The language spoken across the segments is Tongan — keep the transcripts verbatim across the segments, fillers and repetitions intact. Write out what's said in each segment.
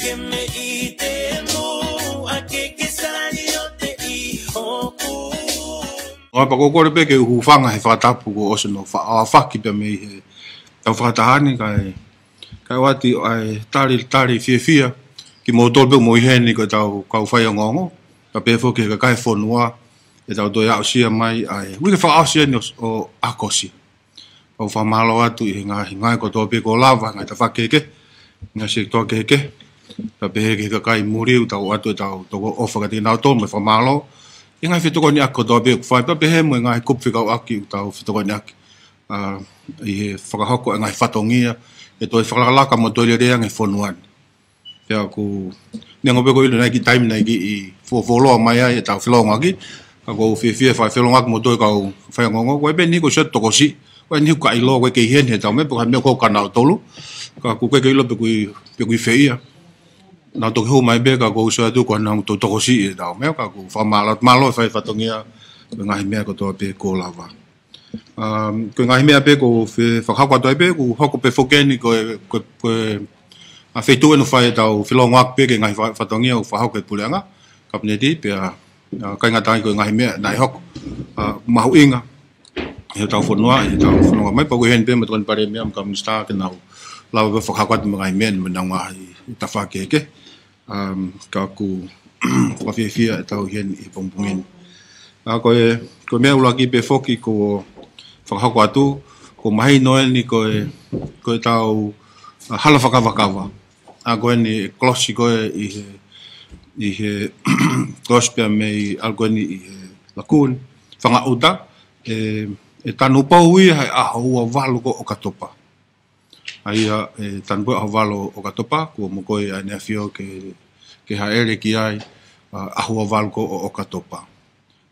Ke me ʻite mo ake ke sali o te i hoku. ʻOi, pea ʻoku ou kole pē ke u hūfanga he fakatapu kuo ʻosi hono fa-, ʻa, faki pea mei he tau fakataha ni, kae, kae ʻoatu ʻa e tali, tali fiefia kimoutolu pē ʻoku mou ʻi heni ko e tau kau faiongoongo, kae pehē foki ki he kakai fonua, ʻetau toe aʻusia mai ʻa e uike fakaʻosi eni ʻo, ʻo ʻAokosi. Pea u fakamālō atu ʻi he ngaahi, ngaahi kotoa pē kuo lava, ngaahi tafaʻaki kehekehe, ngaahi sekitoa kehekehe. Pea pehē ki he kakai muli ʻoku tau ʻoatu ʻetau toko ʻofa kiate kinautolu mo e fakamālō. ʻI he ngaahi fetokoniʻaki kotoa pē ʻoku fai, pea pehē mo e ngaahi kupu fekauʻaki ʻoku tau fetokoniʻaki, ʻa, ʻi he fakahoko e ngaahi fatongia, ke toe fakalakalaka mo toe lelei ange e fonua ni. Pea ʻoku, neongo pē ʻoku ou ʻilo naʻe ʻi ai e kiʻi taimi naʻe kiʻi fuofuoloa mai ai ʻetau felōngoaki, ka ʻoku ou fiefia he fai felōngoaki mo e toe kau faiongoongo, ko e pē niʻihi ʻoku ʻosi atu tokosiʻi, ko e niʻihi ʻoku ʻikai ʻilo, ʻoku ʻikai ke ʻi heni he taimi, pe ko e hā e meʻa ʻoku hoko kia nautolu, ka ʻoku ʻikai ke u ʻilo pe ʻoku ʻi, pe ʻoku ʻi fē ia. Nau toki hū mai pē ka ʻoku ou sio atu ko ʻenau toe tokosiʻi ʻetau meʻa, ka ʻoku ou fakamālō, mālō e fai fatongia, ko e ngaahi meʻa kotoa pē kuo lava. Um, ko e ngaahi meʻa pē ʻoku ou fe-, fakahoko atu ai pē, ʻoku hoko pē foki eni ko e, ko e, ko e, ʻa, feituʻu eni ʻoku fai ʻetau felōngoaki pē ki he ngaahi fa-, fatongia ʻoku fakahoko ʻe he puleʻanga, Kapineti, pea, ʻa, ʻikai ngata ai ko e ngaahi meʻa naʻe hoko, ʻa, mahuʻinga ʻi hotau fonua, ʻi heʻetau fononga mai, pea ʻoku ʻi heni pē mo e Tokoni Palēmia mo e kau Minisitā ke nau lava pē fakahoko atu mo e ngaahi meʻa ni mo ʻenau ngaahi tafaʻaki kehekehe. Um, ka ʻoku fakafiefia ʻetau ʻi heni he pongipongi ni. ʻA, ko e, ko e meʻa ʻuluaki pē foki ʻoku ou fakahoko atu, ʻoku mahino eni ko e, ko ʻetau, ʻa, hala fakakavakava. ʻA, ko eni e kolosi ko ē ʻi he, ʻi he kolosi pea mei, ʻa, ko eni ʻi he laku ni, Fangaʻuta, ʻe, ʻe tanupou ia he ʻaho ua valu ko ʻOkatopa. ʻA ia, ʻe tanupou he ʻaho valu ʻOkatopa, kuo mokoi ʻa ʻEne ʻAfio ke, ke hāʻele ki ai, ʻa, ʻaho ua valu ko ʻOkatopa.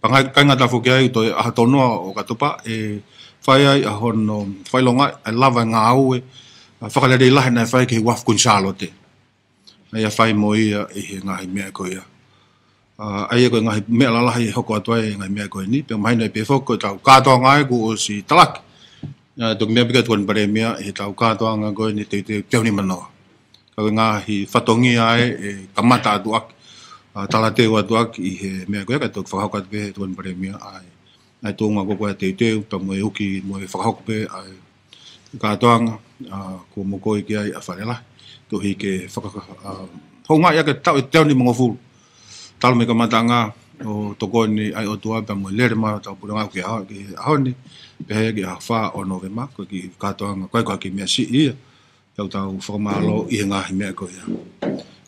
Pea ʻikai, ʻikai ngata foki ai, toe ʻaho tolu noa ʻOkatopa, ʻe fai ai ʻa hono fakaʻilongaʻi ʻa e lava e ngāue, ʻa, fakalelei lahi naʻe fai ki he Uafu Kuini Sālote. ʻA ia fai mo ia ʻi he ngaahi meʻa ko ia. ʻA, ʻa ia ko e ngaahi meʻa lalahi ʻe hoko atu ai e ngaahi meʻa ko eni, pea mahino ai pē foki ko ʻetau kātoanga ē kuo ʻosi talaki. ʻA, toki meʻa pē ki ai e Tokoni Palēmia ʻi heʻetau kātoanga ko eni teuteu teunima noa. Ka ko e ngaahi fatongia ē ʻe kamata atu ʻaki, ʻa, talateu atu ʻaki ʻi he meʻa ko ia ka toki fakahoko atu pē ʻe he Tokoni Palēmia ʻa e ʻa e tuʻunga ko ē ʻa e teuteu, pea mo e uki, mo e fakahoko pē ʻa e kātoanga, ʻa, kuo mokoi ki ai ʻa Fale Lahi, koeʻuhi ke faka-, ʻa, houngaʻi ʻaki e taʻu ʻe teau nimangofulu. Talu mei he kamataʻanga ʻo tokoni ʻa e ʻOtua pea mo e lele mai ʻo hotau puleʻanga ki he ʻaho, ki he ʻaho ni, pehē ki he ʻaho fā ʻo Nōvema, ko e kiʻi kātoanga, ko e, ko e kiʻi meʻa siʻi ia. Tau, tau fakamālō ʻi he ngaahi meʻa ko ia.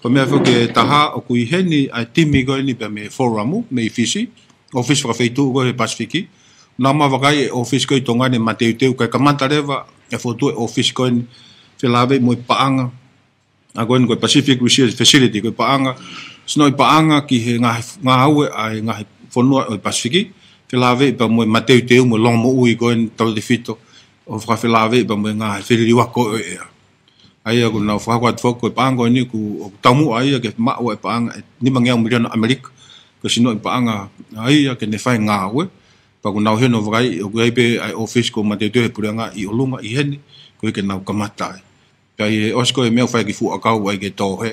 Ko e meʻa foki ʻe taha ʻoku ʻi heni ʻa e timi ko eni pea mei he Forum, mei Fisi, ʻōfisi fakafeituʻu ko ē he Pasifiki. Naʻa mau vakai e ʻōfisi ko ē ʻi Tonga ni mateuteu kae kamata leva e fokotuʻu e ʻōfisi ko eni felāveʻi mo e paʻanga. ʻA ko eni ko e Pacific Research Facility, ko e paʻanga, sinoʻi paʻanga ki he ngaahi, ngāue ʻa e ngaahi fonua ʻo e Pasifiki, felāveʻi pea mo e mateuteu mo e longomoʻui ko eni tautefito, ʻo fakafelāveʻi pea mo e ngaahi feliliuaki ko ē ʻo e ʻea. ʻA ia ʻoku nau fakahoko atu foki ko e paʻanga ko eni ʻoku, ʻoku taumuʻa ia ke maʻu ʻa e paʻanga ʻe nimangeau miliona ʻAmelika. Ko e sinoʻi paʻanga ʻa ia ke ne fai e ngāue. Pea ʻoku nau hino vakai, ʻoku ʻi ai pē ʻa e ʻōfisi ko ē mateuteu he puleʻanga ʻi ʻolunga ʻi heni, koeʻuhi ke nau kamata ai. Pea ʻi he ʻosi ko ē e meʻa ʻoku fai e kiʻi fuʻu ʻakau ai ke tō hē,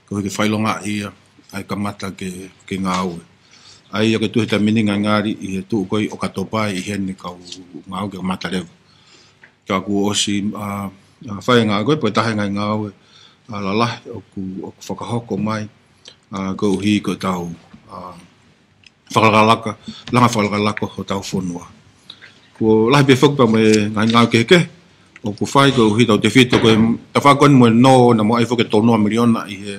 koeʻuhi ke fakaʻilongaʻi ia, ʻa e kamata ke, ke ngāue. ʻA ia ko e tuʻu he taimi ni ngalingali ʻi he tuʻu ko ē ʻi ʻOkatopa ʻi heni kau ngāue ke kamata leva. Ka kuo ʻosi, ʻa, ʻa, fai e ngāue ko ē, pea taha e ngaahi ngāue, ʻa, lalahi ʻoku, ʻoku fakahoko mai, ʻa, koeʻuhi ko ʻetau, ʻa, fakalakalaka, langa fakalakalaka hotau fonua. Kuo lahi pē foki pea mo e ngaahi ngāue kehekehe ʻoku fai koeʻuhi tautefito ko e tafaʻaki ko eni mo e nō naʻa mau ʻai foki e tolu noa miliona ʻi he,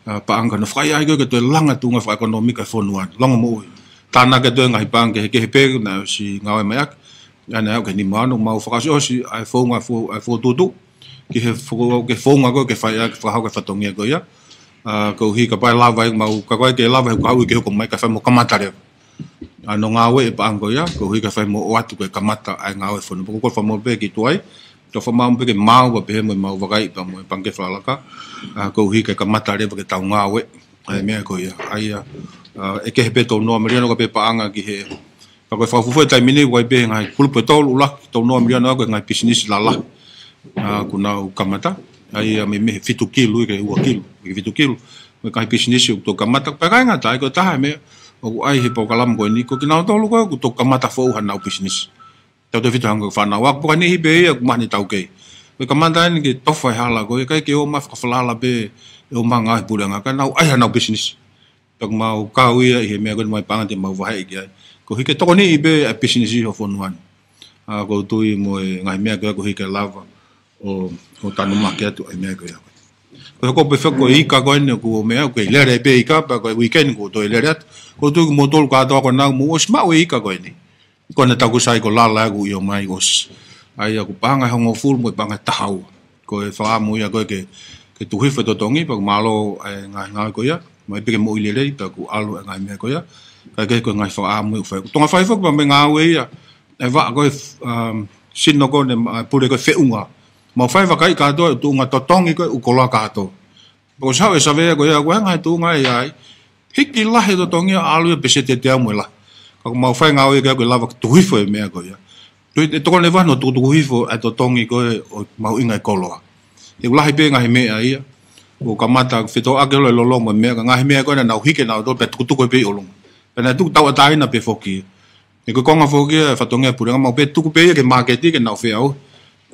ʻa, paʻanga ko ē naʻe fai ai ko ē ke toe langa e tuʻunga fakaʻekonōmika e fonua, longomoʻui. Tānaki atu e ngaahi paʻanga kehekehe pē naʻe ʻosi ngāue mai ʻaki, ʻa ia naʻe aʻu ki he nima ono, mau fakaʻosiʻosi ʻa e founga fo-, ʻa e fokotuʻutuʻu ki he fo-, ki he founga ko ē ke fai ʻaki e fakahoko e fatongia ko ia. ʻA, koeʻuhi kapau ʻe lava ai, mau, kapau ʻe lava ai e kau ʻi he hoko mai kae fai mo kamata leva. ʻA, hono ngāueʻi e paʻanga ko ia, koeʻuhi kae fai mo ʻoatu ko e kamata ʻa e ngāue e fonua. Pea ko e kole fakamolemole pē ki tuʻa ai, tau fakamaau pē ke maau pea pehē mo ʻemau vakai pea mo e Pangikē Fakalakalaka, ʻa, koeʻuhi ke kamata leva ke tau ngāueʻi ʻa e meʻa ko ia. ʻA ia, ʻa, ʻe kehe pē tolu noa miliona ko e pē paʻanga ki he, pea ko e fakafuofua he taimi ni, ʻoku ʻi ai pē ngaahi kulupu ʻe tolu ʻuluaki, tolu noa miliona ko e ngaahi pisinisi lalahi, ʻa, kuo nau kamata. ʻA ia mei, mei he fitu kilu ia ki he ua kilu, ki he fitu kilu. Mo e ngaahi pisinisi ʻoku toki kamata, pea ʻikai ngata ai, ko e taha e meʻa ʻoku ʻai he polokalama ko eni, ko kinautolu ko ē ʻoku toki kamata foʻou haʻanau pisinisi. Tautautefito hangē ko e fānau, ʻoku ʻi ai e niʻihi pē ia ʻoku maheni taukei. Ko e kamata eni ke tofa e hala ko ē, ʻikai ke ō mai fakafalala pē ʻo ō mai ngāue he puleʻanga, ka nau ʻai haʻanau pisinisi. Pea ʻoku mau kau ia ʻi he meʻa ko eni, mai panga te mau vaheʻi ki ai. Koeʻuhi ke tokoniʻi pē ʻa e pisinisi ʻo e fonua ni. ʻA, ʻoku ou tui mo e ngaahi meʻa ko ē koeʻuhi ke lava ʻo, ʻo tanumaki atu ʻa e meʻa ko ē. Ko e hoko pē foki ko e ika ko eni ʻoku ou meʻa, ʻoku kei lele pē ika, pea ko e weekend ʻoku ou toe lele atu. ʻOku ou tui ko moutolu kātoa ko ena ʻoku mou ʻosi maʻu e ika ko eni. Ko ena tau kusai ko Lala ʻoku ʻi ʻo mai ʻosi. ʻA ia ʻoku paʻanga ʻe hongofulu mo e paʻanga ʻe taha ua. Ko e fakaʻamu ia ko ē ke, ke tuku hifo e totongi, pea ʻoku mālō e ngaahi ngāue ko ia. Mai pē ke moʻui lelei, pea ʻoku ʻalu e ngaahi meʻa ko ia. Kae kehe ko e ngaahi fakaʻamu ʻoku fai. Tonga fai foki pea mo e ngāue ia. E vaʻa ko ē, um, sino ko eni, ʻa e pule ko ē feʻunga. Mau fai vakai kātoa e tuʻunga totongi ko ē ʻū koloa kātoa. Pea ko e save, e savea ko ia, ko e hā e ngaahi tuʻunga ʻe ʻi ai. Hiki lahi e totongi ia ʻalu ia peseti ʻe teau mo e lahi. Ka ʻoku mau fai ngāue ia ke ʻoua ke lava ke tuku hifo e meʻa ko ia. Toe, ʻe tokoni leva hono tukutuku hifo e totongi ko ē ʻo mahuʻinga e koloa. ʻOku lahi pē ngaahi meʻa ia. ʻOku kamata fetōʻaki holo e lolo mo e meʻa, ka ngaahi meʻa ko ē naʻa nau hiki nautolu pea tukutuku pē ʻi ʻolunga. Pea naʻe tuku tauʻatāina pē foki. ʻE ko e konga foki ia e fatongia e puleʻanga, mau pē tuku pē ia ki he māketi ke nau feʻauhi.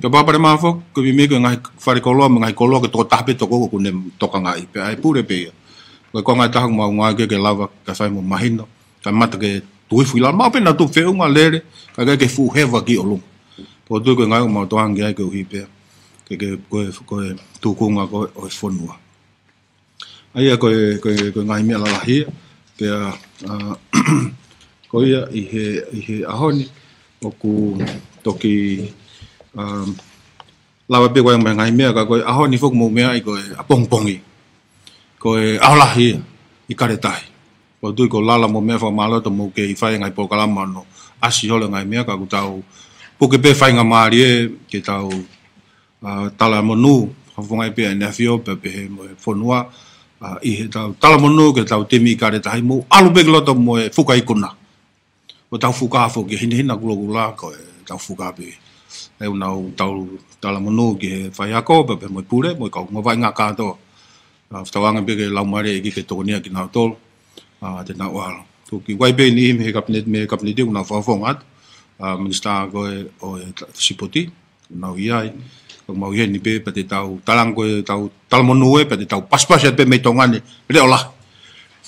Ko e palopalema foki, ko e meimei ko e ngaahi fale koloa mo e ngaahi koloa ko e tokotaha pē toko ʻoku ne tokangaʻi, pea ʻe pule pē ia. Ko e konga ʻe taha ʻoku mau ngāueʻaki ke lava, kae fai mo mahino, kae mata ke tuku hifo ʻi lalo, maʻu pē nautolu feʻunga lele, kae ʻikai ke fuʻu heva ki ʻolunga. Pea ʻoku ou tui ko e ngāue ʻoku mau tokanga ki ai koeʻuhi pē, ke, ke, ko e, ko e tūkunga ko ē ʻo e fonua. ʻA ia ko e, ko e, ko e ngaahi meʻa lalahi ia, pea, ʻa, ko ia ʻi he, ʻi he ʻaho ni, ʻoku toki, um, lava pē ko e ngaahi meʻa, ka ko e ʻaho ni foki mou meaʻi ko e ʻapongipongi. Ko e ʻaho lahi ia ʻi Kaletahi. ʻOku ou tui ko Lala mo e meʻa, fakamālō atu hoʻomou kei fai e ngaahi polokalama ʻo ʻasi holo e ngaahi meʻa, ka ʻoku tau puke pē faingamālie ke tau ʻa, talamonū, fakafofongaʻi pē ʻe he ʻEne ʻAfio, pea pehē mo e fonua, ʻa, ʻi heʻetau talamonū ki heʻetau timi ʻi Kaletahi, mou ʻalu pē ki loto mo e fuka ikuna. ʻO tau fuka foki, hinehina kulokula ko ʻetau fuka pē. ʻE ʻoku nau tau talamonū ki he faiako, pea pehē mo e pule, mo e kau ngāue vaʻinga kātoa. ʻA, fakatauange pē ke laumālie ʻEiki ke tokonia kinautolu, ʻa, te nau ʻalu. Toki ʻi ai pē niʻihi mei he kapineti, mei he kapineti ʻoku nau fakafofonga atu, ʻa, minisitā ko ē ʻo e ta-, sipoti, ʻoku nau ʻi ai. ʻOku mau ʻi heni pē, pea te tau talaange ko ʻetau talamonū ē, pea te tau pasipasi atu pē mei Tonga ni, leʻo lahi.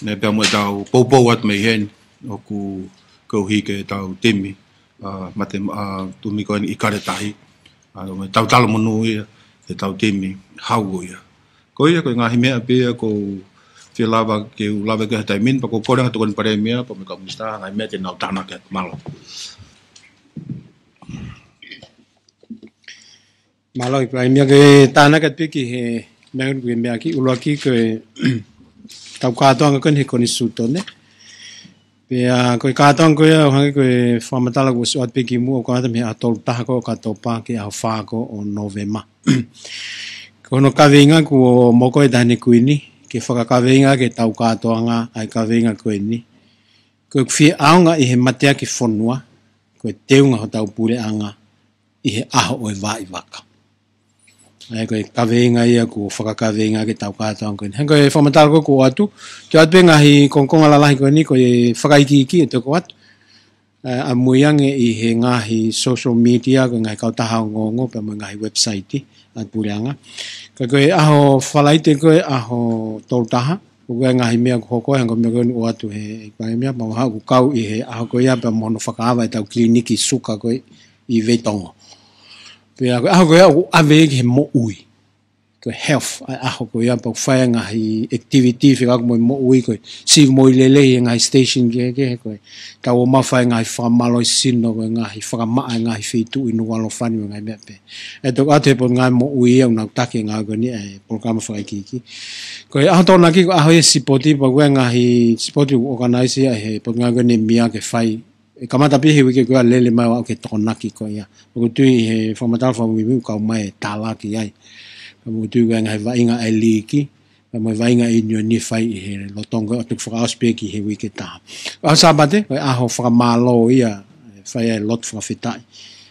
Naʻe pea mo ʻetau poupou atu mei heni, ʻoku koeʻuhi ke tau timi, ʻa, mate, ʻa, timi ko eni ʻi Kaletahi. ʻA, mo ʻetau talamonū ia, ke tau timi, hau ko ia. Ko ia, ko e ngaahi meʻa pē ia ʻoku ou fie lava ke u lave ki ai he taimi ni, pea ʻoku ou kole ange ki he Tokoni Palēmia, pea mo e kau minisitā, ngaahi meʻa te nau tānaki atu, mālō. Mālō ʻEiki Palēmia, ke tānaki atu pē ki he meʻa, ki he meʻa ki ʻuluaki ko ʻetau kātoanga ko eni he Konisitūtone. Pea ko e kātoanga ko ia, ʻo hangē ko e fakamatala kuo ʻosi ʻoatu pē kimuʻa, ʻoku kamata mei he ʻaho tolu taha ko ē ʻo ʻOkatopa ki he ʻaho fā ko ē ʻo Nōvema. Ko hono kaveinga kuo mou ko e taʻahine Kuini, ke fakakaveinga ki heʻetau kātoanga ʻa e kaveinga ko eni. Ko ʻeku fie ʻaonga ʻi he mateaki fonua, ko e teunga hotau puleʻanga ʻi he ʻaho ʻo e vaʻi vaka. ʻA ia ko e kaveinga ia kuo fakakaveinga ki heʻetau kātoanga ko eni. Hangē ko e fakamatala ko ē kuo ʻoatu, toe ʻoatu pē ngaahi kongokonga lalahi ko eni, ko e fakaikiiki ʻe toki ʻoatu. ʻA, ʻamui ange ʻi he ngaahi social media, ko e ngaahi kautaha ongoongo, pea mo e ngaahi website ʻa e puleʻanga. Ka ko e ʻaho Falaite ko ē ʻaho tolu taha, ʻoku ʻi ai e ngaahi meʻa ʻoku hoko, hangē ko e meʻa ko eni ʻoku ʻoatu ʻe he ʻEiki Palēmia, pea mahalo ʻoku kau ʻi he ʻaho ko ia pea mo hono fakaava ʻetau kiliniki suka ko ē ʻi Veitongo. Pea ko e ʻaho ko ia ʻoku ʻave ki he moʻui. Ko e health, ʻa e ʻaho ko ia pea ʻoku fai e ngaahi activity fekauʻaki mo e moʻui, ko e sivi moʻui lelei he ngaahi station kehekehe, ko ʻetau ō mai ʻo fai e ngaahi fakamālohisino, ko e ngaahi fakamaʻa e ngaahi feituʻu ʻi Nukuʻalofa ni mo e ngaahi meʻa pehē. ʻE toki ʻoatu ʻe he Potungāue Moʻui ia ʻoku nau taki e ngāue ko eni, e polokalama fakaikiiki. Ko e ʻaho Tokonaki ko e ʻaho ia e sipoti, pea ʻoku ʻi ai e ngaahi sipoti ʻoku ʻokanaiseʻi ia ʻe he Potungāue ko eni ʻe mia ke fai. ʻE kamata pē he uike ko ia, lele mai ʻo aʻu ki he Tokonaki ko ia. ʻOku ou tui ʻi he fakamatala fakamuimui ʻoku kau mai e tālaki ai. Pea ʻoku ou tui ko e ngaahi vaʻinga ʻa e liiki, pea mo e vaʻinga ʻa e ʻiunioni ʻe fai ʻi he lolotonga ko ē ʻo e tuku fakaʻosi pē ki he uike ʻe taha. ʻAho Sāpate, ko e ʻaho fakamālō ia, ʻe fai ai e lotu fakafetaʻi.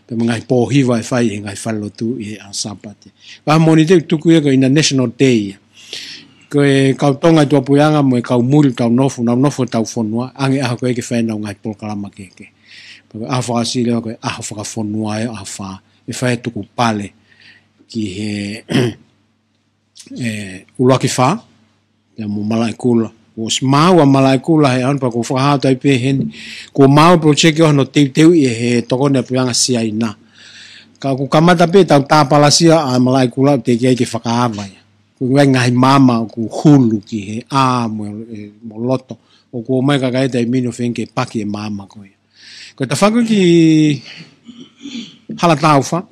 Pea mo e ngaahi pōhiva ʻe fai ʻe he ngaahi falelotu ʻi he ʻaho Sāpate. Ko e ʻaho Mōnite ʻoku tuku ia ko e International Day ia. Ko e kau Tonga ʻi tuʻapuleʻanga mo e kau muli ʻoku tau nofo, nau nofo ʻi hotau fonua, ʻoange ʻaho ko ē ke fai ʻenau ngaahi polokalama kehekehe. Pea ko e ʻaho fakaʻosi leva ko e ʻaho fakafonua ia, ʻaho fā, ʻe fai e tukupale ki he ʻe, ʻUluaki Fā, pea mo Malaʻekula. Kuo ʻosi maau ʻa Malaʻekula he ʻaho ni pea ʻoku fakahā atu ai pē heni. Kuo maau e project ʻo hono teuteuʻi ʻe he tokoni ʻa e puleʻanga Siaina. Ka ʻoku kamata pē ʻetau tāpalasia ʻa Malaʻekula ʻoku teʻeki ai ke fakaava ia. Ko e ngaahi maama ʻoku hulu ki he ʻā mo, ʻe, mo loto. ʻOku ʻomai e kakai he taimi ni ʻo feinga ke paki e maama ko ia. Ko e tafaʻaki ki Halataufa,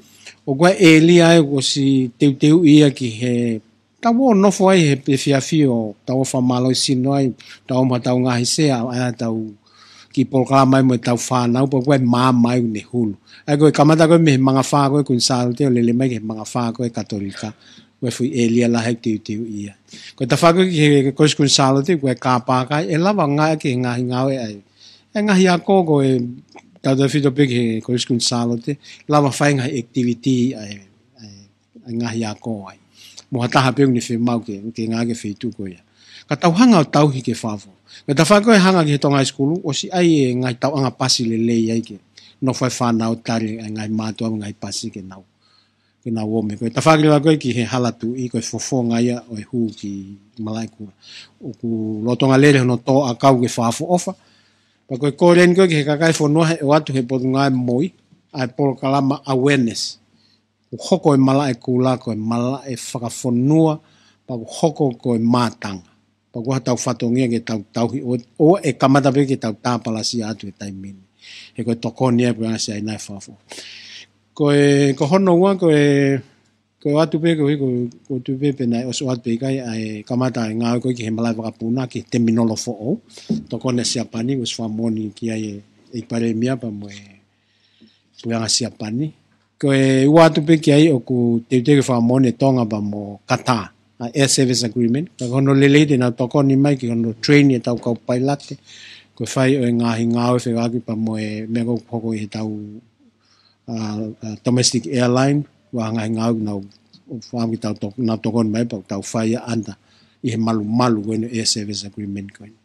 ʻoku ʻi ai e ʻēlia ʻoku ʻosi teuteuʻi ia ki he tau ō ʻo nofo ai he efiafi ʻo tau ō ʻo fakamālohisino ai, tau ō mo ʻetau ngaahi sea, ʻa ʻetau kiʻi polokalama ai mo ʻetau fānau, pea ʻoku ʻi ai e maama ia ʻoku ne hulu. ʻA ia ko e kamata ko ē mei he Mangafā ko ē Kuini Sālote ʻo lele mai ki he Mangafā ko ē Katolika, ko e foʻi ʻēlia lahi ʻoku teuteuʻi ia. Ko e tafaʻaki ki he Kolisi Kuini Sālote, ko e car park ia, ʻe lava ngāueʻaki he ngaahi ngāue ʻa e, ʻa e ngaahi ako ko ē tautautefito pē ki he Kolisi Kuini Sālote, lava fai e ngaahi activity ʻa e, ʻa e, ʻa e ngaahi ako ai. Mo ha taha pē ʻoku ne fiemaʻu ke, ke ngāueʻaki e feituʻu ko ia. Ka tau hanga ʻo tauhi ki he fafo. Ko e tafaʻaki ko ē hanga ki he Tonga High School, ʻosi ʻi ai e ngaahi tauʻanga pasi lelei ai ke nofo ai e fānau ʻo tali e ngaahi mātuʻa mo e ngaahi pasi ke nau ke nau ō mai. Ko e tafaʻaki leva ko ē ki he Hala Tuʻi, ko e fofonga ia ʻo e hū ki Malaʻekula. ʻOku lolotonga lele hono tō ʻakau ke fakaʻofoʻofa. Pea ko e kole eni ko ē ki he kakai e fonua he ʻoatu ʻe he Potungāue Moi ʻa e polokalama awareness. ʻOku hoko e Malaʻekula ko e malaʻe fakafonua, pea ʻoku hoko ko e mātanga. Pea ko ʻetau fatongia ke tau tauhi ʻo, ʻo ʻe kamata pē ke tau tāpalasia atu he taimi ni. He ko e tokoni ia ʻa e puleʻanga Siaina ʻi fafo. Ko e, ko hono ua, ko e, ko e ʻoatu pē, ko e, ko e, ko e ʻoatu pē pē naʻe ʻosi ʻoatu pē ʻikai ʻa e kamata e ngāue ko ē ki he malaʻe vakapuna ki he teminolosi foʻou. Tokoni ʻa Siapani, ʻosi fakamoʻoni ki ai ʻe, ʻe he Palēmia pea mo e puleʻanga Siapani. Ko e ʻoatu pē ki ai ʻoku teuteu ke fakamoʻoni ʻe Tonga pea mo Qatar ʻa e Air Service Agreement. Ka ko hono lelei te nau tokoni mai ki hono train ʻetau kau pailate. Ko e fai ʻo e ngaahi ngāue fekauʻaki pea mo e meʻa ko ē ʻoku hoko ʻi heʻetau, ʻa, ʻa, domestic airline. ʻOku ʻi ai e ngaahi ngāue ʻoku nau, ʻoku fai ke tau to-, nau tokoni mai pea ʻoku tau fai ia under ʻi he malumalu ko eni ʻo e Air Service Agreement ko eni.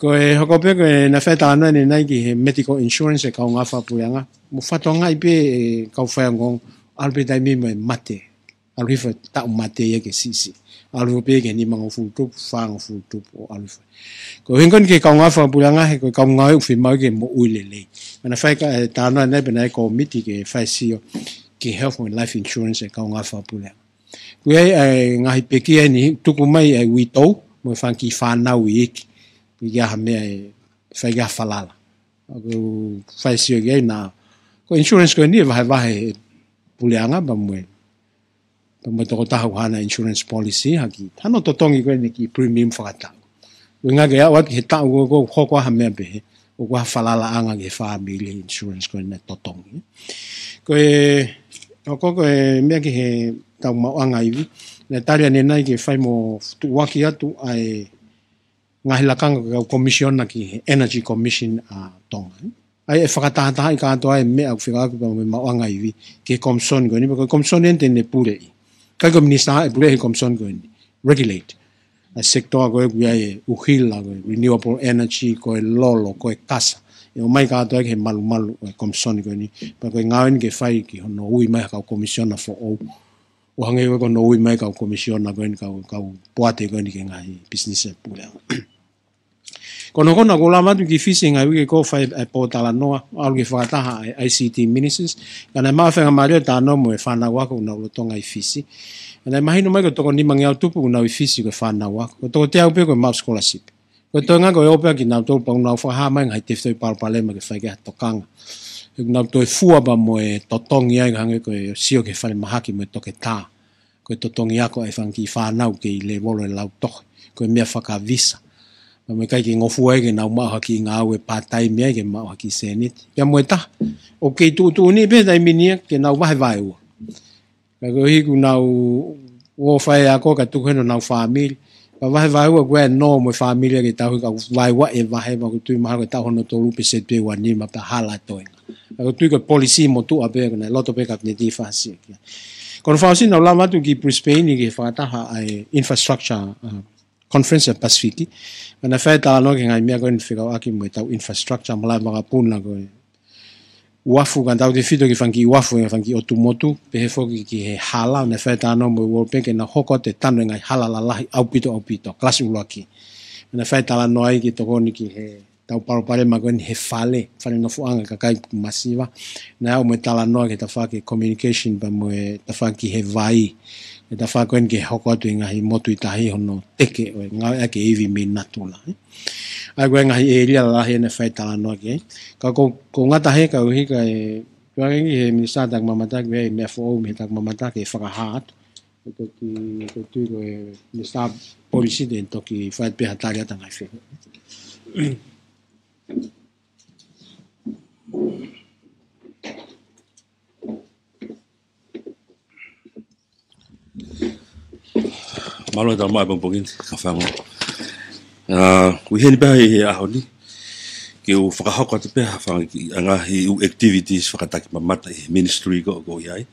Ko e hoko pē ko e naʻe fai e talanoa ʻanenai ki he medical insurance ʻa e kaungā fakapuleʻanga. Mo fakatokangaʻi pē ʻe he kau faiongoongo, ʻalu pē taimi mo e mate. ʻAlu hifo e taʻu mate ia ke siʻisiʻi. ʻAlu hifo pē ki he nimangofulu tupu, fāngofulu tupu ʻo ʻalu hifo. Ko e ʻuhinga ko eni ki he kaungā fakapuleʻanga he ko e kau ngāue ʻoku fiemaʻu ke moʻui lelei. Naʻe fai e talanoa ʻanenai pea naʻe kōmiti ke fai e sio ki he health mo e life insurance ʻa e kaungā fakapuleʻanga. Ko ia ʻa e ngaahi pekia eni tuku mai ʻa e uitou, mo e fanga kiʻi fānau iiki. Pea ʻikai ha meʻa ʻe fai ki ai ha falala. ʻOku fai e sio ki ai naʻa, ko e insurance ko eni ʻe vahevahe ʻe he puleʻanga pea mo e, pea mo e tokotaha ʻoku haʻana insurance policy ha kiʻi, hano totongi ko eni kiʻi premium fakataʻu. ʻUhinga ke aʻu atu ki he taʻu ko ē ʻoku hoko ai ha meʻa pehē, ʻoku ʻi ai ha falalaʻanga ki he fāmili he insurance ko eni naʻe totongi. Ko e, ʻoku, ko e meʻa ki heʻetau maʻuʻanga ivi, naʻe tali ʻanenai ke fai mo tuʻuaki atu ʻa e ngaahi lakanga ʻo e kau komisiona ki he Energy Commission ʻa Tonga. ʻA ia ʻe fakatahatahaʻi kātoa e meʻa ʻoku fekauʻaki pea mo e maʻuʻanga ivi ki he komisoni ko eni, pea ko e komisoni eni te ne puleʻi. ʻIkai ko e minisitā ʻe puleʻi ʻe he komisoni ko eni. Regulate ʻa e sector ko ē ʻoku ʻi ai e ʻuhila, ko e renewable energy, ko e lolo, ko e kasa. ʻE ō mai kātoa ki he malumalu ʻo e komisoni ko eni. Pea ko e ngāue eni ke fai ki hono ui mai ha kau komisiona foʻou. ʻO hangē ko e ko hono ui mai e kau komisiona ko eni, kau, kau poate ko eni ki he ngaahi pisinisi ʻa e puleʻanga. Ko hono konga ʻoku ou lava atu ki Fisi he ngaahi uike kuo fai e pōtalanoa, ʻalu ki he fakataha ʻa e I C T ministers, ka naʻe maʻu e faingamālie ʻo talanoa mo e fānau ako ʻoku nau lolotonga ʻi Fisi. Ka naʻe mahino mai ko e toko nimangeau tupu ʻoku nau ʻi Fisi ko e fānau ako, ko e toko teau pē ko e maʻu scholarship. Ko e toenga ko e ō pē ʻa kinautolu pea ʻoku nau fakahā mai e ngaahi tefitoʻi palopalema ke fai ki ai ha tokanga. ʻOku nau toe fua pea mo e totongi ai hangē ko e sio ki he falemahaki mo e toketā. Ko e totongi ako ʻa e fanga kiʻi fānau kei lēvolo e lautohi. Ko e meʻa fakavisa. Pea mo e ʻikai ke ngofua ai ke nau maʻu ha kiʻi ngāue part-time ai ke maʻu ha kiʻi sēniti. Pea mo e taha, ʻoku kei tuʻutuʻuni pē he taimi ni ia ke nau vahevaeua. Ka koeʻuhi ʻoku nau ō ʻo fai e ako kae tuku heni honau fāmili, Pea vahe vaeua ko ē ʻa e nō mo e fāmili ke tauhi, ka vaeua e vahe, pea ʻoku ou tui mahalo ko e taʻu hono tolu pē seti pē ua nima pea hala e toenga. Ka ʻoku ou tui ko e polisī motuʻa pē, ko e loto pē kapineti fasi ki ai. Ko hono fakaʻosi naʻa ku lava atu ki Brisbane ki he fakataha ʻa e infrastructure, uh, conference ʻa e Pasifiki. Naʻe fai e talanoa ki he ngaahi meʻa ko eni fekauʻaki mo ʻetau infrastructure, mo e lave vakapuna ko e uafu, kae tautautefito ki he fanga kiʻi uafu, e fanga kiʻi ʻotu motu, pehē foki ki he hala, naʻe fai e talanoa mo e World Bank ke nau hoko atu e tanu e ngaahi hala lalahi ʻaupito, ʻaupito, kalasi ʻuluaki. Naʻe fai e talanoa ai ki he tokoni ki he tau palopalema ko eni he fale, fale nofoʻanga kakai masiva. Naʻe ʻomai e talanoa ki he tafaʻaki communication pea mo e tafaʻaki he vai. He tafaʻaki ko eni ke hoko atu e ngaahi motu ʻi tahi hono teke ʻo e ngāueʻaki e ivi mei natula, ē. ʻA ia ko e ngaahi ʻēlia lalahi naʻe fai e talanoa ki ai. Ka ʻoku, ʻoku ou ngata hē ka u hika e, ko e ngaahi he minisitā takimamata, ko e meʻa foʻou mei he takimamata ke fakahā atu. Ko e toki, ko e tui ko e minisitā polisī te ne toki fai pē ha tali atu ʻa e ngaahi fehuʻi. Mālō e tau mai pongipongi ni, ka fango. ʻA, ʻoku ʻi heni pē he ʻaho ni, ke u fakahoko atu pē ha fanga kiʻi ʻa e ngaahi ʻū activities fakatakimamata ʻi he ministry ko, ʻoku ou ʻi ai.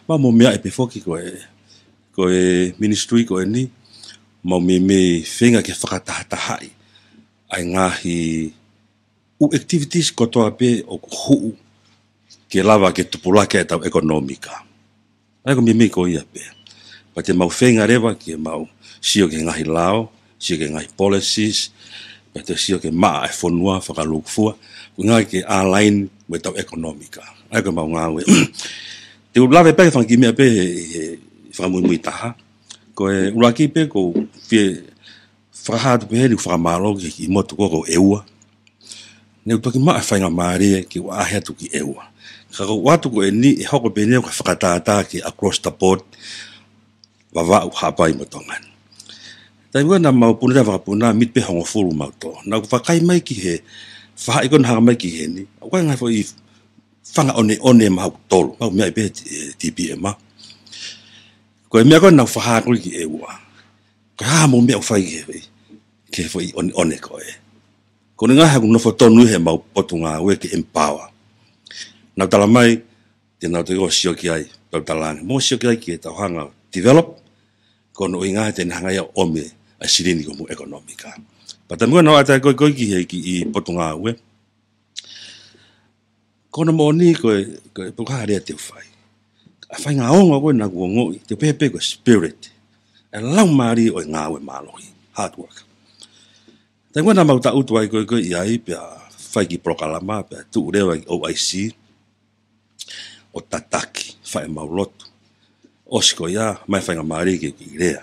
Pea mo e meʻa ē pē foki ko e, ko e ministry ko eni, mau meimei feinga ke fakatahatahaʻi ʻa e ngaahi ʻū activities kotoa pē ʻoku hū ke lava ke tupulaki ʻetau ʻekonōmika. ʻA ia ko e meimei ko ia pē. Pea te mau feinga leva ke mau sio ki he ngaahi lao, sio ki he ngaahi policies, pea te sio ki he maʻa e fonua fakalūkufua, ko e ngaahi ke align mo ʻetau ʻekonōmika. ʻA ia ko e mau ngāue. Te u lave pē ki he fanga kiʻi meʻa pē he, he fakamuimui taha. Ko e ʻuluaki pē ʻoku ou fie fakahā atu pē heni ʻeku fakamālō ki he kiʻi motu ko, ko ʻEua. Ne u toki maʻu e faingamālie ke u ʻaʻahi atu ki ʻEua. Ka ko ʻeku ʻoatu ko eni ʻe hoko pē eni ʻo ka fakatātā ki he across the board, Vavaʻu, Haʻapai mo Tonga ni. Taimi ko ē naʻa mau puna, taʻu fakapuna, miti pē hongofulu mau tō. Naʻa ku vakai mai ki he faʻahi ko ē naʻe hanga mai ki heni. ʻOku ʻi ai e ngaahi foʻi fanga ʻoneʻone mahalo ʻe tolu, mahalo meʻa pē he T-, he T P M, ā. Ko e meʻa ko ē naʻa ku fakahā atu ki ʻEua. Ko e hā mo e meʻa ʻoku fai ki he foʻi, ki he foʻi ʻoneʻone ko ē. Ko e ngaahi ʻoku nofo tonu ʻi heʻemau potungāue ke empower. Naʻa ku tala mai, te nau toe ʻo sio ki ai, pea u talaange. Mou sio ki ai ke tau hanga ʻo develop, ko hono ʻuhinga te ne hanga ia ʻo ʻomi ʻa e silini ki homou ʻekonōmika. Pea taimi ko ē naʻa ku ʻatā ko ē, ko ē ki he kiʻi potungāue. Ko hono moʻoni ko e, ko e pukahale te u fai. ʻA e faʻahinga ongo ko ē naʻa ku ongoʻi, te u pehē pē ko e spirit. ʻA e laumālie ʻo e ngāue mālohi. Hard work. Taimi ko ē naʻa mau tangutu ai ko ē, ko ē ʻi ai pea fai e kiʻi polokalama, pea tuʻu leva ki O I C ʻo tataki, fai ʻemau lotu. ʻOsi ko ia, mai faingamālie ke u kiʻi lea.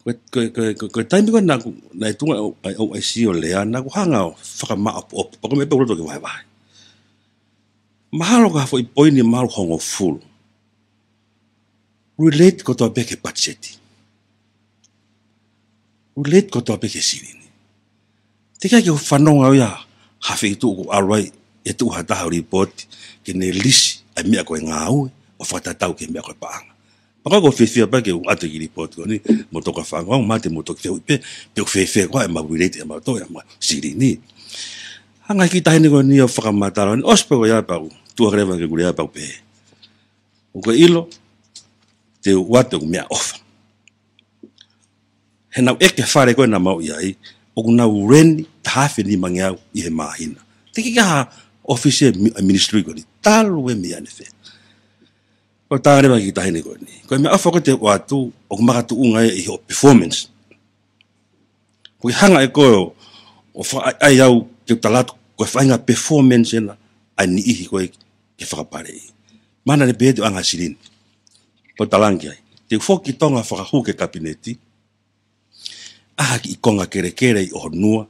Ko e, ko e, ko e, ko e, ko e taimi ko ē naʻa ku, naʻe tuʻu ai ʻa e O I C ʻo lea, naʻa ku hanga ʻo fakamāʻopoʻopo, pea ko e meʻa pē ʻoku ou loto ke vahevahe. Mahalo ko ha foʻi poini mahalo hongofulu. Relate kotoa pē ki he patiseti. Relate kotoa pē ki he silini. Teʻeki ai ke u fanongo au ia ha feituʻu ʻoku ʻalu ai ʻe tuʻu ha taha ʻo lipooti ke ne lisi ʻa e meʻa ko e ngāue ʻo fakatatau ki he meʻa ko e paʻanga. Pea ko ʻeku fiefia pē ke u ʻoatu e kiʻi lipooti ko eni, mou toki fanongo, mate mou toki fehuʻi pē, pe ʻoku fēfē koā ʻemau relate ʻemau tō ʻemau silini. Hanga ʻe he kiʻi taʻahine ko eni ʻo fakamatala, ʻosi pē ko ia pea u tuʻu hake leva ke u lea pea u pehē. ʻOku ke ʻilo, te u ʻoatu ʻeku meʻaʻofa. He naʻa ku ʻeke e fale ko ē naʻa mau ʻi ai, ʻoku nau rent taha afe nimangeau ʻi he māhina. Teʻeki ke ʻi ai ha ʻōfisi e mi-, ministry ko eni, talu e meʻa ne fē. Ko e tala leva ki he taʻahine ko eni. Ko e meʻaʻofa ko ē te u ʻoatu, ʻoku makatuʻunga ia ʻi hoʻo performance. ʻOku ʻikai hanga ʻe koe ʻo, ʻo fakaʻaiʻai au ke u tala atu, ko e faʻahinga performance ena ʻa e niʻihi ko ē ke fakapaleʻi. Mahalo ne pehē te u ʻoange ha silini. Pea u talaange ki ai. Te u foki ki Tonga fakahū ki he kapineti, ʻai ha kiʻi konga kelekele ʻi ʻOhonua,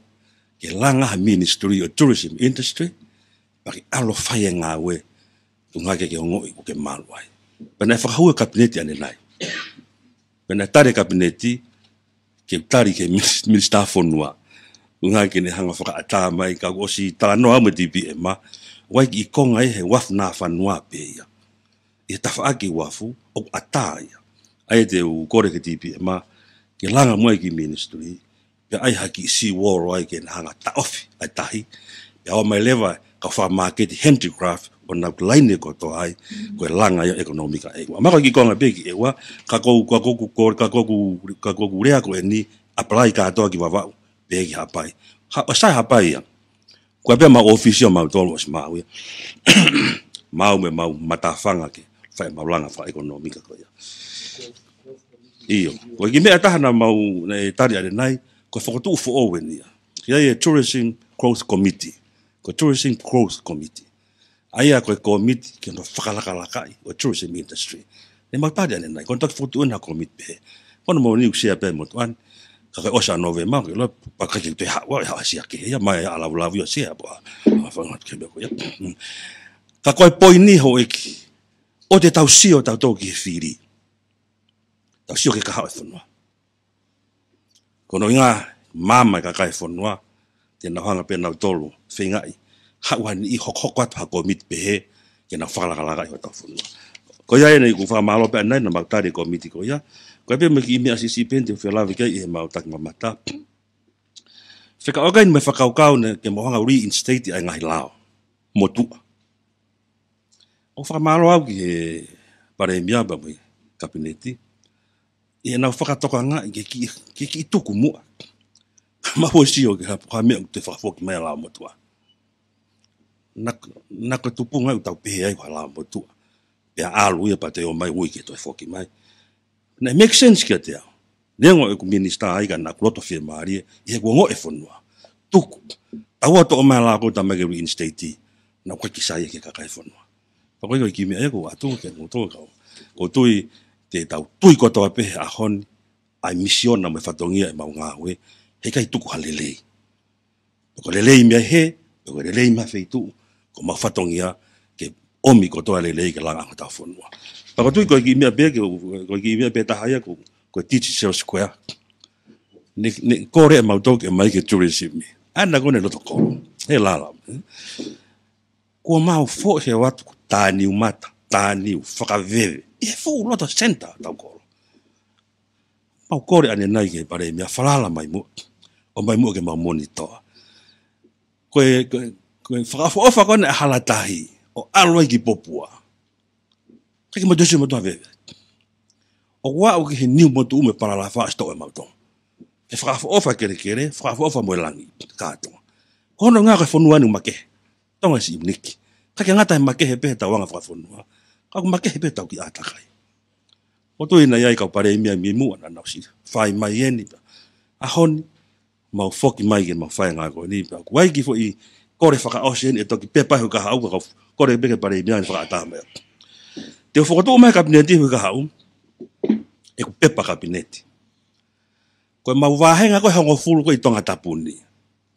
ke langa ha ministry ʻo e tourism industry, pea ke ʻalu ʻo fai e ngāue, ko e ngāue ke ke ongoʻi ʻoku ke malu ai. Pea naʻe fakahū e kapineti ʻanenai. Pea naʻe tali e kapineti, ke u tali ki he minis-, minisitā fonua. Ko e ngāue ke ne hanga ʻo fakaʻatā mai, ka kuo ʻosi talanoa au mo e T P M, ʻa, ʻoku ʻi ai e kiʻi konga ʻi he uafu Nafanua pē ia. ʻI he tafaʻaki uafu, ʻoku ʻatā ia. ʻA ia te u kole ki he T P M, ʻa, ke langa muʻa ki he ministry, pea ʻai ha kiʻi seawall ai ke na hanga taʻofi ʻa e tahi, pea ʻomai leva kau fakamāketi handicraft ʻo nau laine kotoa ai, ko e langa ia ʻekonōmika ʻEua. Mahalo ko e kiʻi konga pē ki ʻEua, ka ʻoku ou, ka ʻoku ou, ka ʻoku ou, ka ʻoku ou lea ko eni, apply kātoa ki Vavaʻu, pehē ki Haʻapai. Ha, ʻo sai Haʻapai ia. Ko e pē mau ʻōfisi ʻo mautolu ʻosi maʻu ia. Mau mo ʻemau matāfanga ke fai ʻemau langa fakaʻekonōmika ko ia. ʻIo, ko e kiʻi meʻa ʻe taha naʻa mau, naʻe tali ʻanenai, ko e fokotuʻu foʻou eni ia. Ki ai e Tourism Growth Committee. Ko e Tourism Growth Committee. ʻA ia ko e kōmiti ke nau fakalakalakaʻi ʻo e tourism industry. Naʻa mau tali ʻanenai, ko hono toki fokotuʻu ʻena kōmiti pehē. Ko hono moʻoni ʻoku sea pē motuʻa ni, ka ko e ʻosi ʻa Nōvema, ke ʻilo, pea ʻikai ke toe haʻu, ʻe haʻu ʻa Asia Kē, ia mai ʻa Lavulavu ia sea, pea, ʻa fanga ke mea ko ia. Mm. Ka ko e poini houʻeiki, ʻoua te tau sio tautolu ki he fili. Tau sio ki he kahaʻu ʻo e fonua. Ko hono ʻuhinga, maama e kakai e fonua, te nau hanga pē nautolu, feingaʻi, haʻu ha niʻihi hokohoko atu ha kōmiti pehē, ke nau fakalakalakaʻi hotau fonua. Ko ia eni ʻoku ou fakamālō pē ʻanenai naʻa mau tali e kōmiti ko ia, ko e pē mo e kiʻi meʻa siʻisiʻi pē eni te u fie lave ki ai ʻi heʻemau taki mamata. Fekauʻaki mo e fakakaukau naʻe, ke mau hanga reinstate ʻa e ngaahi lao motuʻa. ʻOku ou fakamālō au ki he Palēmia pea mo e Kapineti, ʻi heʻenau fakatokangaʻi ke kiʻi, ke kiʻi tuku muʻa. Ka mau ʻosi ʻo ke ha, ha meʻa ʻoku toe fakafoki mai ʻa e lao motuʻa. Naʻa, naʻa ko e tupunga ʻoku tau pehē ai ko e lao motuʻa. Pea ʻalu ia pea toe ō mai ui ke toe foki mai. Naʻe make sense kiate au. Neongo ʻeku minisitā ai ka naʻa ku loto fiemālie, ʻi heʻeku ongoʻi e fonua. Tuku. Tau ō atu ʻo ʻomai e lao ko ē ʻo tau make reinstate. Naʻa ku ʻikai ke saiʻia ki he kakai e fonua. Pea ko e kiʻi meʻa ia ʻoku ou ʻatu ke mo tō kau. ʻOku ou tui, te tau tui kotoa pē he ʻaho ni, ʻa e misiona mo e fatongia ʻemau ngāue, heʻikai tuku ha lelei. Ko e lelei mei he, ko e lelei mei he feituʻu, ko homau fatongia ke ʻomi kotoa e lelei ke langa hotau fonua. Pea ʻoku ou tui ko e kiʻi meʻa pē, ko e kiʻi meʻa pē taha ia ko, ko e Digital Square. Naʻe, naʻe kole ʻe mautolu ke ʻomai ki he tourism. ʻA ia naʻa ku ʻi loto kolo. He lala. Kuo mau foʻi he ʻoatu ko e tāniu mata, tāniu, fakaveve. ʻI he fuʻu loto center ʻo hotau kolo. Mau kole ʻanenai ki he Palēmia, falala mai muʻa. ʻOmai muʻa ke mau monitor. Ko e, ko e, ko e fakaʻofoʻofa ko ena ʻa e hala tahi, ʻo ʻalu ai ki Popua. ʻIkai ke mau toe sio mautolu ha veve. ʻOku aʻu ki he niu motuʻa mo e palalafa ʻosi toʻo ʻe mautolu. Ke fakaʻofoʻofa kelekele, fakaʻofoʻofa mo e langi, kātoa. Ko hono ʻuhinga ko e fonua ni ʻoku makehe. Tonga is unique. ʻIkai ke ngata he makehe pē ʻetau anga fakafonua. Ka ʻoku makehe pē ʻetau kiʻi ʻātakai. ʻOku ou tui naʻe ʻi ai e kau Palēmia mei muʻa naʻa nau ʻosi fai mai eni pea. ʻAho ni, mau foki mai ke mau fai e ngāue ko eni pea. ʻOku ʻi ai e kiʻi foʻi kole fakaʻosi eni ʻe toki pepa he kahaʻu ka kole pē ki he Palēmia ʻo ne fakaʻatā mai. Te u fokotuʻu mai he Kapineti he kahaʻu, ʻeku pepa Kapineti. Ko ʻemau vāhenga ko ē ʻe hongofulu ko ē ʻi Tongatapu ni.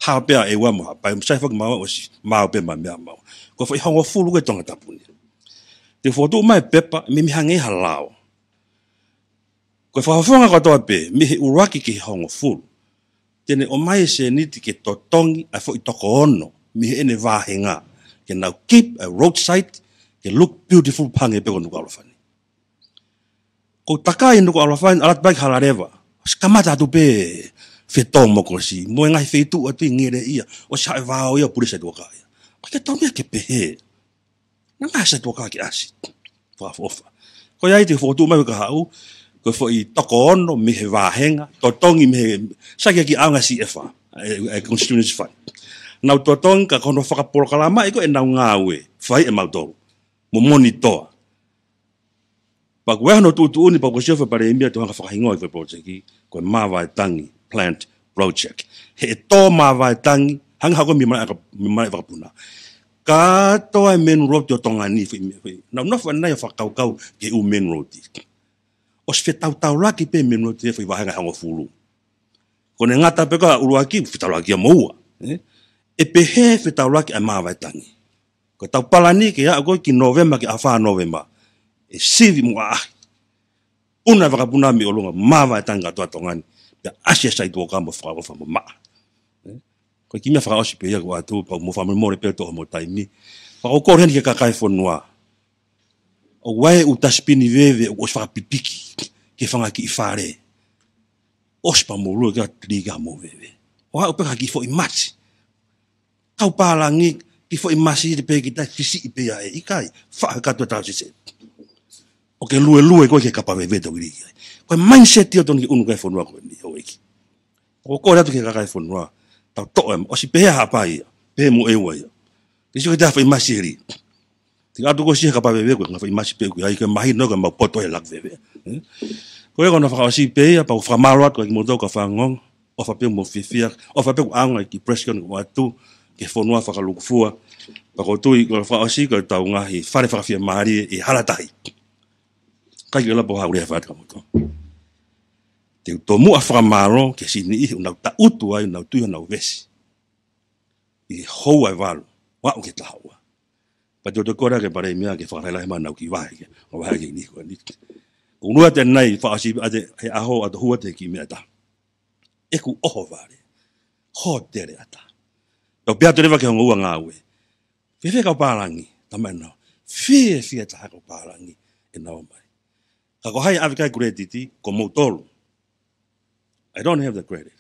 Hao pē ʻa ʻEua mo Haʻapai, sai foki maua ʻosi, maʻu pē ʻemau meʻa maʻu. Ko e foʻi hongofulu ko ē ʻi Tongatapu ni. Te u fokotuʻu mai e pepa, meimei hangē ha lao. Ko e fakafofonga kotoa pē, mei he ʻuluaki ki he hongofulu. Te ne ʻomai e sēniti ke totongi ʻa e foʻi toko ono, mei heʻene vāhenga. Ke nau keep ʻa e roadside, ke look beautiful hangē pē ko Nukuʻalofa ni. Ko e takai Nukuʻalofa ni, ʻalu atu pē ki Halaleva. ʻOsi kamata atu pē Fetōmokosi. Mo e ngaahi feituʻu atu ʻi Ngeleʻia. ʻOsi haʻu e vao ia ʻo pule side walk ia. ʻOku ʻikai ke tau meʻa ke pehē. Naʻa ngaahi side walk ke ʻasi. Fakaʻofoʻofa. Ko ia ai te u fokotuʻu mai he kahaʻu. Ko e foʻi toko ono mei he vāhenga. Totongi mei he, sai ke kiʻi ʻaonga C F R. ʻE, ʻe constituency fund. Nau totongi ka ko hono fakapolokalamaʻi ko ē ʻenau ngāue. Fai ʻe mautolu. Mo monitor. Pea ko e hā hono tuʻutuʻuni pea ko e sio fai Palēmia te u hanga fakahingoa e foʻi project, ko e Māvaetangi Plant Project. He ʻe tō māvaetangi, hangē ko e meʻa mai ʻa e ka, meʻa mai ʻa e vakapuna. Kātoa e main road ʻo Tonga ni foʻi, foʻi. Naʻa nau nofo ʻanenai ʻo fakakaukau ki he ʻū main road. ʻOsi fetautaulaki pē main road ʻi he foʻi vāhenga ʻe hongofulu. Ko ʻene ngata pē ko e ʻuluaki, fetaulaki ia mo ua. ʻE? ʻE pehē fetaulaki ʻa e māvaetangi. Ko ʻetau palani ke aʻu ko ē ki Nōvema, ki he ʻaho fā Nōvema. ʻE sivi mo ʻaʻahi. Puna e vakapuna mei ʻolunga, māvaetangi kātoa Tonga ni. Pea ʻasi e side walk mo fakaʻofoʻofa mo maʻa. Ko e kiʻi meʻa fakaʻosi pē ia ʻoku ou ʻatu, pea mo fakamolemole pē ʻi hoʻomou taimi. Pea ʻoku ou kole heni ki he kakai e fonua. ʻOku ʻi ai e ʻū tasipini veve, ʻoku ʻosi fakapipiki. Ki he fanga kiʻi fale. ʻOsi pea mou lue ki ʻapi ki ha mou veve. ʻO aʻu pē ki ha kiʻi foʻi masi. Kau pālangi, kiʻi foʻi masi ʻe pē ki tai sisiʻi pē ia ʻe ʻikai. Faʻa katu e tau sise. ʻOku ke luelue koe ki he kapa veve toki lī ki ai. Ko e mindset ia ʻoku tonu ke ʻunu ki ai e fonua ko eni, houʻeiki. ʻOku ou kole atu ki he kakai e fonua. Tau toʻo e, ʻosi pehē ha hapai ia. Pehē mo e ua ia. Ke sio ki he taha foʻi masi ʻe lī. Te u ʻatu koe ʻo sio ki he kapa veve ko e ngaahi foʻi masi pē ʻoku ʻi ai, ke mahino ko e mau poto he laku veve. Eh? Ko ia ko hono fakaʻosi pē ia, pea ʻoku ou fakamālō atu kiate kimoutolu kau fanongo. ʻOfa pē mo fiefia, ʻofa pē ʻoku ʻaonga e kiʻi press con kuo ʻoatu ki he fonua fakalūkufua. Pea ʻoku ou tui ko e fakaʻosi ko e tau ngaahi fale fakafiemālie ʻi hala tahi. Kae ʻikai ke u lava ʻo haʻu lea fai atu kia moutolu. Te u tomuʻa fakamālō ki he siʻi niʻihi ʻoku nau tangutu ai, nau tui honau vesi ʻi he houa ʻe valu ʻo aʻu ki he taha ua. Pea te u toe kole ki he Palēmia ke fakalahilahi mai honau kiʻi vahe ke, ʻo vahe ki he niʻihi ko eni. ʻOku ou lue atu ʻanenai fakaʻosi atu he ʻaho ʻo toʻo atu e kiʻi meʻa ʻe taha. ʻEku ʻohovale. Hōtele ʻe taha. Tau pehē atu leva ki he ongo ua ngāue. Fiefia kau pālangi. Tama ena. Fiefia taha kau pālangi. ʻEna ō mai. Ka ko hai ʻave ki ai e credit, ko moutolu. I don't have the credit.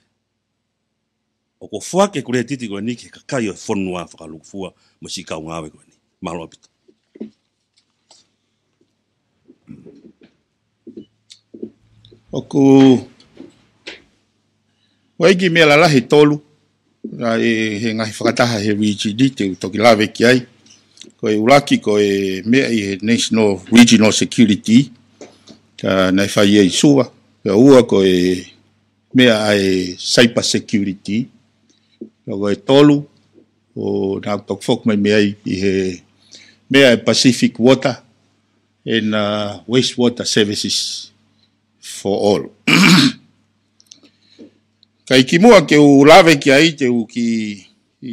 ʻOku ou foaki e credit ko eni ki he kakai ʻo e fonua fakalūkufua mo e siʻi kau ngāue ko eni. Mālō ʻaupito. ʻOku ʻi ai e kiʻi meʻa lalahi ʻe tolu, ʻa e, he ngaahi fakataha he region ni te u toki lave ki ai. Ko e ʻuluaki ko e meʻa ʻi he National Regional Security, ka naʻe fai ia ʻi Suva. Ko e ua ko e meʻa ʻa e cyber security. Pea ko e tolu, ʻoku ou toki foki mai mei ai ʻi he meʻa ʻa e Pacific Water and, uh, Wastewater Services for All. Kae kimuʻa ke u lave ki ai te u kiʻi, ʻi,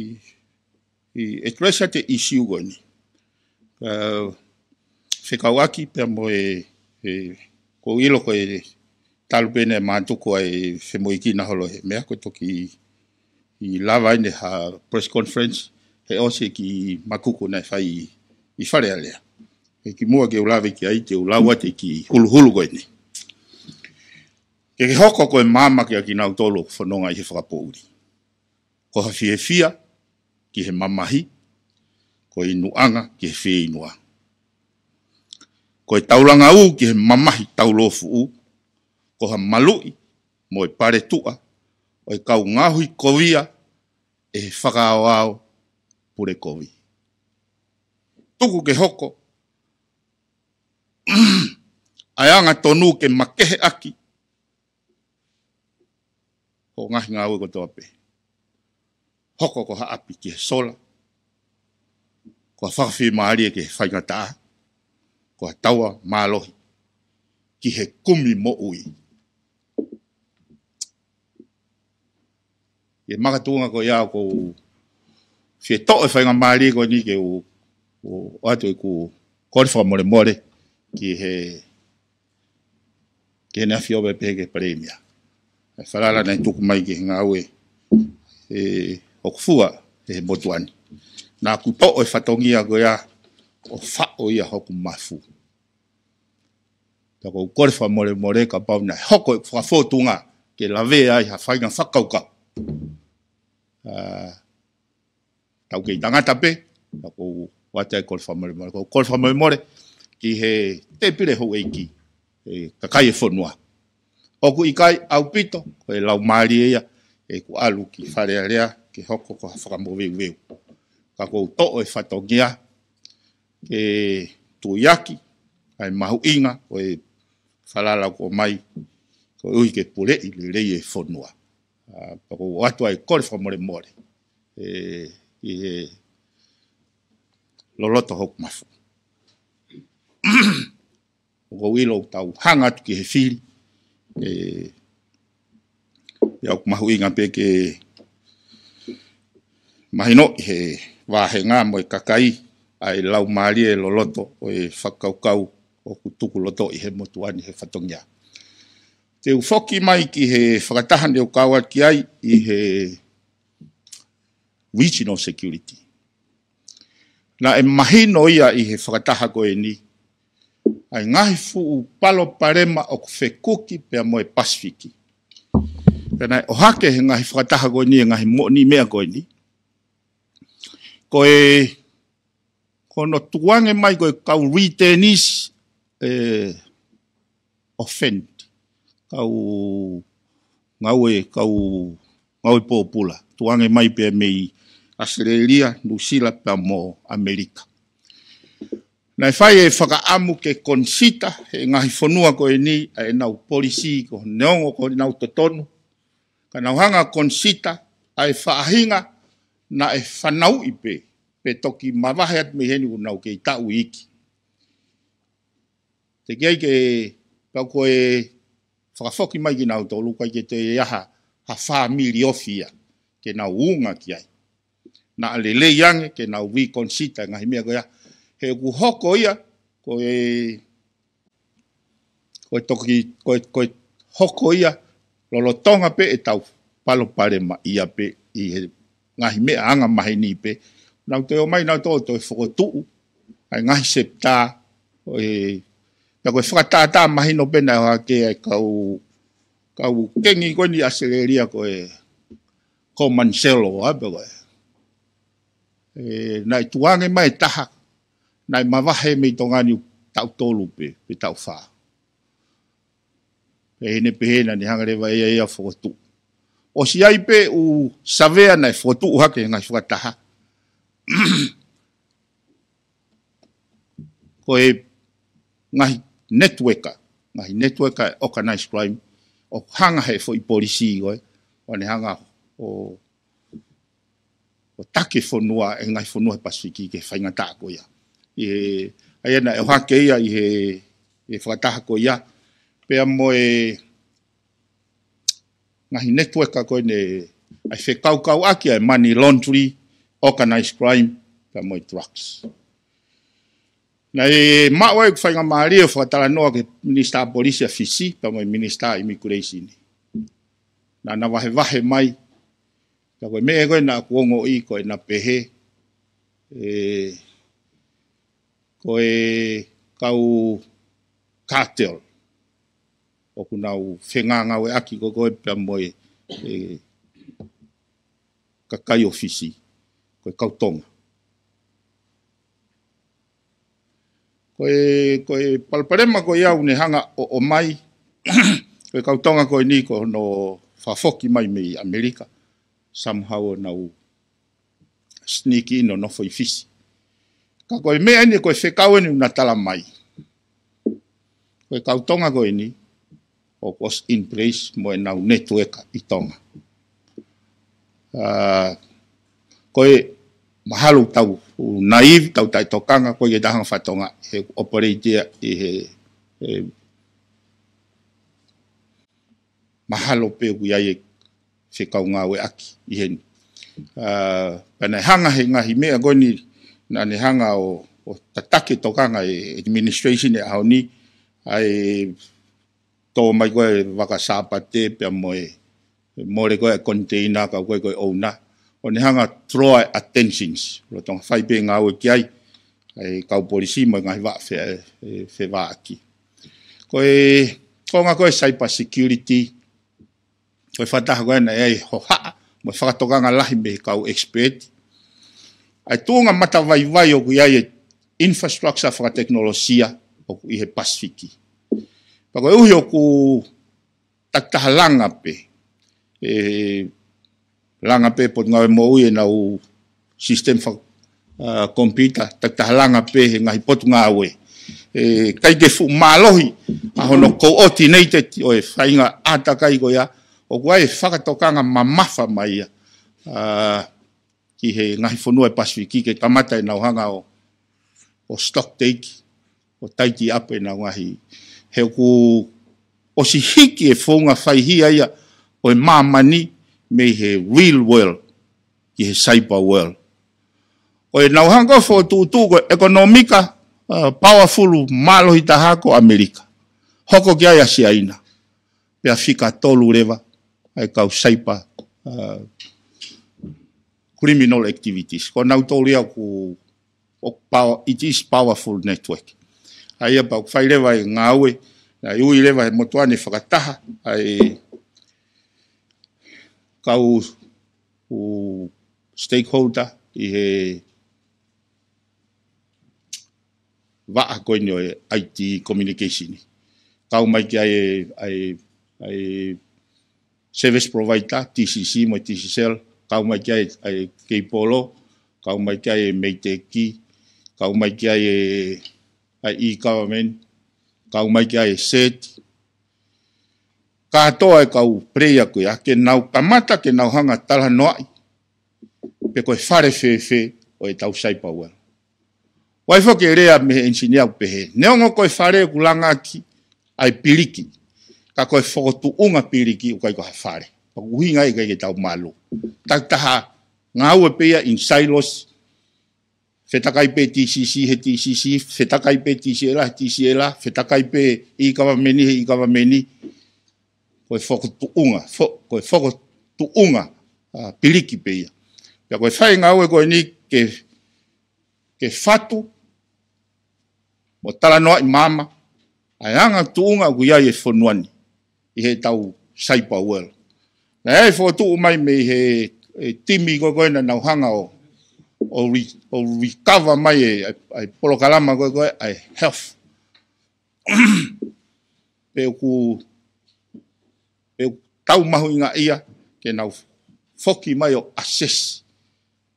ʻi address atu e issue ko eni. Uh, fekauʻaki pea mo e, e, ʻoku ou ʻilo ko e talu pē ʻene mātuku ai femoʻuekina holo he meʻa ko e toki ʻi lava ʻene ha press conference he ʻosi e kiʻi makuku naʻe fai ʻi Fale Alea. Kae kimuʻa ke u lave ki ai te u lau atu e kiʻi huluhulu ko eni. Ke ke hoko ko e maama kiate kinautolu ʻoku fononga ʻi he fakapoʻuli. Ko ha fiefia ki he mamahi, ko e ʻinuʻanga ki he fieinua. Ko e taulanga ū ki he mamahi taulōfuʻu, ko ha maluʻi mo e paletuʻa ʻo e kau ngaohikovia ʻe he fakaaoao pule kovi. Tuku ke hoko ʻa e angatonu ke makehe ʻaki hoʻo ngaahi ngāue kotoa pē. Hoko ko ha ʻapi ki he sola, ko ha fakafiemālie ki he faingataʻa, ko ha taua mālohi ki he kumi moʻui. ʻI he makatuʻunga ko ia ʻoku ou fie toʻo e faingamālie ko eni ke u, u ʻoatu ʻeku kole fakamolemole ki he, ki heʻene ʻafio pē ki he Palēmia. ʻA e falala naʻe tuku mai ki he ngāue ʻe, ʻoku fua ʻe he motuʻa ni. Naʻa ku toʻo e fatongia ko ia ʻo faʻo ia hoku mafu. Pea ʻoku ou kole fakamolemole kapau naʻe hoko e fakafōtunga ke lavea ai ha faʻahinga fakakaukau. ʻA, tau kei tangata pē, pea ʻoku ou ʻoatu e kole fakamolemole. ʻOku ou kole fakamolemole ki he tēpile houʻeiki, ʻe kakai e fonua. ʻOku ʻikai ʻaupito, ko e laumālie ia, ʻeku ʻalu ki Fale Alea, ke hoko ko ha fakamoveuveu. Ka ʻoku ou toʻo e fatongia, ke tuiaki ʻa e mahuʻinga ʻo e falala ʻoku ʻomai, koeʻuhi ke puleʻi lelei e fonua. ʻA, pea ʻoku ou ʻoatu ai e kole fakamolemole, ʻe, ʻi he loloto hoku mafu. ʻOku ou ʻilo ʻoku tau hanga atu ki he fili, ʻe, pea ʻoku mahuʻinga pē ke mahinoʻi he vāhenga mo e kakai ʻa e laumālie loloto ʻo e fakakaukau ʻoku tukulotoʻi he motuʻa ni he fatongia. Te u foki mai ki he fakataha naʻa ku kau atu ki ai ʻi he regional security. Naʻe mahino ia ʻi he fakataha ko eni, ʻa e ngaahi fuʻu palopalema ʻoku fekuki pea mo e Pasifiki. Pea naʻe ʻohake he ngaahi fakataha ko eni, e ngaahi moʻoniʻi meʻa ko eni, ko e, ko hono tukuange mai ko e kau returnees, e, offend, kau ngāue, kau ngāue pōpula, tukuange mai pē mei ʻAositelēlia, Nuʻusila pea mo ʻAmelika. Naʻe fai e fakaʻamu ke konisita he ngaahi fonua ko eni ʻa ʻenau polisī, ko neongo ko ʻenau totonu, ka nau hanga konisita ʻa e faʻahinga naʻe fanauʻi pē, pe toki mavahe atu mei heni ʻoku nau kei taʻu iiki. Teʻeki ai ke, pea ko e fakafoki mai kinautolu, ʻikai ke toe ʻi ai ha, ha fāmili ofi ia ke nau unga ki ai. Naʻa lelei ange ke nau reconsider e ngaahi meʻa ko ia. He ʻoku hoko ia, ko e, ko e toki, ko e, ko e hoko ia lolotonga pē ʻetau palopalema ia pē ʻi he ngaahi meʻa anga maheni pē. Nau toe ō mai, nau toe, toe fokotuʻu ʻa e ngaahi septa, ʻo e, pea ko e fakatātā mahino pē naʻe ʻohake ʻa e kau, kau kengi ko eni ʻAositelēlia ko e Common Sense, ʻa pē ko e. E, naʻe tukuange mai e taha, naʻe mavahe mei Tonga ni taʻu tolu pē, pe taʻu fā. Pea ʻi heʻene pehē naʻa ne hanga leva ʻe ia ia ʻo fokotuʻu. ʻOsi ʻi ai pē ʻū savea naʻe fokotuʻu hake he ngaahi fakataha. Ko e ngaahi networker, ngaahi networker e organized crime, ʻoku hanga he foʻi polisī ko ē, ʻo ne hanga ʻo, ʻo taki e fonua, e ngaahi fonua he Pasifiki ki he faingataʻa ko ia. ʻI he, ʻa ia naʻe ʻohake ia ʻi he, he fakataha ko ia, pea mo e ngaahi networker ko eni, ʻa e fekaukauʻaki ʻa e money laundry, organized crime, pea mo e drugs. Naʻe maʻu ai ʻeku faingamālie ʻo fakatalanoa ki he Minisitā Polisi ʻa Fisi, pea mo e Minisitā Immigration. Naʻa na vahevahe mai, ka ko e meʻa ko ē naʻa ku ongoʻi ko ʻena pehē, e, ko e kau cartel ʻoku nau fengāngāueʻaki ko ē pea mo e, e kakai ʻo Fisi, ko e kau Tonga. Ko e, ko e palopalema ko ia ʻoku ne hanga ʻo, ʻomai, ko e kau Tonga ko eni ko hono fakafoki mai mei ʻAmelika, somehow ʻo nau sneak in ʻo nofo ʻi Fisi. Ka ko e meʻa eni, ko e fekau eni ʻoku na tala mai, ko e kau Tonga ko eni ʻoku ʻosi in place mo ʻenau networker ʻi Tonga. ʻA, ko e mahalo tau naive, tau taʻetokanga, ko e ke tahanga fatonga he operate ia ʻi he, he mahalo pē ʻoku ʻi ai e fekau ngāueʻaki ʻi heni. ʻA, pea naʻe hanga he ngaahi meʻa ko eni, naʻa ne hanga ʻo, ʻo tataki e tokanga e administration he ʻaho ni, ʻa e tō mai ko ē vaka Sāpate pea mo e, mole ko ē container, kau ko ē ko e ʻouna. ʻO ne hanga draw attentions, lolotonga fai pē ngāue ki ai ʻa e kau polisī mo e ngaahi vaʻa fe, e, fevaʻaki. Ko e, ko e ngaahi ko e cyber security, ko e fakataha ko ē naʻe ʻi ai e hohaʻa mo e fakatokanga lahi mei he kau expert. ʻA e tuʻunga matavaivai ʻoku ʻi ai e infrastructure fakatekinolosia ʻoku ʻi he Pasifiki. Pea koeʻuhi ʻoku takitaha langa pē, e, langa pē Potungāue Moʻui ʻenau system faka, ʻa, computer, takitaha langa pē he ngaahi Potungāue. E, ʻikai ke fuʻu mālohi ʻa hono coordinated ʻo e faʻahinga ʻātakai ko ia, ʻoku ʻi ai e fakatokanga mamafa mai ia, ʻa, ki he ngaahi fonua e Pasifiki ke kamata ʻenau hanga ʻo, ʻo stock take, ʻo tidy up ʻenau ngaahi. He ʻoku ʻosi hiki e founga faihia ia ʻo e māmani mei he real world ki he cyber world. ʻO ʻenau hanga ʻo fokotuʻutuʻu ko e ʻekonōmika, ʻa, powerful mālohi taha ko ʻAmelika. Hoko ki ai ʻa Siaina. Pea fika tolu leva ʻa e kau cyber, ʻa, criminal activities. Ko nautolu ia ʻoku, ʻoku power, it is powerful network. ʻA ia pea ʻoku fai leva e ngāue, naʻe ui leva he motuʻa ni fakataha ʻa e, kau ʻū stakeholder ʻi he vaʻa ko eni ʻo e I T communication. Kau mai ki ai e, ʻa e, ʻa e service provider, T C C mo e T C Cell, kau mai ki ai e, ʻa e cable, kau mai ki ai e MEIDECC, kau mai ki ai e, ʻa e e-government, kau mai ki ai e set. Kātoa e kau player ko ia, ke nau kamata, ke nau hanga talanoaʻi pe ko e fale fēfē ʻo e tau Cyber World. ʻOku ʻi ai foki e lea mei he engineer ʻoku pehē, neongo ko e fale ʻoku langaki ʻa e piliki, ka ko e fokotuʻunga piliki ʻoku ʻikai ko ha fale. Pea ko e ʻuhinga ia ʻikai ke tau malu. Takitaha ngāue pē ia in silos, fetakai pē T C C he T C C, fetakai pē T C L he T C L, fetakai pē e-government he e-government. Ko e fokotuʻunga, fo-, ko e fokotuʻunga, ʻa, piliki pē ia. Pea ko e fai ngāue ko eni ke, ke fatu mo talanoaʻi maama ʻa e anga tuʻunga ʻoku ʻi ai e fonua ni ʻi he tau Cyber World. Naʻe fokotuʻu mai mei he, e timi ko ē naʻa nau hanga ʻo, ʻo re-, ʻo recover mai e, e, e polokalama ko ē ʻa e health. Pe ʻoku, pe ʻoku tau mahuʻinga ia ke nau foki mai ʻo assess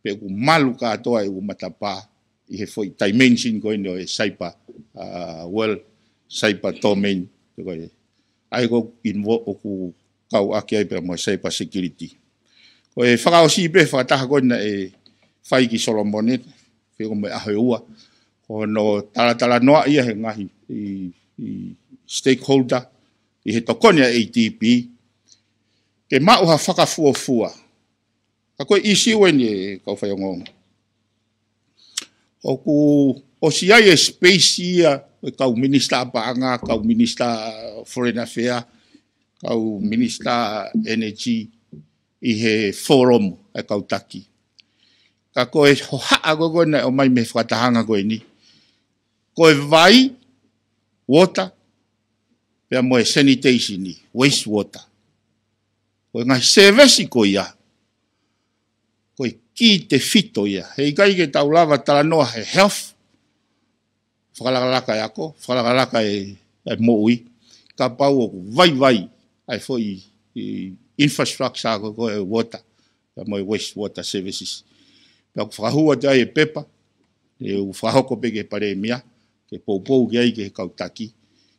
pe ʻoku malu kātoa e ʻū matapā ʻi he foʻi dimension ko eni ʻo e cyber, ʻa, world, cyber domain, pe ko e, ʻa ia ʻoku invo-, ʻoku kau ʻaki ai pea mo e cyber security. Ko e fakaʻosi pē fakataha ko eni naʻe fai ki Solomone, pe ko e meʻa he ua, ko hono talatalanoaʻi ʻa e ngaahi, ʻi, ʻi stakeholder, ʻi he tokoni ʻa e A D B, ke maʻu ha fakafuofua. Ka ko e ʻīsiu eni ʻe kau faiongoongo. ʻOku ʻosi ʻi ai e space ia ʻo e kau minisitā paʻanga, kau minisitā foreign affairs, kau minisitā energy ʻi he forum ʻa e kau taki. Ka ko e hohaʻa ko ē naʻe ʻomai mei he fakatahaʻanga ko eni, ko e vai, water, pea mo e sanitation, waste water. Ko e ngaahi service ko ia, ko e kī tefito ia. Heʻikai ke tau lava talanoa he health, fakalakalaka e ako, fakalakalaka e, e moʻui, kapau ʻoku vaivai ʻa e foʻi, ʻi, infrastructure ko ē ʻo e water, pea mo e waste water services. Pea ʻoku fakahū atu ai e pepa, ʻe u fakahoko pē ki he palēmia, ke poupou ki ai ki he kau taki,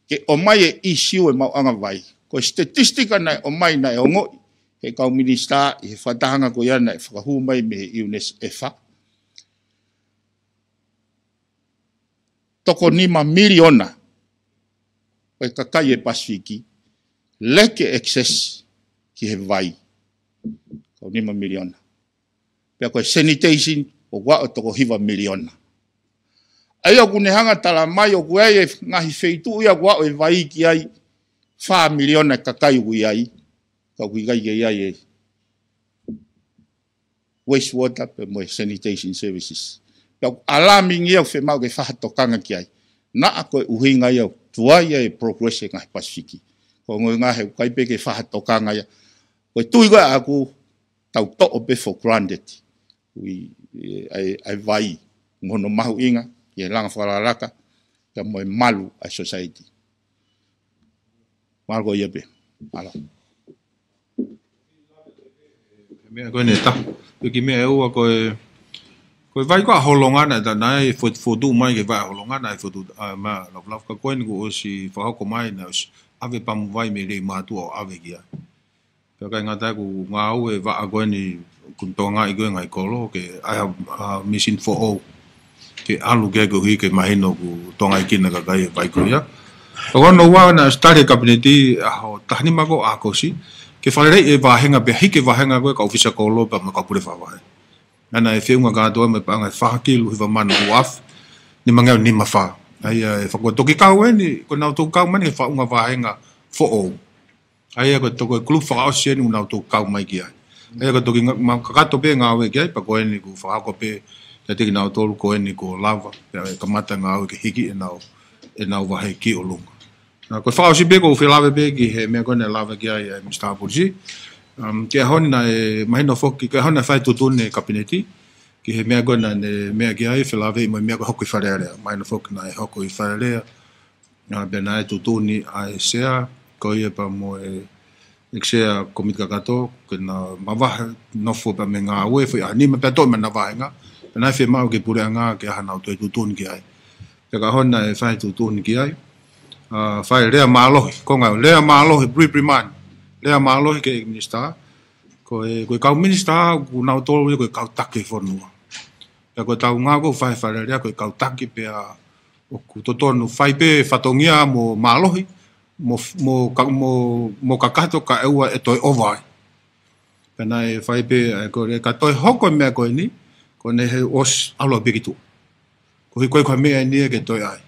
ke ʻomai e ʻīsiu e maʻuʻanga vai. Ko e statistika naʻe ʻomai naʻe ongoʻi he kau minisitā ʻi he fakatahaʻanga ko ia naʻe fakahū mai mei he UNICEF, toko nima miliona ʻo e kakai e Pasifiki leke access ki he vai. Toko nima miliona. Pea ko e sanitation ʻoku aʻu toko hiva miliona. ʻA ia ʻoku ne hanga tala mai ʻoku ʻi ai e ngaahi feituʻu ia ʻoku aʻu e vai ki ai, fā miliona e kakai ʻoku ʻi ai, ka ʻoku ʻikai ke ʻi ai e waste water pea mo e sanitation services. Pea ʻoku alarming ia, ʻoku fiemaʻu ke fai ha tokanga ki ai. Naʻa ko e ʻuhinga ia ʻoku tuai ai e progress e ngaahi Pasifiki. Ko e ʻuhinga he ʻoku ʻikai pē ke fai ha tokanga ia. Ko e tui ko ē ʻaʻaku, tau toʻo pē for granted ʻa e, ʻa e, ʻa e vai, mo hono mahuʻinga ki he langa fakalakalaka, pea mo e malu ʻa e society. Mālō, ko ia pē. Mālō. Meʻa ko eni ʻe taha. Pea ki he meʻa ʻe ua ko e, ko e vai ko ē ʻa Holonga naʻe ta-, naʻe fo-, fotu mai ki he vai ʻa Holonga naʻe fotu, ʻa, ma, lafulafu ka ko eni kuo ʻosi fakahoko mai naʻe ʻosi ʻave pamu vai mei Leimātuʻa ʻo ʻave ki ai. Pea ʻikai ngata ai ʻoku ngāue e vaʻa ko eni ʻoku ne tokangaʻi ko ē ngaahi kolo ke ʻai ha, ha machine foʻou ke ʻalu ki ai koeʻuhi ke mahino ʻoku tokangaʻi ʻe kinautolu e kakai e vai ko ia. Pea ko hono ua naʻe ʻosi tali ʻe he Kapineti ʻaho taha nima ko ē ʻo ʻAokosi ke faleleiʻi e vāhenga pea hiki e vāhenga ko ē ʻa e kau ʻōfisa kolo pea mo e kau pule fakavahe. Naʻe feʻunga kātoa mo e paʻanga ʻe fā kilu hiva mano ua afe nima ngeau nima fā. ʻA ia ʻe fakaʻuta toki kau eni, ko ʻenau toki kau mai eni he faʻunga vāhenga foʻou. ʻA ia ko e toko e kulupu fakaʻosi eni ʻoku nau toki kau mai ki ai. ʻA ia ko e toki nga-, ma-, kakato pē ngāue ki ai, pea ko eni kuo fakahoko pē kiate kinautolu ko eni kuo lava, pea ʻe kamata ngāue ke hiki ʻenau, ʻenau vahe ki ʻolunga. Naʻa ko e fakaʻosi pē ʻoku ou fie lave pē ki he meʻa ko ē naʻe lave ki ai ʻa e Minisitā Polisi. Um, ke ʻaho ni naʻe mahino foki, ke ʻaho ni naʻe fai tuʻutuʻuni ʻe he Kapineti ki he meʻa ko ē naʻa ne meʻa ki ai, felāveʻi mo e meʻa ko ē hoko ʻi Fale Alea. Mahino foki naʻe hoko ʻi Fale Alea, ʻa, pea naʻe tuʻutuʻuni ʻa e Sea, ko ia pea mo e ʻEiki Sea Komiti Kakato, ke na mavahe, nofo pea mo e ngāue, foʻi ʻaho nima pea toʻo mai ʻena vahenga, pea naʻe fiemaʻu ki he Puleʻanga ke ʻi ai haʻanau toe tuʻutuʻuni ki ai. Pea ko e ʻaho ni naʻe fai tuʻutuʻuni ki ai, ʻa, fai lea mālohi, ko e ngaahi lea mālohi, reprimand, lea mālohi ki he Minisitā, ko e, ko e kau Minisitā, ko kinautolu ia ko e kau taki fonua. Pea ko ʻetau ngāue ko ē ʻoku fai ʻi Fale Alea ko e kau taki pea ʻoku totonu fai pē fatongia mo mālohi, mo, mo ka-, mo, mo kakato kae ʻoua ʻe toe ʻova ai. Pea naʻe fai pē, ʻa, ko e ka toe hoko e meʻa ko eni, ko ʻene hē ʻosi ʻalu pē ki tuʻa. Koeʻuhi ko e ko e meʻa eni ia ke toe ʻai.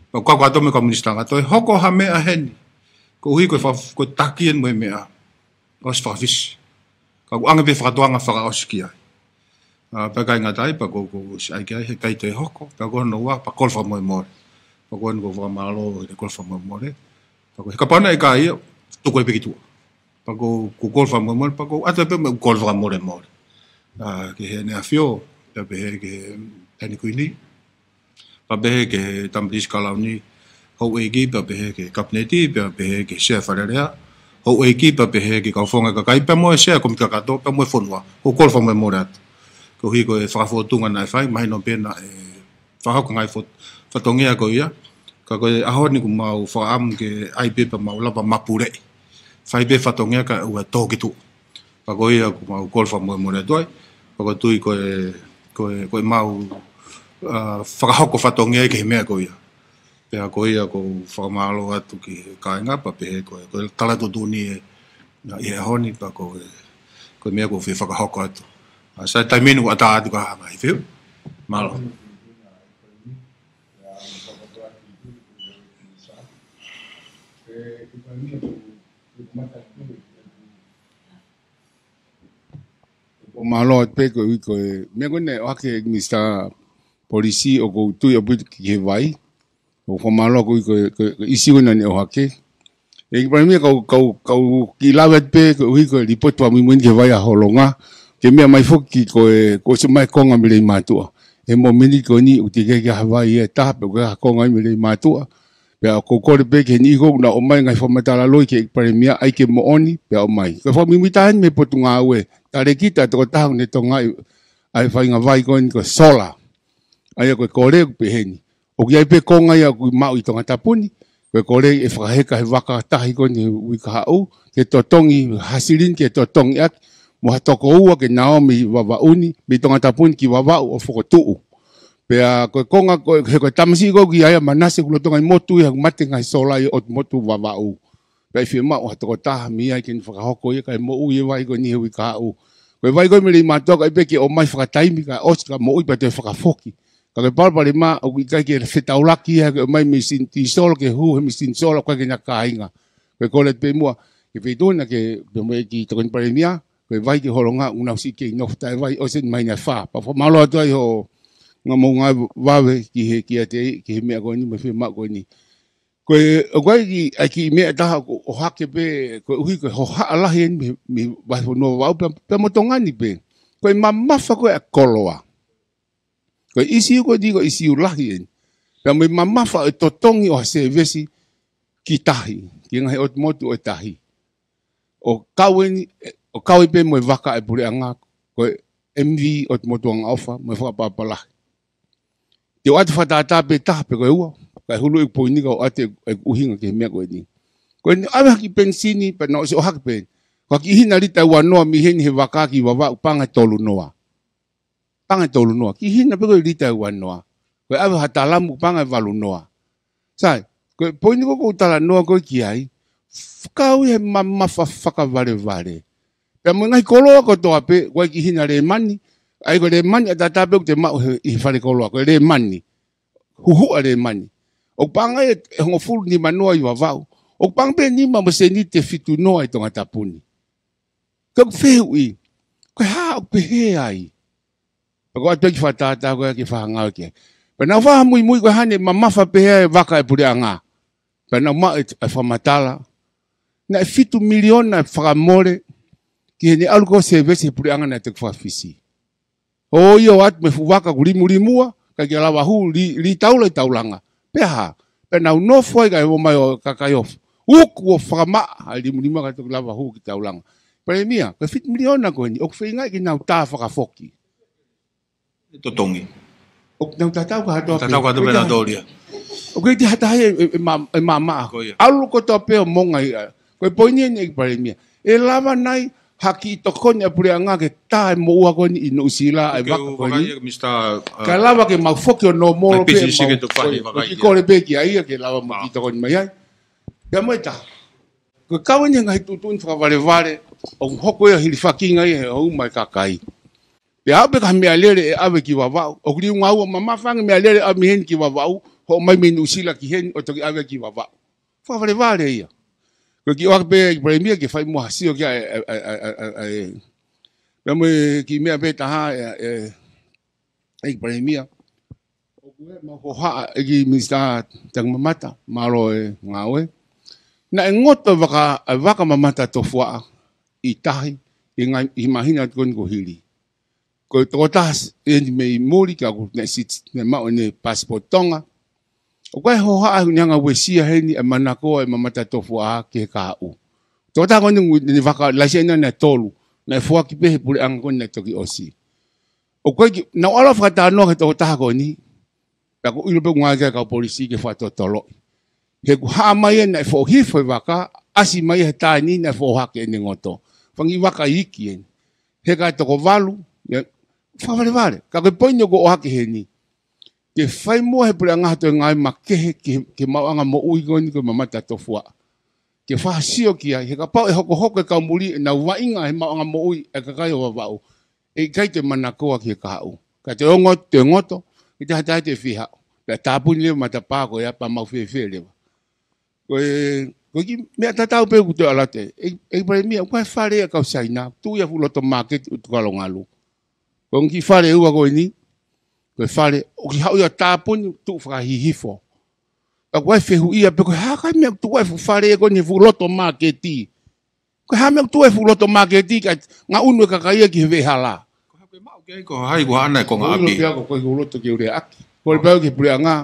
Pea ko e kau kātoa mo e kau Minisitā, ka toe hoko ha meʻa heni, koeʻuhi ko e fa-, ko e taki eni mo e meʻa, ʻosi fakafisi. Ka ʻoku ʻange pē fakatoanga fakaʻosi ki ai. ʻA, pea ʻikai ngata ai, pea ʻoku, ʻoku siʻi ʻai ki ai, heʻikai toe hoko, pea ko hono ua, pea kole fakamolemole. Pea ko eni ʻoku ou fakamālō he kole fakamolemole. Pea ko e he kapau naʻe ʻikai ia, tuku ai pē ki tuʻa. Pea ʻoku, ʻoku kole fakamolemole, pea ʻoku ʻoatu pē mo e kole fakamolemole. ʻA, ki heʻene ʻAfio, pea pehē ki he Taʻahine Kuini, pea pehē ki he Tama Palisi Kalauni, Houʻeiki, pea pehē ki he Kapineti, pea pehē ki he Sea Fale Alea, Houʻeiki, pea pehē ki he kau founga kakai, pea mo e Sea Komiti Kakato, pea mo e fonua, ʻoku ou kole fakamolemole atu. Koeʻuhi ko e fakafōtunga naʻe fai, mahino pē naʻe fakahoko e ngaahi fo-, fatongia ko ia, ka ko e ʻaho ni ʻoku mau fakaʻamu ke ʻai pē pea mau lava mapuleʻi. Fai pē fatongia kae ʻoua ʻe tō ki tuʻa. Pea ko ia ʻoku mau kole fakamolemole atu ai. Pea ʻoku ou tui ko e, ko e, ko e mau, ʻa, fakahoko fatongia ki he meʻa ko ia. Pea ko ia ʻoku ou fakamālō atu ki he kāinga, pea pehē ko e, ko e tala tuʻutuʻuni ē, ʻi he ʻaho ni pea ko e, ko e meʻa ʻoku ou fie fakahoko atu. ʻA, sai taimi ni ʻoku ʻatā atu ka hanga ʻi feu. Mālō. Ko e mālō atu pē koeʻuhi ko e meʻa ko eni ʻohake ʻe he Minisitā Polisi ʻoku ou tui ʻaupito ki he vai. ʻOku ou fakamālō koeʻuhi ko e, ko e, ko e ʻīsiu naʻa ne ʻohake. ʻEiki Palēmia, kau, kau, kau kiʻi lave atu pē koeʻuhi ko e lipooti fakamuimui ni ki he vai ʻa Holonga. Ke meʻa mai foki ko e, ko e ʻosi mai konga mei Leimātuʻa. ʻI he mōmeniti ko eni ʻoku teʻeki ai ke ʻi ai ha vai ia ʻe taha pe ʻoku ʻi ai ha konga mei Leimātuʻa. Pea ʻoku ou kole pē ki he niʻihi ko ē ʻoku nau ʻomai ngaahi fakamatala loi ki he ʻEiki Palēmia, ʻai ke moʻoni pea ʻomai. Ko e fakamuimui taha eni mei he Potungāue, talēkita ʻa e tokotaha ʻoku ne tokangaʻi ʻa e faʻahinga vai ko eni ko e sola. ʻA ia ko e kole ʻoku pehē ni. ʻOku ʻi ai pē konga ia ʻoku maʻu ʻi Tongatapu ni, ko e kole ʻe fakaheka he vaka tahi ko eni he uike kahaʻu, ke totongi, Hasilini ke totongi ʻaki, mo ha toko ua ke na ō mei Vavaʻu ni, mei Tongatapu ni ki Vavaʻu ʻo fokotuʻu. Pea ko e konga ko e, he ko e tamasiʻi ko ē ʻoku ʻi ai ʻa Manase ʻoku lolotonga ʻi motu ia he ʻoku mate ngaahi sola ʻi ʻOtu Motu Vavaʻu. Pea ʻe fiemaʻu ha tokotaha mei ai ke ne fakahoko ia kae moʻui e vai ko eni he uike kahaʻu. Ko e vai ko ē mei Leimātuʻa ʻoku ʻikai pē ke ʻomai fakataimi kae ʻosi ka moʻui pea toe fakafoki. Ka ko e palopalema ʻoku ʻikai ke fetaulaki ia ke ʻomai mei he misini tīsola ke hū he misini sola ʻoku ʻikai ke na kāinga. Ko e kole pē muʻa ki he Feituʻu na ke, pea mo e ʻEiki Tokoni Palēmia, ko e vai ki Holonga, ʻoku nau siʻi kei nofo taʻe vai, ʻosi eni mai na fā. Pea fakamālō atu ai hoʻo ngaahi vave ki he, kiate, ki he meʻa ko eni, mo e fiemaʻu ko eni. Ko e, ʻoku ʻi ai ki, ʻai ki he meʻa ʻe taha ʻoku ʻohake pē, koeʻuhi ko e hohaʻa lahi eni mei, mei he vahefonua Vavaʻu, pea, pea mo Tonga ni pē. Ko e mamafa ko ē ʻa e koloa. Ko e ʻīsiu ko eni, ko e ʻīsiu lahi eni. Pea mo e mamafa ʻo e totongi ʻo ha sēvesi ki tahi, ki he ngaahi ʻotu motu ʻo e tahi. ʻO kau eni, ʻo kau ai pē mo e vaka ʻa e puleʻanga, ko e M V ʻOtu Motu Angaʻofa, mo e Fakapapalahi. Te u ʻoatu fakatātā pē taha pe ko e ua, kae huluʻi e poini ka u ʻoatu e, e ʻuhinga ki he meʻa ko eni. Ko eni ʻave ha kiʻi penisini, pea nau ʻosi ʻohake pē. Ko ha kiʻi hina lita ʻe ua noa mei heni he vaka ki Vavaʻu paʻanga ʻe tolu noa. Paʻanga ʻe tolu noa. Kiʻi hina pē ko e lita ʻe ua noa. Ko e ʻave ha talamu paʻanga ʻe valu noa. Sai, ko e poini ko ē ʻoku ou talanoa ko ē ki ai, kau ʻi he mamafa fakavalevale. Pea mo e ngaahi koloa kotoa pē, ʻoku ʻi ai e kiʻi hina lēmani, ʻa ia ko e lēmani ʻataʻatā pē ʻoku te maʻu he, ʻi he fale koloa, ko e lēmani. Huhuʻa lēmani. ʻOku paʻanga ia ʻe hongofulu nima noa ʻi Vavaʻu. ʻOku paʻanga pē nima mo e sēniti ʻe fitu noa ʻi Tongatapu ni. Ka ʻoku fehuʻi, ko e hā ʻoku pehē ai? Pea ko e ʻoatu e kiʻi fakatātā ko ē ke fakangāueʻaki ai. Pea nau fakamuimui ko e hā ʻene mamafa pehē ai e vaka ʻa e puleʻanga. Pea nau maʻu e, e fakamatala. Naʻe fitu miliona e fakamole, ki heʻene ʻalu ko ē ʻo sēvesi he puleʻanga naʻe toki fakafisi. ʻO ʻio atu mei he fuʻu vaka ʻoku limulimua, ʻikai ke lava hū, li, li taula ʻi taulanga. Pea hā, pea nau nofo ai kae ō mai ʻo kakai ʻo uku ʻo fakamaʻa ʻa e limulimua kae toki lava hū ki taulanga. Palēmia, ko e fitu miliona ko eni, ʻoku feingaʻi ke nau tā fakafoki. Totongi. ʻOku nau tatau kātoa pē. Tatau kātoa pē nautolu ia. ʻOku ʻikai te ha taha ia ʻe, ʻe, ʻe mā, ʻe māmaʻa. Ko ia. ʻAlu kotoa pē ʻo monga ia. Ko e poini eni ʻEiki Palēmia. ʻE lava nai ha kiʻi tokoni ʻa e puleʻanga ke tā e moʻua ko eni ʻi Nuʻusila, ʻa e vaka ko eni. Mister, uh, kae lava ke mau foki ʻo nōmolo pē, mau, ko ia, ko e kiʻi kole pē ki ai ia ke lava mo e kiʻi tokoni mai ai. Pea mo e taha. Ko e kau eni he ngaahi tuʻutuʻuni fakavalevale, ʻoku hoko ia hilifakinga ia he ʻoku ʻuma e kakai. Pea aʻu pē ki ha meʻalele ʻe ʻave ki Vavaʻu. ʻOku liunga ua mamafa ange meʻalele ʻave mei heni ki Vavaʻu, hoʻo ʻomai mei Nuʻusila ki heni ʻo toki ʻave ki Vavaʻu. Fakavalevale ia. Ko e kiʻi ʻohake pē ʻEiki Palēmia ke fai muʻa ha sio ki ai ʻa e, ʻa e, ʻa e, ʻa e, ʻa e. Pea mo e kiʻi meʻa pē taha ʻe, ʻe, ʻEiki Palēmia. ʻOku ʻi ai ʻemau hohaʻa ʻEiki Minisitā Tangi Mamata, mālō e ngāue. Naʻe ngoto e vaka, e vaka mamata tofuaʻa ʻi tahi, ʻi he ngaahi, ʻi he māhina atu ko eni kuo hili. Ko e tokotaha eni mei muli ka ʻoku ne siti, ne maʻu ʻene passport Tonga. ʻOku ʻi ai e hohaʻa ʻoku ne hanga ʻo uesia heni e manako ʻa e mamata tofuaʻa ki he kahaʻu. Tokotaha ko eni ʻoku ne vaka laiseni naʻe tolu, naʻe foaki pē he puleʻanga ko eni naʻe toki ʻosi. ʻOku ʻikai ke, naʻa ku ʻalu ʻo fakatalanoa ki he tokotaha ko eni, pea ʻoku ou ʻilo pē ʻoku ngāueʻaki e kau polisi ke fakatotoloʻi. He kuo hā mai ʻene foʻi hifo e vaka, ʻasi mai he taimi naʻe foʻi hake ʻene ngoto. Fanga kiʻi vaka iiki eni. He ka toko valu, ia, fakavalevale. Ka ko e poini ʻoku ou ʻohake heni. Ke fai muʻa he puleʻanga ha toe ngāue makehe ki he, ki he maʻuʻanga moʻui ko eni ko e mamata tofuaʻa. Ke fai ha sio ki ai, he kapau ʻe hokohoko e kau muli ʻenau vaʻinga he maʻuʻanga moʻui e kakai ʻo Vavaʻu. ʻE ʻikai te manakoa ki he kahaʻu. Ka te ongo, te ngoto, ʻe te hata te fiha. Pea tāpuni leva matapā ko ia pea mau fēfē leva. Ko e, ko e kiʻi meʻa tatau pē ʻoku te ʻalu atu. ʻE, ʻEiki Palēmia, ʻoku ʻi ai e fale ʻa e kau Saina, tuʻu ia he fuʻu loto māketi ʻUtukalongalu. Ko e kiʻi fale ʻe ua ko eni, ko e fale, ʻoku ke haʻu ia ʻo tāpuni, tuʻu fakahihifo. Ka ʻoku ʻi ai e fehuʻia pē ko e hā e meʻa ʻoku tuku ai e fuʻu fale ko eni he fuʻu loto māketi. Ko e hā e meʻa ʻoku tuku ai e fuʻu loto māketi kae ngaʻunu e kakai ia ki he veʻehala. Ko e hā e maʻu ki ai ko hai ko haʻane konga ʻapi. Ko e hā e loto ke u lea ʻaki. Ko e pau ki he puleʻanga.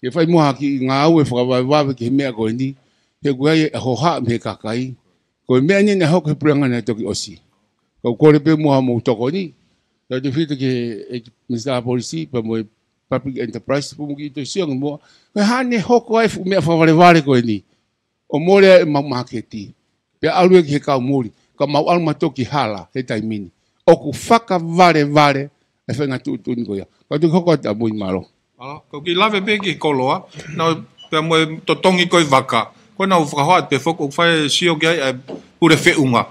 Ke fai muʻa ha kiʻi ngāue fakavavevave ki he meʻa ko eni. He ʻoku ʻi ai e hohaʻa mei he kakai. Ko e meʻa ni naʻe hoko he puleʻanga naʻe toki ʻosi. Ka ʻoku ou kole pē muʻa hoʻomou tokoni. Tautefito ki he, ʻEiki Minisitā Polisi, pea mo e Public Enterprise, pea mou kiʻi toe sio ange muʻa. Ko e hā ʻene hoko ai e fuʻu meʻa fakavalevale ko eni. ʻO mole ai ʻemau māketi. Pea ʻalu ia ki he kau muli. Ka mau ʻalu mautolu ki hala he taimi ni. ʻOku fakavalevale e faʻahinga tuʻutuʻuni ko ia. Ka u toki hoko atu ʻamui, mālō. Mālō. Ko e kiʻi lave pē ki he koloa. Naʻa, pea mo e totongi ko e vaka. Ko e naʻa ku fakahoa pē foki ʻoku fai e sio ki ai ʻa e pule feʻunga.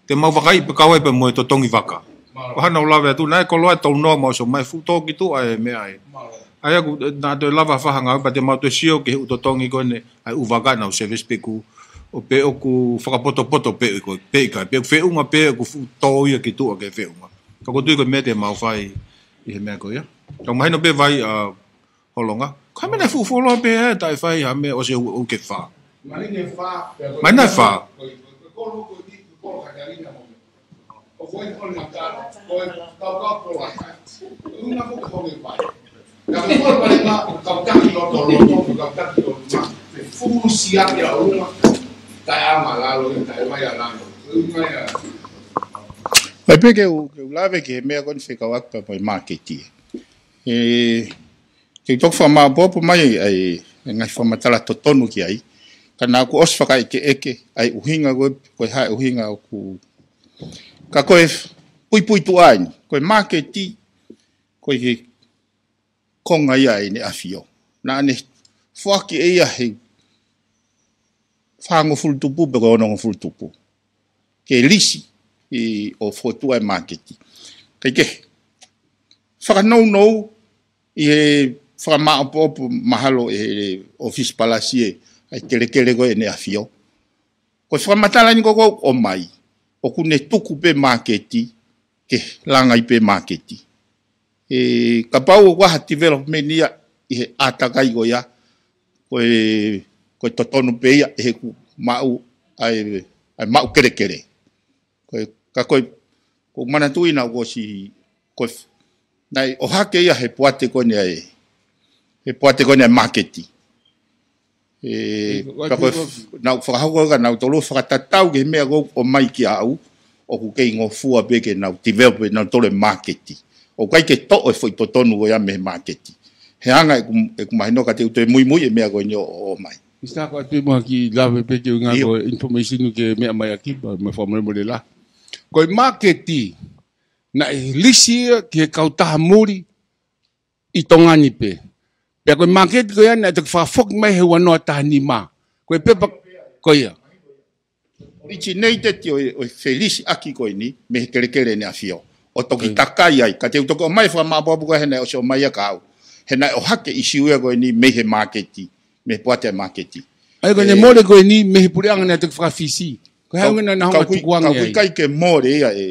Te mau vakaiʻi pē kau ai pē mo e totongi vaka. Mālō. Ko e hā naʻa ku lave atu naʻe koloa e tolu noa mau sio mai fuʻu tō ki tuʻa e meʻa ai. Mālō. ʻA ia ʻoku, naʻa toe lava fai ha ngāue pea te mau toe sio ki he ʻū totongi ko eni ʻa e ʻū vaka naʻa ku service pē ʻoku, ʻo pē ʻoku fakapotopoto pē ʻoku, pē ʻikai, pē ʻoku feʻunga pē ʻoku fuʻu tō ia ki tuʻa ki he feʻunga. Ka ʻoku ou tui ko e meʻa te mau fai ʻi he meʻa ko ia. Ka mahino pē vai ʻa Holonga. Ko e meʻa naʻe fuʻu fuoloa pē ʻe taʻe fai ha meʻa ʻosi ʻoku, ʻoku ke fā. Mai naʻe fā. Mai naʻe fā. Ai pē ke u, ke u lave ki he meʻa ko eni fekauʻaki pea mo e māketi. ʻE, ke u toki fakamāʻopoʻopo mai ʻa e, ʻa e ngaahi fakamatala totonu ki ai. Ka naʻa ku ʻosi fakaʻekeʻeke, ʻa e ʻuhinga ko e, ko e hā e ʻuhinga ʻoku. Ka ko e puipuituʻa eni, ko e māketi, ko e konga ia ʻEne ʻAfio. Naʻa ne foaki ʻe ia he fāngofulu tupu pe ko e onongofulu tupu. Ke lisi ʻi ʻo fokotuʻu e māketi. Kae kehe. Fakanounou ʻi he fakamāʻopoʻopo mahalo ʻe he ʻōfisi palasi ʻa e kelekele ko ē ʻEne ʻAfio. Ko e fakamatala eni ko ē ʻoku ʻomai, ʻoku ne tuku pē māketi, ke langa ai pē māketi. ʻE, kapau ʻoku ʻi ai ha development ia ʻi he ʻātakai ko ia, ko e, ko e totonu pē ia ʻe heʻeku maʻu ʻa e, ʻa e maʻu kelekele. Ko e, ka ko e, ʻoku ou manatuʻi naʻá ku ʻosi, ko e, naʻe ʻohake ia he poate ko eni ʻa e, he poate ko eni ʻa e māketi. ʻE, ka ko e, naʻá ku fakahoko ka naʻá ku tolu fakatatau ki he meʻa ko ē ʻoku ʻomai kia au, ʻoku kei ngofua pē ke nau develop pē nautolu e māketi. ʻOku ʻikai ke toʻo e foʻi totonu ko ia mei he māketi. He anga ʻeku, ʻeku mahino ka te u toe muimui e meʻa ko eni ʻo, ʻo ʻomai. Mister, ko atu mo ha kiʻi lave pē ke u ngā ko e information ke meʻa mai ʻaki, pea mo e fakamolemole lahi. Ko e māketi, naʻe lisi ia ki he kautaha muli ʻi Tonga ni pē. Pea ko e māketi ko ia naʻe toki fakafoki mai he ua noa taha nima. Ko e pepa ko ia. Originated ʻo e, ʻo e felisi ʻaki ko eni, mei he kelekele ʻEne ʻAfio. ʻO toki takai ai, ka te u toki ʻomai fakamāpuapu ko ē he naʻe ʻosi ʻomai ia kia au. He naʻe ʻohake ʻisiū ia ko eni mei he māketi, mei he poate ʻa e māketi. ʻA ia ko ʻene mole ko eni mei he puleʻanga naʻe toki fakafilisī. Ko e hā e ʻuhinga naʻa nau hanga ʻo tukuange ai? Ka ʻoku ʻikai ke mole ia ʻe,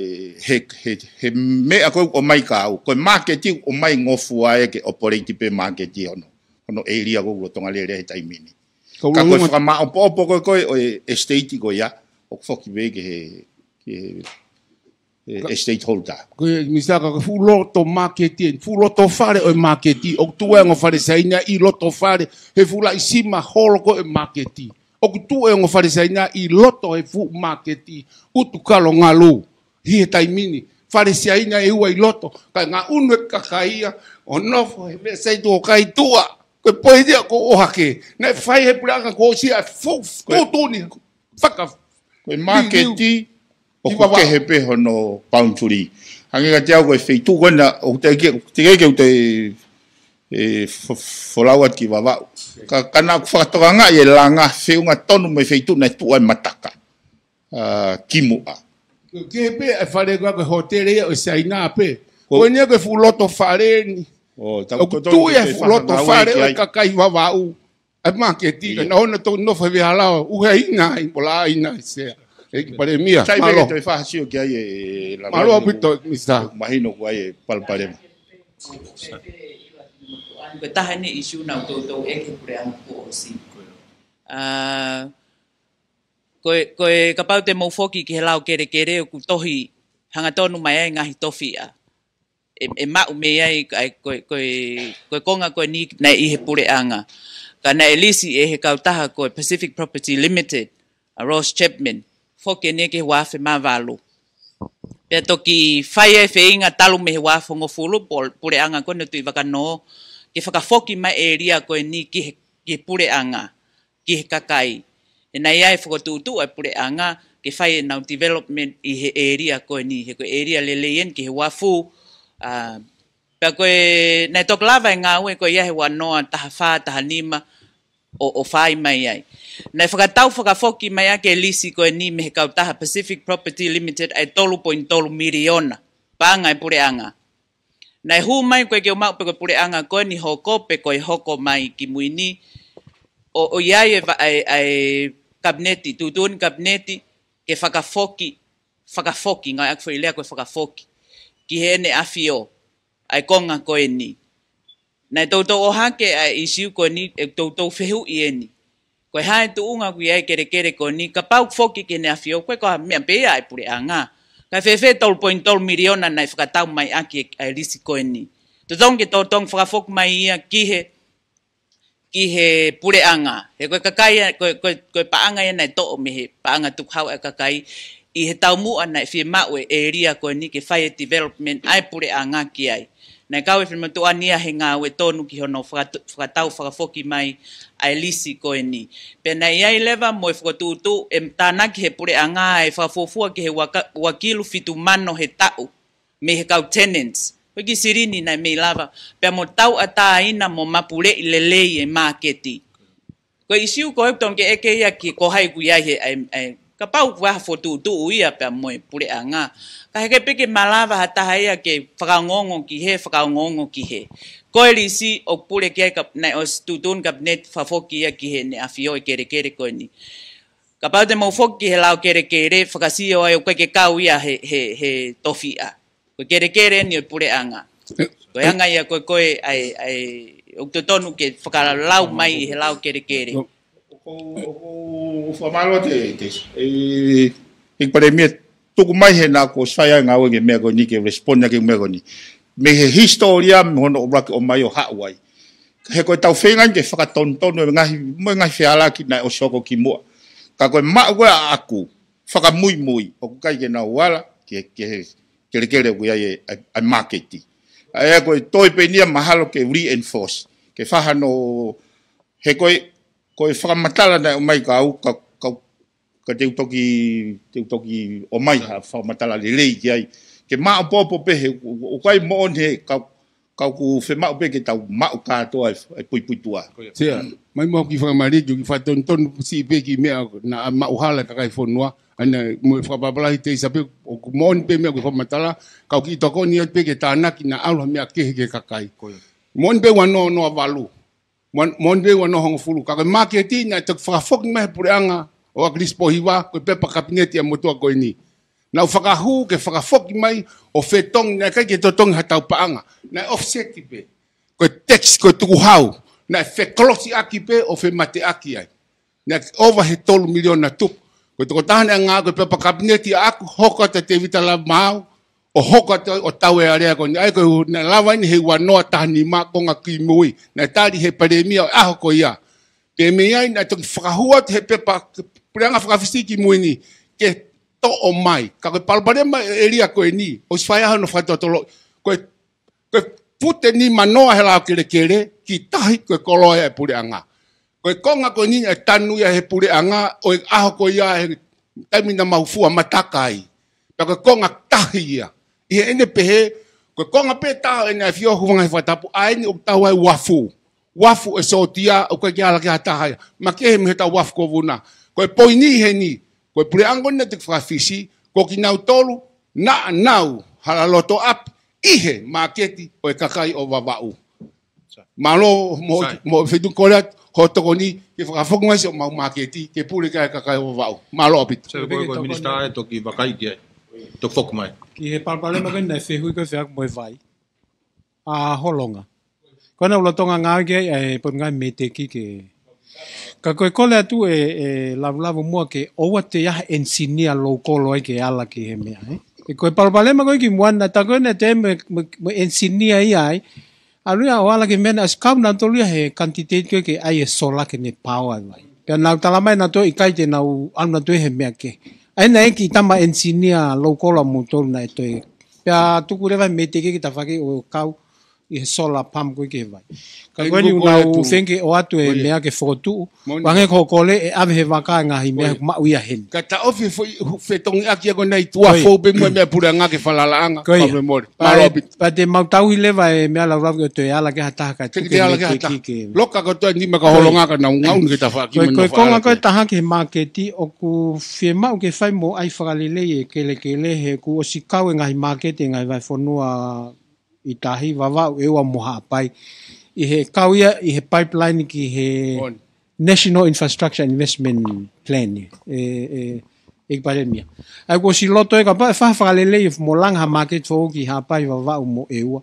he, he, he meʻa ko ē ʻoku ʻomai kia au. Ko e māketi ʻoku ʻomai ngofua ia ke operate pē māketi hono, hono area ko ē ʻoku lolotonga lele he taimi ni. Ka ko e fakamāʻopoʻopo ko ē ko ē ʻo e estate ko ia, ʻoku foki pē ki he, ki he, he estate holder. Ko e Mister, ka ko e fuʻu loto māketi eni, fuʻu loto fale ʻo e māketi, ʻoku tuʻu e ongo fale Siaina ʻi loto fale, he fuʻu laʻi sima holo ko ē ʻo e māketi. ʻOku tuʻu e ongo fale Siaina ʻi loto he fuʻu māketi, ʻutukalo ngalu, ʻi he taimi ni, fale Siaina ʻe ua ʻi loto, kae ngaʻunu e kakai ia, ʻo nofo he meʻa sai tuʻo kai tuʻa, ko e poini ia ʻoku ʻohake, naʻe fai he puleʻanga kuo ʻosi ʻa e fuʻu tuʻutuʻuni, faka- Ko e māketi, ʻoku kehe pē hono boundary. Hangē kiate au ko e feituʻu ko ena, ʻoku teʻeki, teʻeki ke u toe, ʻe, fo-, folau atu ki Vavaʻu. Ka, ka naʻá ku fakatokangaʻi e langa feʻunga tonu mo e feituʻu naʻe tuʻu ai e mataka. ʻA, kimuʻa. Ko e kehe pē e fale ko ē ko e hōtele ia ʻo e Siaina pē. Ko eni ia ko e fuʻu loto fale ni. ʻOku tuʻu ia he fuʻu loto fale ʻo e kakai Vavaʻu. ʻA e māketi, ka naʻa nau toki nofo he veʻehala ʻo ʻuheina ai, mo lāina ai Sea. ʻEiki Palēmia, mālō. Sai pē ke toe fakasio ki ai e, e lama. Mālō ʻaupito, Mister. Mahino ko ai e palopalema. Ko e taha eni e ʻisiū naʻa ku toutou ʻeke ki he puleʻanga kuo ʻosi. ʻA, ko e, ko e kapau te mou foki ki he lao kelekele ʻoku tohi hangatonu mai ai e ngaahi tofiʻa. ʻE, ʻe maʻu mei ai, ʻa e, ko e, ko e, ko e konga ko eni naʻe ʻi he puleʻanga. Ka naʻe lisi ʻe he kautaha ko e Pacific Property Limited, ʻa Ross Chapman, foki eni ki he ua afe mā valu. Pea toki fai e feinga talu mei he ua afe hongofulu, pul-, puleʻanga ko ena Tuʻivakanō, ke fakafoki mai e ʻēlia ko eni ki he, ki he puleʻanga, ki he kakai. He naʻe ʻi ai e fokotuʻutuʻu ʻa e puleʻanga ke fai ʻenau development ʻi he ʻēlia ko eni, he ko e ʻēlia lelei eni ki he uafu, ʻa, pea ko e, naʻe toki lava e ngāue ko ia he ua noa taha fā, taha nima, ʻo, ʻo fai mai ai. Naʻe fakatau fakafoki mai ʻaki e lisi ko eni mei he kautaha Pacific Property Limited ʻa e tolu poini tolu miliona, paʻanga e puleʻanga. Naʻe hū mai ko e ke u maʻu pe ko e puleʻanga ko eni hoko pe ko e hoko mai kimui ni, ʻo, ʻo ʻi ai e va-, ʻa e, ʻa e kapineti, tuʻutuʻuni kapineti, ke fakafoki, fakafoki, ngāueʻaki e foʻi lea ko e fakafoki, ki heʻene ʻafio, ʻa e konga ko eni. Naʻe toutou ʻohake ʻa e ʻisiū ko eni, ʻe toutou fehuʻi eni. Ko e hā e tuʻunga ʻoku ʻi ai e kelekele ko eni, kapau ʻoku foki ki heʻene ʻafio, ko e ko ha meʻa pē ia ʻa e puleʻanga. Kae fēfē tolu poini tolu miliona naʻe fakatau mai ʻaki e, ʻa e lisi ko eni. Totonu ke totonu fakafoki mai ia ki he, ki he puleʻanga. He ko e kakai ia, ko e, ko e, ko e paʻanga ia naʻe toʻo mei he paʻanga tukuhau ʻa e kakai ʻi he taumuʻa naʻe fiemaʻu e ʻēlia ko eni ke fai e development ʻa e puleʻanga ki ai. Naʻe kau e finemotuʻa ni ia he ngāue tonu ki hono fakatu-, fakatau fakafoki mai ʻa e lisi ko eni. Pea naʻe ʻi ai leva mo e fokotuʻutuʻu ʻe tānaki he puleʻanga e fakafuofua ki he ua ka-, ua kilu fitu mano he taʻu mei he kau tenants. Ko e kiʻi silini naʻe mei lava, pea mo tauʻatāina mo mapuleʻi lelei e māketi. Ko e ʻisiū ko ē ʻoku totonu ke ʻeke ia ki he ko hai ʻoku ʻi ai he, ʻa e, ʻa e, kapau ʻoku ʻi ai ha fokotuʻutuʻu ia pea mo e puleʻanga. Ka heʻikai pē ke malava ha taha ia ke fakaongoongo ki hē, fakaongoongo ki hē. Ko e lisi ʻoku pule ki ai ka, naʻe ʻosi tuʻutuʻuni kapineti fakafoki ia ki heʻene ʻafio e kelekele ko eni. Kapau te mou foki ki he lao kelekele, fakasio ai ʻoku ʻikai ke kau ia he, he, he tofiʻa. Ko e kelekele eni ʻo e puleʻanga. Ko e anga ia ko e, ko e, ʻa e, ʻa e, ʻoku totonu ke fakalau mai ʻi he lao kelekele. ʻOku, ʻoku, ʻoku fakamālō atu e, te, e, ʻEiki Palēmia, tuku mai he naʻa kuo ʻosi fai ai e ngāue ki he meʻa ko eni, ke respond ʻaki e meʻa ko eni. Mei he hisitōlia, mei hono ʻuluaki ʻomai ʻo haʻu ai. He ko ʻetau feinga eni ke fakatonutonu e ngaahi, mo e ngaahi fehālaaki naʻe ʻosi hoko kimuʻa. Ka ko e maʻu ko ē ʻaʻaku, fakamuimui, ʻoku ʻikai ke nau ala, ke, ke he kelekele ʻoku ʻi ai e, e, e māketi. ʻA ia ko e toe pē eni ia mahalo ke reinforce. Ke fakahā hano, he ko e, ko e fakamatala naʻe ʻomai kia au, ka, ka, ka te u toki, te u toki ʻomai ha fakamatala lelei ki ai. Ke maʻopoʻopo pē he, ʻoku ʻikai moʻoni he, ka, ka ʻoku fiemaʻu pē ke tau maʻu kātoa e, e puipuituʻa. Ko ia. Sea, mai mo ki fakamālō, ki fakatonutonu siʻi pē ki he meʻa naʻa maʻu hala e kakai e fonua, ʻa ia mo e fakapapālangi te isa pē, ʻoku moʻoni pē meʻa ʻoku fakamatala, ka ʻoku kiʻi tokoni atu pē ke tānaki naʻa ʻalu ha meʻa kehe ki he kakai. Ko ia. Moʻoni pē ua noa noa valu. Moʻoni, moʻoni pē ua noa hongofulu. Ka ko e māketi naʻe toki fakafoki mai he puleʻanga ʻo ʻAkilisi Pōhiva, ko e pepa kapineti ʻa e motuʻa ko eni. Naʻa ku fakahū ke fakafoki mai ʻo fetongi, naʻe ʻikai ke totongi ha tau paʻanga. Naʻe offset pē. Ko e tax, ko e tukuhau. Naʻe fekolosiʻaki pē ʻo femateʻaki ai. Naʻe ʻova he tolu miliona tupu. Ko e tokotaha naʻe ngāue ko e pepa kapineti ʻaʻaku, hoko atu ʻa Tēvita Lavemaau, ʻo hoko atu ʻo tau e alea ko eni. ʻA ia ko e hū naʻe lava eni he ua noa taha nima konga kimui. Naʻe tali he palēmia ʻo e ʻaho ko ia. Pea mei ai naʻe toki fakahū atu he pepa puleʻanga fakafisi kimui ni ke toʻo mai. Ka ko e palopalema e ʻēlia ko eni, ʻosi fai ai hono fakatotolo. Ko e, ko e fute nima noa he lao kelekele, ki tahi ko e koloa ia e puleʻanga. Ko e konga ko eni naʻe tanu ia he puleʻanga, ʻo e ʻaho ko ia he taimi naʻa mau fua mataka ai. Pea ko e konga tahi ia. ʻI heʻene pehē, ko e konga pē taha ʻEne ʻAfio Hūfangaʻi Fakatapu, ʻa eni ʻoku tau ai uafu. Uafu e sōtia, ʻoku ʻikai ke ala ki ha taha ia. Makehe mei he tau uafu ko Vuna. Ko e poini heni, ko e puleʻanga ko eni naʻe toki fakafisi, ko kinautolu, naʻa nau hala loto ʻapi, ʻi he māketi ʻo e kakai ʻo Vavaʻu. Mālō mo, Sai. mo fetuʻu kole atu, hoʻo tokoni, ke fakafoki mai siʻomau māketi, ke pule ki ai e kakai ʻo Vavaʻu. Mālō ʻaupito. Sai, ko e, ko e minisitā ʻe toki vakai ki ai. Toki foki mai. Ki he palopalema ko eni naʻe fehuʻi ko ē fekauʻaki mo e vai. ʻA Holonga. Ko ena ʻoku lolotonga ngāue ki ai, ʻa e Potungāue Meteki ke. Ka ko e kole atu ʻe, ʻe Lavulavu muʻa ke ʻoua te ʻi ai ha engineer loukolo ai ke ala ki he meʻa, ē. ʻE ko e palopalema ko ē kimuʻa naʻe tā ko ē naʻe te mo, mo, mo engineer ia ai. ʻAlu ia ʻo ala ki he meʻa naʻe ʻosi kau nautolu ia he candidate ko ē ke ʻai e solar ke ne power e vai. Pea nau tala mai nautolu ʻikai te nau ʻalu nautolu he meʻa kehe. ʻA ia naʻe ʻi ai e kiʻi tama engineer loukolo ʻa moutolu naʻe toe. Pea tuku leva e Meteki ke tafaʻaki ʻo kau ʻi he solar pump ko ē ki he vai. Ka Kai ko eni kuo ʻoku nau atu. feinga ke ʻoatu e Ko ia. meʻa ke fokotuʻu. Moʻoni. Hangē ko e kole ʻe ʻave he vaka e ngaahi meʻa Ko ia. ʻoku maʻu ia heni. Ka taʻofi e foʻi fetongiʻaki ia ko ena ʻi tuʻa Ko ia. fou pē mo e meʻa puleʻanga ke falalaʻanga. Ko ia. Pea mo e mole. Pea Mālō ʻaupito. pea te mau tauhi leva e meʻa Lavulavu ke toe ala ki ha taha ka Te tuku ke e ala ki ha Meteki taha. ke. Loka kotoa e nima ka Ko ia. Holonga ka nau ngaʻunu ke tafaʻaki Ko e, mo ko e nau konga ko e fakalakalaka. taha ki he māketi ʻoku fiemaʻu ke fai mo ʻai fakalelei e kelekele he kuo ʻosi kau e ngaahi māketi e ngaahi vahefonua ʻi tahi, Vavaʻu, ʻEua mo Haʻapai. ʻI he kau ia, ʻi he pipeline ki he Moʻoni. National Infrastructure Investment Plan, ʻe, ʻe, ʻEiki Palēmia. ʻA ia kuo ʻosi loto ē kapau ʻe fai ha fakalelei mo langa ha māketi foʻou ki Haʻapai, Vavaʻu mo ʻEua.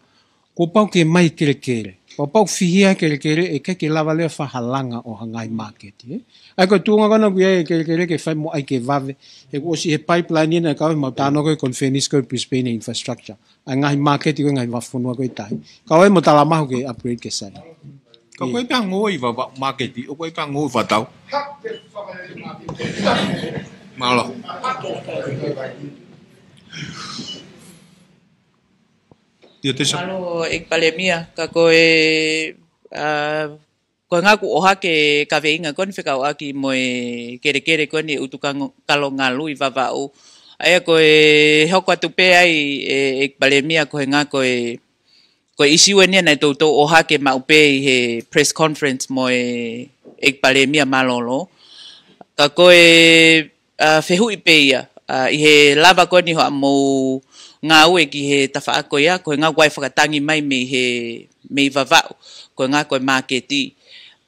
Kuo pau ke ʻomai kelekele. Kuo pau fihia kelekele ʻe ʻikai ke lava leva fai ha langa ʻo ha ngaahi māketi, ē. ʻA ia ko e tuʻunga ko ena ʻoku ʻi ai e kelekele ke fai mo ʻai ke vave. He kuo ʻosi he pipeline ia naʻe kau he mau tānaki ko ē conference ko ē Brisbane Infrastructure. ʻA e ngaahi māketi ko ē ngaahi vahefonua ko ē ʻi tahi. Kau ai mo Talamahu ke upgrade ke sai. Ka ko e pea ngoi Vavaʻu māketi, ʻoku ʻi ai pea ngoi Vavaʻu. Mālō. Ia te sa. Mālō, ʻEiki Palēmia, ka ko e, ʻa, ko e ngaahi ʻohake kaveinga ko eni fekauʻaki mo e kelekele ko eni ʻUtukalongalu ʻi Vavaʻu. ʻA ia ko e hoko atu pē ai ʻe, ʻEiki Palēmia ko e ngaahi ko e, ko e ʻisiū eni naʻe toutou ʻohake maʻu pē ʻi he press conference mo e ʻEiki Palēmia mālōlō. Ka ko e ʻa, fehuʻi pē ia, ʻa, ʻi he lava ko eni hoʻomou ngāue ki he tafaʻaki ko ia, ko e ngaahi ʻoku ʻi ai e fakatangi mai mei he, mei Vavaʻu, ko e ngaahi ko e māketi.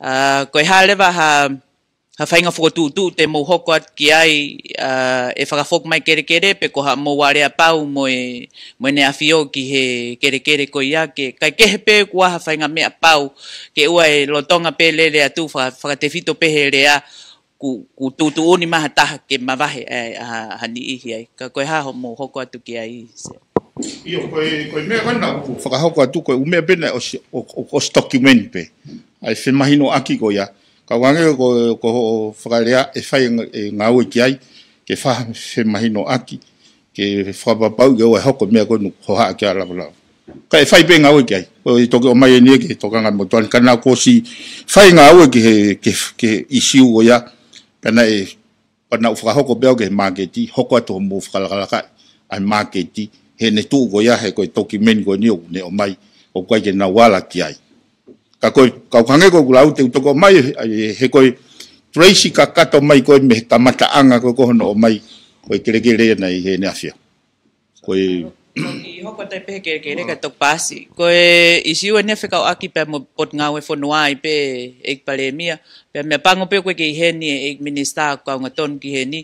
ʻA, ko e hā leva ha, ha faʻahinga fokotuʻutuʻu te mou hoko atu ki ai, ʻa, ʻe fakafoki mai kelekele pe ko haʻamou aleapau mo e, mo ʻEne ʻAfio ki he kelekele ko ia ke, kae kehe pē kuo ʻi ai ha faʻahinga meʻa pau, ke ʻoua ʻe lolotonga pē lele atu, faka-, fakatefito pē he lea, ʻoku, ʻoku tuʻutuʻuni mai ha taha ke mavahe ʻa, ʻa, ʻa ha niʻihi ai. Ka ko e hā hoʻomou hoko atu ki ai, Sea? ʻIo, ko e, ko e meʻa ko ena ʻoku fakahoko atu, ko e ʻū meʻa pē ena ʻo si-, ʻo, ʻo, ʻo si document pē ʻa e femahinoʻaki ko ia. Ka ʻoku hangē ko, ko hoʻo fakalea ʻe fai e ngāue ki ai, ke fa-, femahinoʻaki, ke fakapapauʻi ke ʻoua ʻe hoko e meʻa ko ena ʻoku hohaʻa ki ai ʻa Lavalava. Ka ʻe fai pē ngāue ki ai. ʻOku toki ʻomai eni ke tokanga mo Tuʻani, ka naʻa ku ʻosi fai ngāue ki he, ki he, ki he ʻīsiu ko ia. Pea naʻe, pea naʻa ku fakahoko pē au ki he māketi, hoko atu hoʻomou fakalakalaka ʻa e māketi, heʻene tuʻu ko ia, he ko e document ko eni ʻoku ne ʻomai, ʻoku ʻikai ke nau ala ki ai. Ka ko e, ka ʻoku hangē ko ʻeku lau, te u toki ʻomai, ʻa e, he ko e trace kakato mai ko ē mei he kamataʻanga ko ē ko hono ʻomai ko ē e kelekele ena ʻi heʻene ʻafio. Ko e, ʻOku hoko atu ai pē he kelekele ka toki paasi. Ko e ʻīsiu eni ʻa e fekauʻaki pea mo e Potungāue Fonua ai pē, ʻEiki Palēmia. Pea meʻapango pē ʻoku ʻikai ke ʻi heni e ʻEiki Minisitā ʻoku kaungatonu ki heni.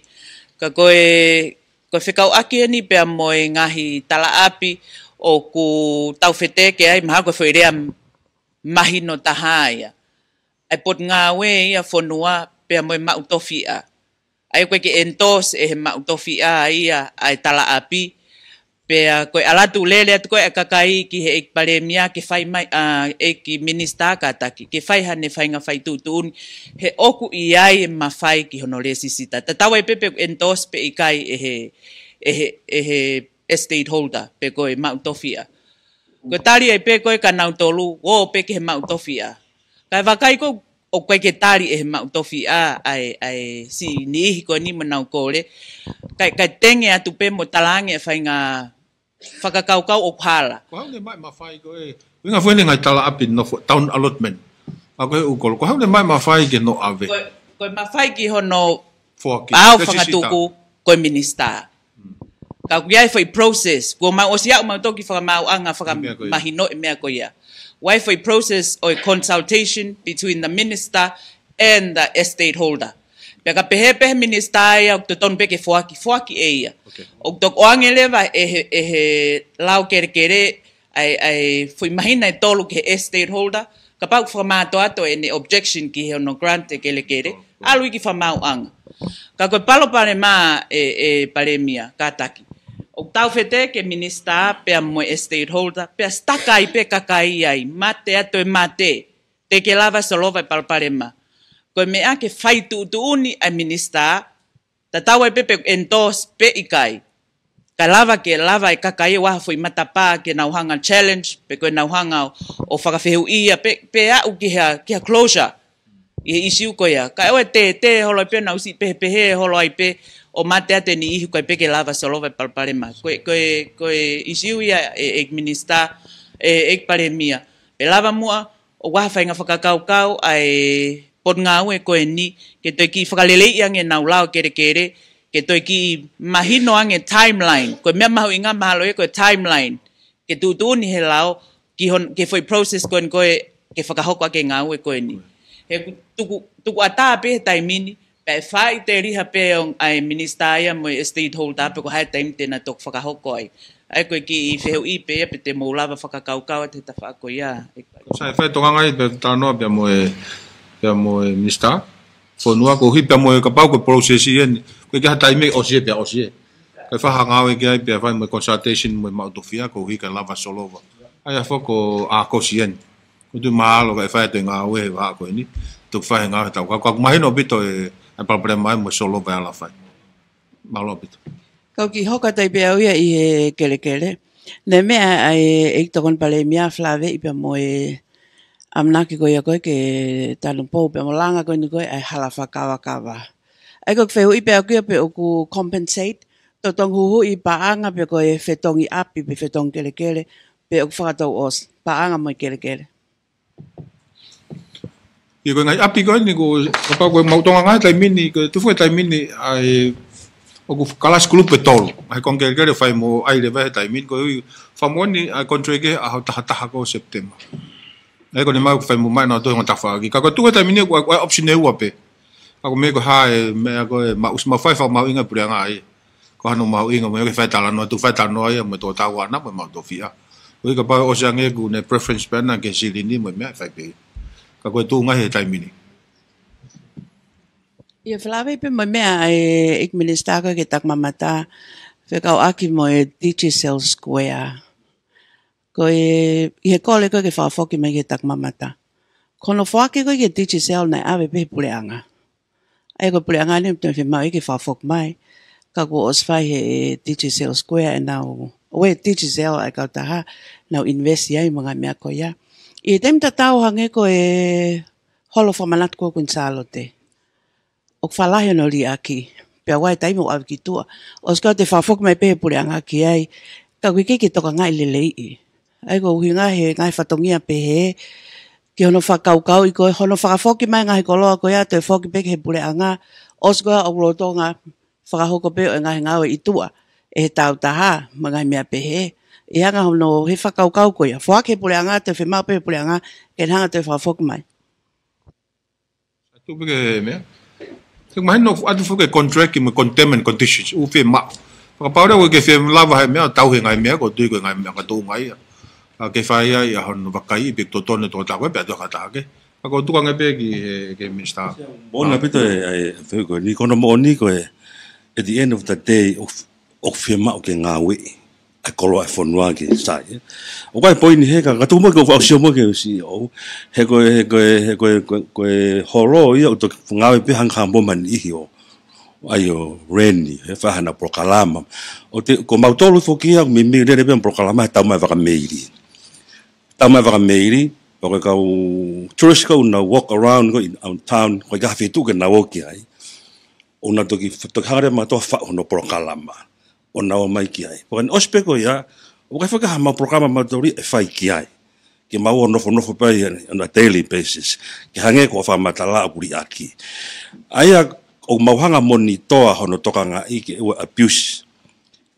Ka ko e, ko e fekauʻaki eni pea mo e ngaahi talaʻapi ʻoku tau feteke ai, mahalo ko e foʻi lea mahino taha ia. ʻA e Potungāue ia Fonua pea mo e maʻu tofiʻa. ʻA ia ʻoku ʻikai ke endorse ʻe he maʻu tofiʻa ia ʻa e talaʻapi. Pea ko e ʻalu atu lele atu ko ē ʻa e kakai ki he ʻEiki Palēmia ke fai mai, ʻa, ʻEiki Minisitā kātaki, ke fai haʻane faʻahinga fai tuʻutuʻuni, he ʻoku ʻi ai e mafai ki hono lēsisita. Tatau ai pē pe ʻoku endorse pe ʻikai ʻe he, ʻe he, ʻe he estate holder, pe ko e maʻu tofiʻa. Ko e tali ai pē ko ē kia nautolu, ō pē ki he maʻu tofiʻa. Kae vakai ko ē ʻoku ʻikai ke tali ʻe he maʻu tofiʻa ʻa e, ʻa e siʻi niʻihi ko eni mo ʻenau kole. Kae, kae tenge atu pē mo talaange e faʻahinga fakakaukau ʻoku hala. Ko e hā hono ʻomai e mafai ko ē, ʻuhinga foʻi eni e ngaahi talaʻapi nofo, town allotment. ʻA ko e ʻū kolo, ko e hā hono ʻomai e mafai ke nau ʻave? Ko e, ko e mafai ki hono foaki, ʻa e lēsisita. Fangatuku, ko e Minisitā. Ka ʻoku ʻi ai e foʻi process, kuo mau ʻosi aʻu mautolu ki he fakamaauʻanga, meʻa ko ia, fakamahinoʻi e meʻa ko ia. ʻOku ʻi ai e foʻi process ʻo e consultation between the minister and the estate holder. Pea ka pehē pē ʻe he Minisitā ia ʻoku totonu pē ke foaki, foaki ʻe ia. Okay. ʻOku toki ʻoange leva ʻe he, ʻe he lao kelekele ʻa e, ʻa e foʻi māhina ʻe tolu ki he estate holder, kapau ʻoku fakamātoato ʻene objection ki hono grant e kelekele, ʻalu ia ki he fakamaauʻanga. Ka ko e palopalema ē, ʻEiki Palēmia kātaki, ʻoku tau feteke e Minisitā pea mo e estate holder, pea sitaka ai pē kakai ai, mate atu e mate, teʻeki ke lava solova e palopalema. Ko e meʻa ke fai tuʻutuʻuni ʻa e Minisitā, tatau ai pē pe ʻoku endorse pe ʻikai. Kae lava ke lava e kakai ʻo ʻai ha foʻi matapā ke nau hanga challenge, pe ko ʻenau hanga ʻo, ʻo fakafehuʻia, pe, pe aʻu ki ha, ki ha closure ʻi he ʻīsiu ko ia. Kae ʻoua ʻe tētē holo ai pē ʻenau siʻi pehepehē holo ai pē ʻo mate atu e niʻihi ʻoku ʻikai pē ke lava solova e palopalema. Ko e, ko e, ko e ʻīsiu ia ʻEiki Minisitā, ʻe, ʻEiki Palēmia. Pea lava muʻa ʻo ʻai ha faʻahinga fakakaukau ʻa e Potungāue ko eni, ke toe kiʻi fakaleleiʻi ange ʻenau lao kelekele, ke toe kiʻi mahino ange timeline. Ko e meʻa mahuʻinga mahalo ia ko e timeline. Ke tuʻutuʻuni he lao, ki hon-, ki he foʻi process ko eni ko ē, ke fakahoko ʻaki e ngāue ko eni. He ʻoku tuku, tuku ʻatā pē he taimi ni, pea ʻe faʻiteliha pē ʻa e Minisitā ia mo e estate holder pe ko e hā e taimi te na toki fakahoko ai. ʻA ia ko e kiʻi fehuʻi pē ia pe te mou lava fakakaukau atu he tafaʻaki ko ia. Sai, fai e tokanga ia pea talanoa pea mo e, pea mo e Minisitā Fonua, koeʻuhi pea mo e kapau ko e process ia eni. Ko e kiʻi taimi ʻosi ia pea ʻosi ia. Kae fai ha ngāue ki ai pea fai mo e consultation mo e maʻu tofiʻa, koeʻuhi kae lava solova. ʻA ia foki ko ʻAokosi eni. ʻOku ou tui mahalo kae fai atu e ngāue he vahaʻa ko eni. Toki fai e ngāue he taʻu. Ka, ka ʻoku mahino ʻaupito e, e palopalema ai mo e solova e ala fai. Mālō ʻaupito. Kau kiʻi hoko atu ai pē au ia ʻi he kelekele. Naʻe meʻa ʻa e, ʻEiki Tokoni Palēmia Falaveʻi pea mo e ʻamanaki ko ia ko ē ke tanupou pea mo e langa ko eni ko ē ʻa e hala fakakavakava. ʻA ia ko ʻeku fehuʻi pē au ia pe ʻoku compensate, totongi huhuʻi paʻanga pe ko e fetongi ʻapi pe fetongi kelekele, pe ʻoku fakatouʻosi paʻanga mo e kelekele. ʻIo, ko e ngaahi ʻapi ko eni, ko, kapau ko e maʻu Tonga ngaahi taimi ni, ko e tuʻu foki he taimi ni, ʻa e, ʻoku kalasi kulupu ʻe tolu. ʻA e konga kelekele fai mo ʻai leva he taimi ni, koeʻuhi, fakamoʻoni ʻa e contract ʻe ʻaho taha taha ko September. ʻA ia ko ʻene maʻu ke fai mo mai na tohi ngatafaʻaki. Ka ko e tuʻu he taimi ni, ko e, ko e option ʻe ua pē. Ka ko e meʻa ko e hā e, meʻa ko e, maʻu, maʻu fai fakamahuʻinga puleʻanga ai. Ko hano mahuʻinga mo ia ke fai talanoa, tuku fai talanoa ia mo e tō tau ana mo e maʻu tofiʻa. ʻOku ʻikai ke pau ʻosi ange ʻoku ne preference pē ʻana ki he silini mo e meʻa fai pē. Ka ko e tuʻunga he taimi ni. ʻIo, felāveʻi pē mo e meʻa ʻa e ʻEiki Minisitā ko ē ki he Takimamata, fekauʻaki mo e Digicel Square. Ko e, ʻi he kole ko ē ke fakafoki mai ki he Takimamata, ko hono foaki ko ē ki he Digicel naʻe ʻave pē he puleʻanga. ʻA ia ko e puleʻanga ni ʻoku toe fiemaʻu ia ke fakafoki mai. Ka kuo ʻosi fai he Digicel Square ʻenau, ʻo e Digicel ʻa e kautaha, nau invest ai mo e ngaahi meʻa ko ia. ʻI he taimi tatau hangē ko e holo fakamanatu ko ē ʻa Kuini Sālote, ʻoku faʻa lahi hono liʻaki, pea ʻoku ʻi ai e taimi ʻoku ʻave ki tuʻa. ʻOsi ko ē ʻoku toe fakafoki mai pē he puleʻanga ki ai, ka ʻoku ʻikai ke tokangaʻi leleiʻi. ʻA ia ko e ʻuhinga he ngaahi fatongia pehē, ki hono fakakaukauʻi ko ē hono fakafoki mai e ngaahi koloa ko ia, toe foki pē ki he puleʻanga, ʻosi ko ē ʻoku lolotonga fakahoko pē ʻo e ngaahi ngāue ʻi tuʻa ʻe he kautaha mo e ngaahi meʻa pehē. ʻE hanga hono, he fakakaukau ko ia, foaki he puleʻanga, toe fiemaʻu pē he puleʻanga ke ne hanga toe fakafoki mai. Sa tupu ke meʻa. Te mahino atu foki e contract mo e containment conditions, ʻoku fiemaʻu. Fakapapauʻi leva ʻoku ʻikai ke fie lava he meʻa, tau he ngaahi meʻa, ʻoku ou tui ko e ngaahi meʻa ka tau ngaahi ia. ʻA ke fai ai ʻa hono vakai pe totonu e tokotaha ko ē, pea toe fakataha ke. Ka ʻoku ou tuku ange pē ki he, ki he Minisitā. Moʻoni ʻaupito e, e, e, ko eni, ko hono moʻoni ko e, at the end of the day, ʻoku, ʻoku fiemaʻu ke ngāueʻi ʻa e koloa ʻa e fonua ke sai, ē. ʻOku ʻi ai e poini he ka, ka tuku mo ke ʻoku ou sio mo ke si o. He ko e, he ko e, he ko e, ko e, ko e holo ia ʻoku toki ngāue pē hangē ha mo mani ihi ʻo. ʻA ia ʻoku reni, he fai haʻanau polokalama. ʻOku te, ko mautolu foki ia, ʻoku meimei lele pē polokalama, he tau mai vaka meili. Tau mai vaka meili, pea ko e kau tourist ko ē ʻoku nau walk around ko ē in our town, ʻoku ʻikai ha feituʻu ke nau ō ki ai. ʻOku nau toki, toki hanga leva mautolu ʻo faʻu hono polokalama ʻo nau ō mai ki ai. Pea ko eni ʻosi pē ko ia, ʻoku ʻikai foki ha mau polokalama mautolu ia ʻe fai ki ai. Ke mau ō nofonofo pē ia on a daily basis. Ke hangē ko e fakamatala ʻoku liʻaki. ʻA ia, ʻoku mau hanga ʻo monitor hono tokangaʻi ke ʻoua ʻe abuse.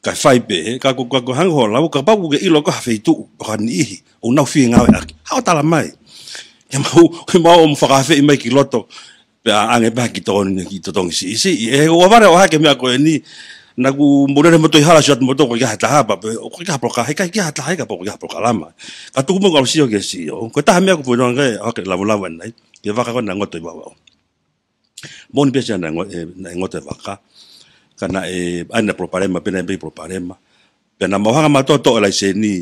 Kae fai pē, ka ko, ka ko hangē ko hoʻo lau, kapau ʻoku ke ʻilo ko ha feituʻu, ʻoku ʻi ai ha niʻihi ʻoku nau fie ngāueʻaki, haʻu ʻo tala mai. Ke mau, ke mau ō mo fakaafeʻi mai ki loto, pea ʻange pē ha kiʻi totongi, kiʻi totongi siʻisiʻi. ʻE, ʻoua ʻe vale ʻo hake meʻa ko eni, naʻa ku mou lele mo toe hala sio atu mo toe ʻoku ʻikai ha taha pē, pe ʻoku ʻikai ha poloka-, he ʻikai ke ha taha ia kapau ʻoku ʻikai ha polokalama. Ka tuku mo ke ʻalu ʻo sio ki he C E O. Ko e taha meʻa ʻoku ou ʻilo ange, ʻoku ʻikai ke lava lava ʻanai, ki he vaka ko ē naʻe ngoto ʻi Vavaʻu. Moʻoni pē sia naʻe ngo-, ʻe, naʻe ngoto e vaka. Ka naʻe, ʻa ia naʻe polokalama, pea naʻe pē polokalama. Pea naʻa mau hanga mautolu ʻo toʻo e laiseni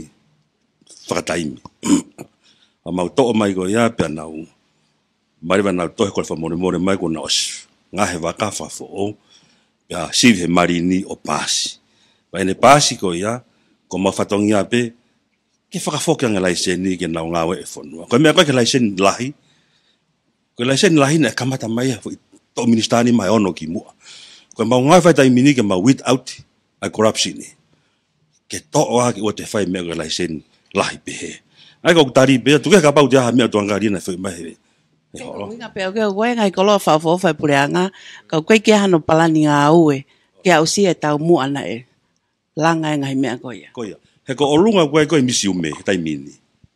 fakataimi. ʻA mau toʻo mai ko ia, pea nau, mali pea nau tohi kole fakamolemole mai kuo nau ʻosi ngaohi e vaka fakafoʻou, pea sivi he malini ʻo paasi. Pea ʻi heʻene paasi ko ia, ko homau fatongia pē, ke fakafoki ange e laiseni ke nau ngāueʻi e fonua. Ko e meʻa ko ē ki he laiseni lahi, ko e laiseni lahi naʻe kamata mai ia foʻi toʻu minisitā nima ʻe ono kimuʻa. Ko ʻemau ngāue fai he taimi ni ke mau weed out ʻa e corruption ni. Ke toʻo ʻaki ʻoua te fai meʻa ko e laiseni lahi pehē. ʻA ia ʻoku ou tali pē ia, tuku kehe kapau ʻoku ʻi ai ha meʻa ʻoku tuʻunga lina foʻi mai he, he holo. Ko e ʻuhinga pē ʻoku ʻi ai e ngaahi koloa fakaʻofoʻofa ʻa e puleʻanga, ka ʻoku ʻikai ke ʻi ai hano palani ngāue, ke aʻusia e taumuʻa naʻe langa e ngaahi meʻa ko ia. Ko ia. He ko ʻolunga ko ē ko e misiume, he taimi ni.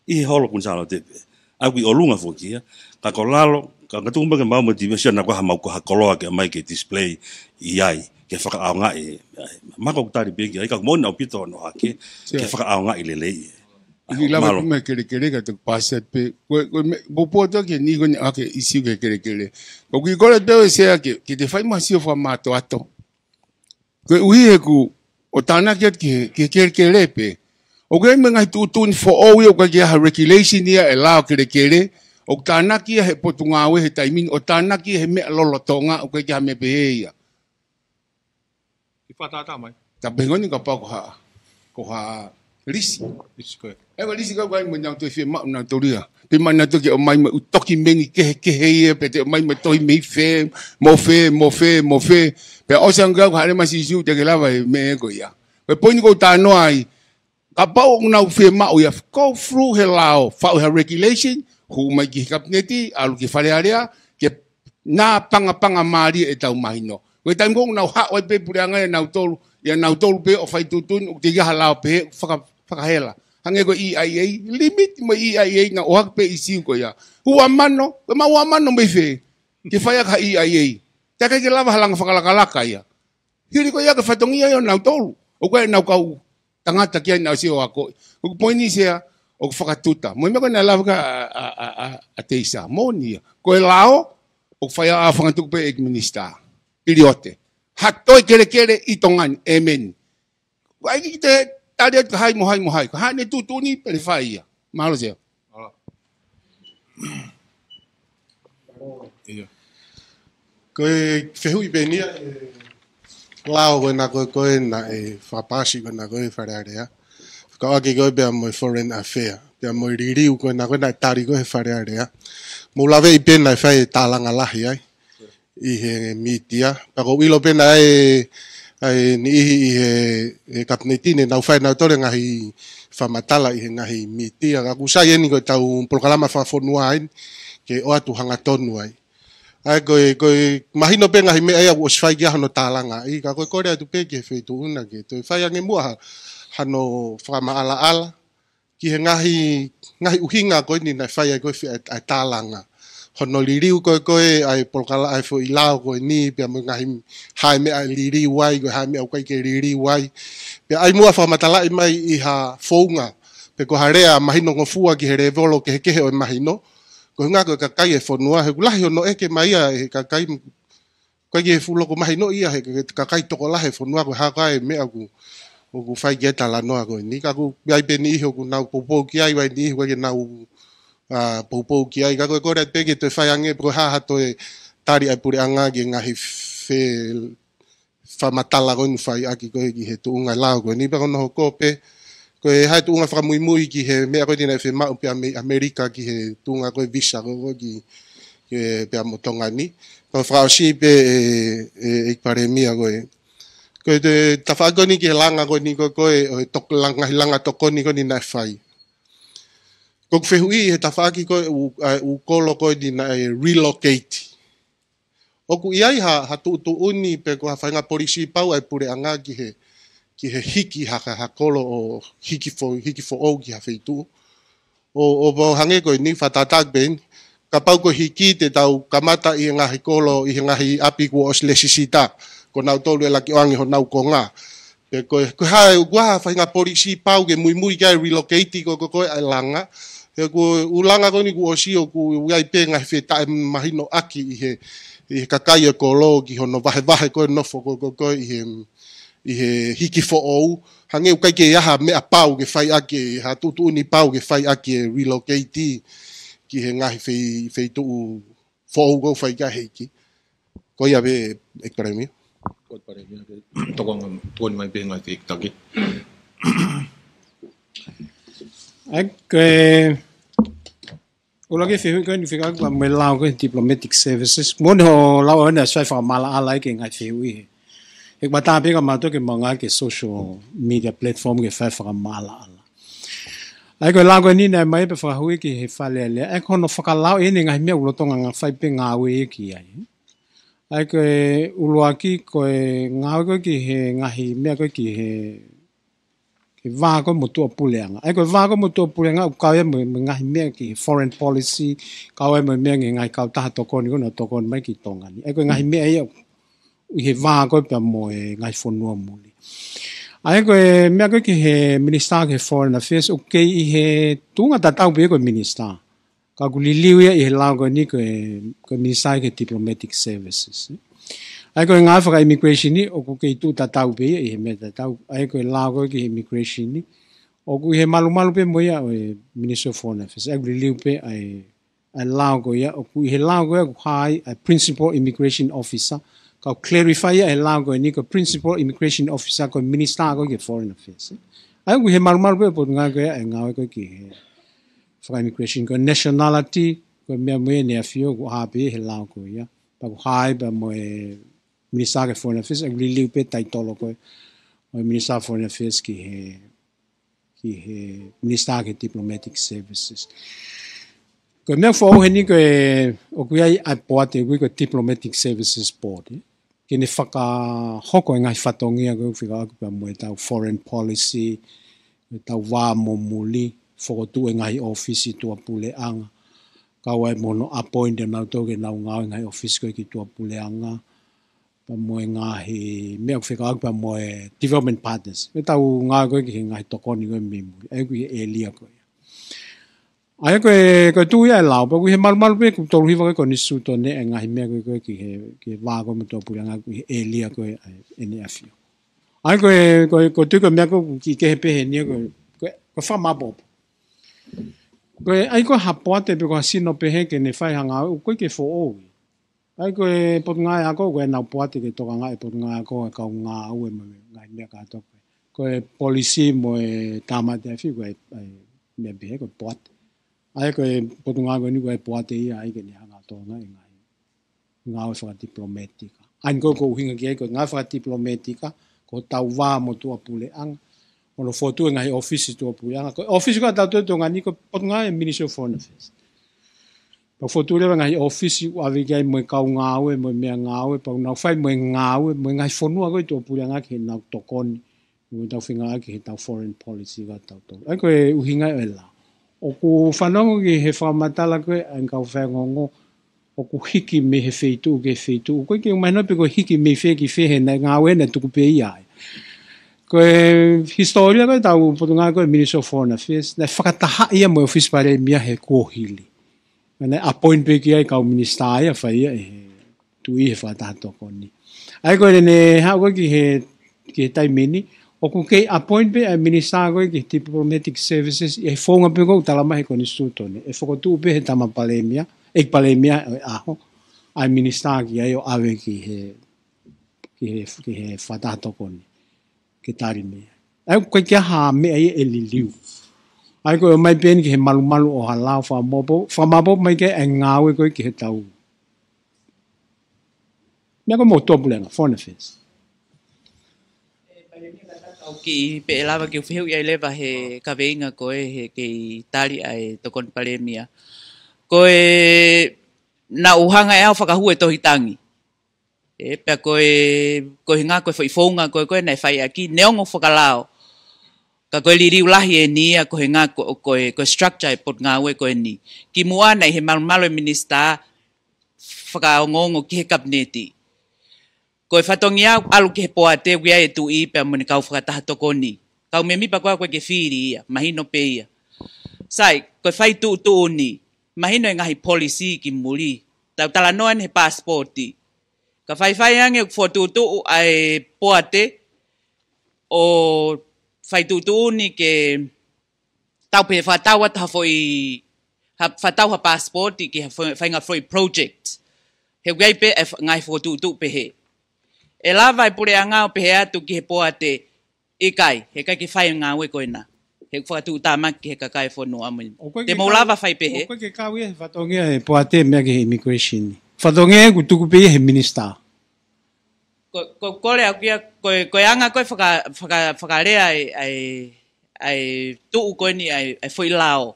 ʻI he holo Kuini Sālote pē. ʻA ia ʻoku ʻi ʻolunga foki ia. Ka ko lalo, ka, ka tuku mo ke mau mo e tivesi naʻa ko ha mau ko ha koloa ke ʻomai ke display ʻi ai, ke fakaʻaongaʻi. Mahalo ʻoku tali pē ki ai, ka moʻoni ʻaupito hono hake, ke fakaʻaongaʻi lelei. ʻIkai lava mālō. Pē mai kelekele ka te paasi atu pē. Ko, ko me, popo atu ke ni ko ni ake ʻisiū ki he kelekele. Ko ki kole pē ʻe Sea ke, ke te fai mai ha sio fakamātoato. Koeʻuhi he ʻoku ou tānaki atu ki he, ki he kelekele pē. ʻOku ʻi ai mo e ngaahi tuʻutuʻuni foʻou ia ʻoku ʻikai ke ʻi ai ha regulation ia ʻe lao kelekele. ʻOku tānaki ia he potungāue he taimi ni, ʻo tānaki ia he meʻa lolotonga, ʻoku ʻikai ke ʻi ai ha meʻa pehē ia. Ke fakatātā mai. Ka pehē ngoni kapau ko ha, ko ha lisi. Lisi ko ē. ʻE ko e lisi ka ʻoku ʻi ai mo ʻenau toe fiemaʻu nautolu ia. Pea mo ʻenau toki ʻomai mo e ʻū tokimeni kehekehe ia, pea toe ʻomai mo e tohi mei fē, mo fē, mo fē, mo fē. Pea ʻosi ange ʻoku haʻele mai Sīsū te ke lava e meʻa ko ia. Ko e poini ʻoku ou talanoa ai, kapau ʻoku nau fiemaʻu ia, go through he lao, faʻu ha regulation, hū mai ki he Kapineti, ʻalu ki Fale Alea, ke nāpangapanga mālie ʻetau mahino. Ko e taimi ko ē ʻoku nau haʻu ai pē puleʻanga ia nautolu, ia nautolu pē ʻo fai tuʻutuʻuni, ʻoku teʻeki ai ha lao pehē, faka-, fakahela. Hangē ko e E I A, limit mo e E I A naʻe ʻohake pē ʻisiū ko ia. Ua mano, ko e maʻu ua mano mei fē, ke fai ʻaki ha E I A. Teʻeki ai ke lava ha langa fakalakalaka ia. Hili ko ia ko e fatongia ia ʻo nautolu. ʻOku ʻi ai ʻenau kau tangata ki ai naʻa nau sio akoʻi. ʻOku poini Sea, ʻoku fakatuta. Mo e meʻa ko ē naʻe lave ki ai ʻa, ʻa, ʻa, ʻa, ʻa Teisa. Moʻoni ia. Ko e lao, ʻo ʻOku fai ʻa e fanga tuku pē ʻEiki Minisitā. Pilioti. Ha toe kelekele ʻi Tonga ni, ʻēmeni. ʻAi ke te tali atu ka hai mo hai mo hai. Ko haʻane tuʻutuʻuni pē ne fai ia. Mālō Sea. ʻIo. Ko e fehuʻi pē eni ia, ʻe, lao ko ena ko ē, ko ena ʻe fakapaasi ko ena ko ē Fale Alea. Fekauʻaki ko ē pea mo e Foreign Affair. Pea mo e liliu ko ena ko ē naʻe tali ko ē he Fale Alea. Mou laveʻi pē naʻe fai e tālanga lahi ai ʻi he mītia. Pea ʻoku ou ʻilo pē naʻe ʻi ai e niʻihi ʻi he, he kapineti ne nau fai nautolu e ngaahi fakamatala ʻi he ngaahi mītia. Ka ʻoku sai eni ko ʻetau polokalama fakafonua eni ke ʻoatu hangatonu ai. ʻA ia ko e, ko e mahino pē ngaahi meʻa ia ʻoku ʻosi fai ki ai hono tālangaʻi, ka ko e kole atu pē ki he Feituʻu na ke toe fai ange muʻa ha, hano fakamaʻalaʻala ki he ngaahi, ngaahi ʻuhinga ko eni naʻe fai ai ko ē fe-, ʻa e tālanga. Hono liliu ko ē, ko ē ʻa e polokala-, ʻa e foʻi lao ko eni, pea mo e ngaahi hā e meʻa ʻe liliu ai, ko e hā e meʻa ʻoku ʻikai ke liliu ai. Pea ʻai muʻa fakamatalaʻi mai ʻi ha founga, pe ko ha lea mahinongofua ki he lēvolo kehekehe ʻo e mahino. Ko e ʻuhinga ko e kakai e fonua, he ʻoku lahi hono ʻeke mai ia ʻe he kakai, ʻoku ʻikai ke fuʻu loko mahinoʻi ia he, he kakai tokolahi e fonua ko e hā koā e meʻa ʻoku, ʻoku fai ki ai e talanoa ko eni. Ka ʻoku ʻi ai pē niʻihi ʻoku nau poupou ki ai, ʻi ai niʻihi ʻoku ʻikai ke nau, ʻa, poupou ki ai. Ka ko e kole atu pē ke toe fai ange, pe ko e hā ha toe tali ʻa e puleʻanga ki he ngaahi fe-, fakamatala ko eni ʻoku fai ʻaki ko ē ki he tuʻunga lao ko eni. Pea ko hono hoko pē, ko e hā e tuʻunga fakamuimui ki he meʻa ko eni naʻe fiemaʻu pē ʻe ʻAme-, ʻAmelika ki he tuʻunga ko ē visa ko ē ki, ki he pea mo Tonga ni. Pea fakaʻosi pē ʻe, ʻe, ʻEiki Palēmia ko ē. Ko e tafaʻaki ko eni ki he langa ko eni ko ē, ko e, ʻo e tok-, langa, langa tokoni ko eni naʻe fai. Ko ʻeku fehuʻi he tafaʻaki ko ē ʻū, ʻa e ʻū kolo ko eni naʻe relocate. ʻOku ʻi ai ha, ha tuʻutuʻuni pe ko ha faʻahinga polisī pau ʻa e puleʻanga ki he, ki he hiki ha, ha, ha kolo ʻo hiki fo-, hiki foʻou ki ha feituʻu. ʻO, ʻo, ʻo hangē ko eni fakatātā pē eni. Kapau ko e hiki te tau kamata ʻi he ngaahi kolo, ʻi he ngaahi ʻapi kuo ʻosi lēsisita. Ko nautolu ʻe laki ʻoange honau konga. Pe ko e, ko e hā e, ko e hā ha faʻahinga polisī pau ke muimui ki ai e relocate ko, ko, ko ē ʻa e langa. He ko e ʻū langa ko eni kuo ʻosi ʻoku ʻi ai pē ngaahi fetaʻemahinoʻaki ʻi he, ʻi he kakai e kolo ki hono vahevahe ko ē nofo ko, ko, ko ē ʻi he, ʻi he hiki foʻou. Hangē ʻoku ʻikai ke ʻi ai ha meʻa pau ke fai ʻaki, ha tuʻutuʻuni pau ke fai ʻaki e relocate ki he ngaahi fei-, feituʻu foʻou ko ē ʻoku fai ki ai e hiki. Ko ia pē, ʻEiki Palēmia. Ko e Palēmia ke tokanga, tokoni mai pē ngaahi fekitaki. ʻA ia ko e, ʻuluaki fehuʻi ko eni fekauʻaki pea mo e lao ko ē diplomatic services. Moʻoni hoʻo lau ʻo ne ʻosi fai fakamaʻalaʻala ai ki he ngaahi fehuʻi he. He ʻoku ʻatā pē kia mautolu ke maʻu ngaahi ki he social media platform ke fai fakamaʻalaʻala. ʻA ia ko e lao ko eni naʻe ʻomai pē fakahui ki he Fale Alea. ʻA ia ko hono fakalao eni ngaahi meʻa ʻoku lolotonga fai pē ngāue ia ki ai. ʻA ia ko e ʻuluaki ko e ngāue ko ē ki he ngaahi meʻa ko ē ki he, ki he vā ko ē mo tuʻapuleʻanga. ʻA ia ko e vā ko ē mo tuʻapuleʻanga ʻoku kau ia mo, mo e ngaahi meʻa ki he foreign policy, kau ia mo e meʻa ki he ngaahi kautaha tokoni ko ē naʻe tokoni mai ki Tonga ni. ʻA ia ko e ngaahi meʻa ia ʻi he vā ko ē pea mo e ngaahi fonua muli. ʻA ia ko e meʻa ko ē ki he Minisitā ki he Foreign Affairs, ʻoku kei ʻi he tuʻunga tatau pē ia ko e Minisitā. Ka ʻoku liliu ia ʻi he lao ko eni ko e, ko e Minisitā ki he Diplomatic Services. ʻA ia ko e ngāue faka-immigration ni, ʻoku kei tuʻu tatau pē ia ʻi he meʻa tatau. ʻA ia ko e lao ko ē ki he immigration ni, ʻoku ʻi he malumalu pē mo ia ʻo e Ministry of Foreign Affairs. ʻA ia ʻoku liliu pē ʻa e ʻa e lao ko ia, ʻoku ʻi he lao ko ia ʻoku hā ai ʻa e Principal Immigration Officer, ka ʻoku clarify ia ʻe he lao ko eni ko e Principal Immigration Officer ko e Minisitā ko ē ki he Foreign Affairs. ʻA ia ʻoku ʻi he malumalu pē ʻo e Potungāue ko ia ʻa e ngāue ko ē ki he faka-immigration ko e nationality, ko e meʻa mo ia ʻEne ʻAfio ʻoku hā pē ia he lao ko ia. Pea ʻoku hā ai pea mo e Minisitā ki he Foreign Affairs, ʻoku liliu pē taitolo ko ē ʻo e Minisitā Foreign Affairs ki he ki he Minisitā ki he Diplomatic Services. Ko e meʻa foʻou heni ko e, ʻoku ʻi ai ʻa e poate ʻoku ui ko e Diplomatic Services Board, ē. Ke ne fakahoko e ngaahi fatongia ko ē ʻoku fekauʻaki pea mo ʻetau foreign policy, ʻetau vā mo muli, fokotuʻu e ngaahi ʻōfisi tuʻapuleʻanga, kau ai mo hono appoint ʻa nautolu ke nau ngāue he ngaahi ʻōfisi ko ē ki tuʻapuleʻanga, pea mo e ngaahi meʻa ʻoku fekauʻaki pea mo e development partners. ʻEtau ngāue ko ē ki he ngaahi tokoni ko ē mei muli. ʻA ia ʻoku ʻi he ʻēlia ko ia. ʻA ia ko e, ko e tuʻu ia ʻa e lao, pea ʻoku ʻi he malumalu pē ʻoku tolu hiva ko ē ʻo e konisitūtone ʻa e ngaahi meʻa ko ē, ko ē ki he, ki he vā ko ē mo Tuʻapuleʻanga, ki he ʻēlia ko ē ʻa ʻEne ʻAfio. ʻA ia ko e, ko e, ko e tuʻu ko e meʻa ko ē ʻoku kiʻi kehe pē heni ia ko e, ko e, ko e fakamāʻopoʻopo. Ko e, ʻai ko ha poate pe ko ha sino pehē ke ne fai ha ngāue, ʻoku ʻikai ke foʻou ia. ʻA ia ko e Potungāue Ako, ko ʻenau poate ke tokangaʻi e Potungāue Ako e kau ngāue mo e ngaahi meʻa kātoa. Ko e polisi mo e tāmate afi, ko e, ʻa e meʻa pehē ko e poate. ʻA ia ko e Potungāue Ako ni ko e poate ia ʻa ia ke ne hanga ʻo tokangaʻi e ngaahi ngāue fakatipilometika. ʻA ia ko e ʻuhinga ki ai ko e ngāue fakatipilometika, ko hotau vā mo Tuʻapuleʻanga. Mo hono fokotuʻu e ngaahi ʻōfisi Tuʻapuleʻanga. Ko e ʻōfisi ko ē ʻatautolu ʻi Tonga ni ko e Potungāue Ministry of Foreign Affairs. Pea fokotuʻu leva e ngaahi ʻōfisi ʻoku ʻave ki ai mo e kau ngāue, mo e meʻangāue, pea ʻoku nau fai mo e ngāue, mo e ngaahi fonua ko ē ʻi Tuʻapuleʻanga ki heʻenau tokoni, mo ʻetau feinga ki heʻetau foreign policy ʻatautolu. ʻA ia ko e ʻuhinga ia ʻo e lao. ʻOku fanongo ki he fakamatala ko ē ʻa e kau faiongoongo, ʻoku hiki mei he feituʻu ki he feituʻu. ʻOku ʻikai ke mahino pe ko e hiki mei fē ki fē he naʻe ngāue naʻe tuku pē ia ai. Ko e hisitōlia ko ē ʻetau Potungāue ko ē Ministry of Foreign Affairs, naʻe fakatahaʻi ia mo e ʻōfisi Palēmia he kuohili. Naʻe appoint pē ki ai kau minisitā ia fai ia ʻe he tuʻi he fakataha tokoni. ʻA ia ko ʻene haʻu ko ē ki he, ki he taimi ni, ʻoku kei appoint pē ʻa e minisitā ko ē ki he diplomatic services, ʻi he founga pē ko ē ʻoku talamai ʻe he konisitūtone. ʻE fokotuʻu pē ʻe he tama palēmia, ʻe palēmia ʻo e ʻaho, ʻa e minisitā ki ai ʻo ʻave ki he, ki he, ki he fakataha tokoni. Ke tali mei ai. ʻA ia ʻoku ʻikai ke ʻi ai ha meʻa ia ʻe liliu. ʻA ia ko e ʻomai pē eni ki he malumalu ʻo ha lao fakamāʻopoʻopo, fakamāʻopoʻopo mai ki ai e ngāue ko ē ki heʻetau meʻa ko ē mo Tuʻapuleʻanga, Foreign Affairs. ʻE, Palēmia, ka ta kau ki pe ʻe lava ke u fehuʻi ai leva he kaveinga ko ē he kei tali ʻa e Tokoni Palēmia. Ko e naʻa ku hanga ʻe au ʻo fakahū e tohi tangi. ʻE, pea ko e, ko e ʻuhinga ko e foʻi founga ko ē, ko ē naʻe fai ʻaki, neongo fakalao. Ka ko e liliu lahi eni ia ko e ʻuhinga ko, ko e, ko e structure e Potungāue ko eni. Kimuʻa naʻe ʻi he malumalu e minisitā fakaongoongo ki he kapineti. Ko e fatongia ʻalu ki he poate ʻoku ʻi ai e tuʻi pea mo ʻene kau fakataha tokoni. Kau mēmipa ko ē ʻoku ʻikai ke fili ia, mahino pē ia. Sai, ko e fai tuʻutuʻuni, mahino e ngaahi polisi ki muli. Tau talanoa eni he paasipooti. Ka faifai ange ʻoku fokotuʻutuʻu ʻa e poate ʻo fai tuʻutuʻuni ke tau pē fakatau atu ha foʻi, ha, fakatau ha paasipooti ki ha foʻi, faʻahinga foʻi project. He ʻoku ʻi ai pē e fa-, ngaahi fokotuʻutuʻu pehē. ʻE lava e puleʻanga ʻo pehē atu ki he poate, ʻikai, he ʻikai ke fai e ngāue ko ena. He ʻoku fakatuʻutāmaki ki he kakai e fonua mo eni. ʻOku ʻikai ke kau, te mou lava fai pehē. ʻOku ʻikai ke kau ia he fatongia e poate meʻa ki he immigration. Fatongia ʻoku tuku pē ia he minisitā. Ko, ko, kole au kia, ko, ko e anga ko ē faka-, faka-, fakalea ʻa e, ʻa e, ʻa e tuʻu ko eni ʻa e, ʻa e foʻi lao.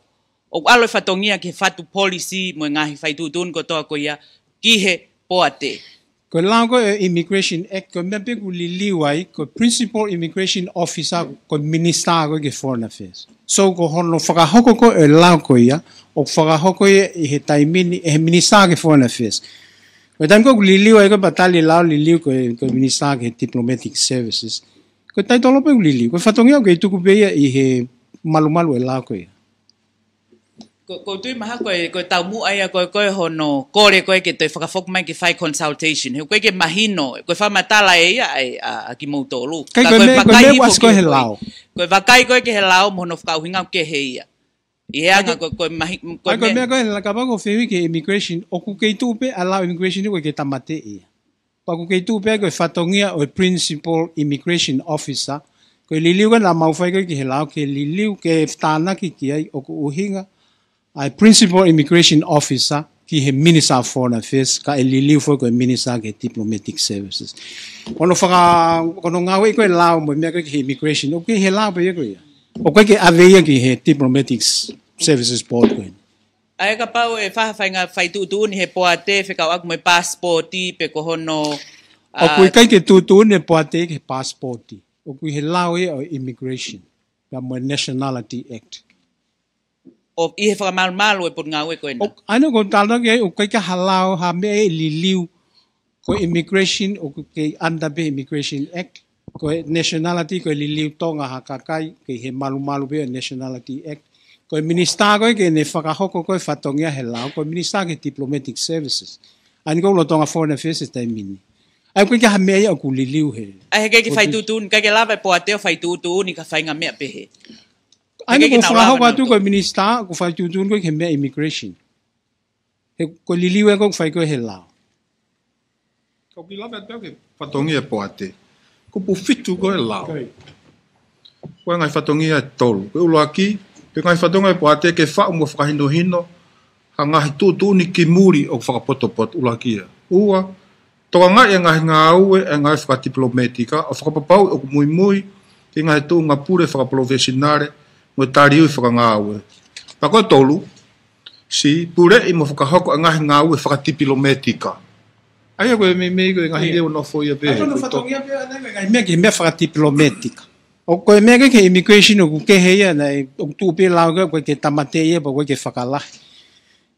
ʻOku ʻalu e fatongia ki he fatu polisi mo e ngaahi fai tuʻutuʻuni kotoa ko ia ki he poate. Ko e lao ko ē Immigration Act, ko e meʻa pē ʻoku liliu ai, ko e Principal Immigration Officer, ko e minisitā ko ē ki he Foreign Affairs. So, ko hono fakahoko ko ē e lao ko ia, ʻoku fakahoko ia ʻi he taimi ni ʻe he minisitā ki he Foreign Affairs. Ko e taimi ko ē ʻoku liliu ai ko ē pea tali e lao liliu ko e, ko e minisitā ki he Diplomatic Services. Ko e taitolo pē ʻoku liliu. Ko e fatongia ʻoku kei tuku pē ia ʻi he malumalu e lao ko ia. Ko, ʻoku ou tui mahalo ko e, ko e taumuʻa ia ko ē, ko e hono kole ko ē ke toe fakafoki mai ke fai consultation. He ʻoku ʻikai ke mahino, ko e fakamatala ʻe ia ʻa e, ʻa, ʻa kimoutolu. ʻIkai, ka ko e ko e meʻa, ko e vakai meʻa hifo ʻoku ʻasi ki ko e he lao. Ko e vakai ko ē ki he lao mo hono fakaʻuhinga ʻoku kehe ia. ʻI he anga ko e, ko e mahi-, ko e ʻIkai, ko e meʻa, meʻa ko ē he la kapau ʻoku fehuʻi ki he immigration, ʻoku kei tuʻu pē ʻa e lao immigration ʻoku ʻikai ke tāmateʻi ia. Pea ʻoku kei tuʻu pē ko e fatongia ʻo e Principal Immigration Officer, ko e liliu ko ē naʻa mau fai ko ē ki he lao, ke liliu, ke tānaki ki ai ʻoku ʻuhinga ʻa e Principal Immigration Officer ki he Minister of Foreign Affairs, kae liliu foki ko e Minister ki he Diplomatic Services. Ko hono faka-, ko hono ngāueʻi ko ē e lao mo e meʻa ko ē ki he immigration, ʻoku kei he lao pē ia ko ia. ʻOku ʻikai ke ʻave ia ki he Diplomatic Services Board ko ē. ʻA ia kapau ʻe fai ha faʻahinga fai tuʻutuʻuni he poate fekauʻaki mo e paasipooti pe ko hono, ʻOku ʻikai ke tuʻutuʻuni e poate ki he paasipooti. ʻOku ʻi he lao ia ʻo e Immigration, pea mo e Nationality Act. ʻO ʻi he fakamalumalu e Potungāue ko ena. ʻOku, ʻa ia ʻoku ou talanoa ki ai, ʻoku ʻikai ke ʻi ai ha lao, ha meʻa ʻe liliu ko e immigration, ʻoku kei under pē Immigration Act, ko e nationality, ko e liliu Tonga ha kakai, kei he malumalu pē ʻo e Nationality Act, Ko e minisitā ko ē ke ne fakahoko ko ē fatongia he lao, ko e minisitā ki he diplomatic services. ʻA eni ko e lolotonga foreign affairs he taimi ni. ʻA ia ʻoku ʻikai ke ʻi ai ha meʻa ia ʻoku liliu he. ʻA ia he ʻikai ke fai tuʻutuʻuni, ʻikai ke lava e poate ʻo fai tuʻutuʻuni ki ha faʻahinga meʻa pehē. ʻA ia ʻoku fakahoko atu ko e minisitā, ʻoku fai tuʻutuʻuni ko ē ki he meʻa immigration. He ko e liliu ē ʻoku fai ko ē he lao. Ka ʻoku ʻi ai lava atu ke fatongia e poate. Kupu fitu ko e lao. Ko e ngaahi fatongia ʻe tolu. Ko e ʻuluaki, ko e ngaahi fatongia e poate ke faʻu mo fakahinohino ha ngaahi tuʻutuʻuni ki muli ʻoku fakapotopoto, ʻuluaki ia. Ua, tokangaʻi e ngaahi ngāue, e ngāue fakatipilometika, ʻo fakapapauʻi ʻoku muimui ki he ngaahi tuʻunga pule fakapalofesinale mo e taliui fakangāue. Pea ko e tolu, C, puleʻi mo fakahoko e ngaahi ngāue fakatipilometika. ʻA ia ko e meimei ko e ngaahi lea ʻoku nofo ia pē. ʻA ia ko e fatongia pē ʻa e ngaahi meʻa ki he meʻa fakatipilometika. ʻO ko e meʻa ki he immigration ʻoku kehe ia naʻe, ʻoku tuʻu pē lao ko ē ʻoku ʻikai ke tāmateʻi ia pea ʻoku ʻikai ke fakalahi.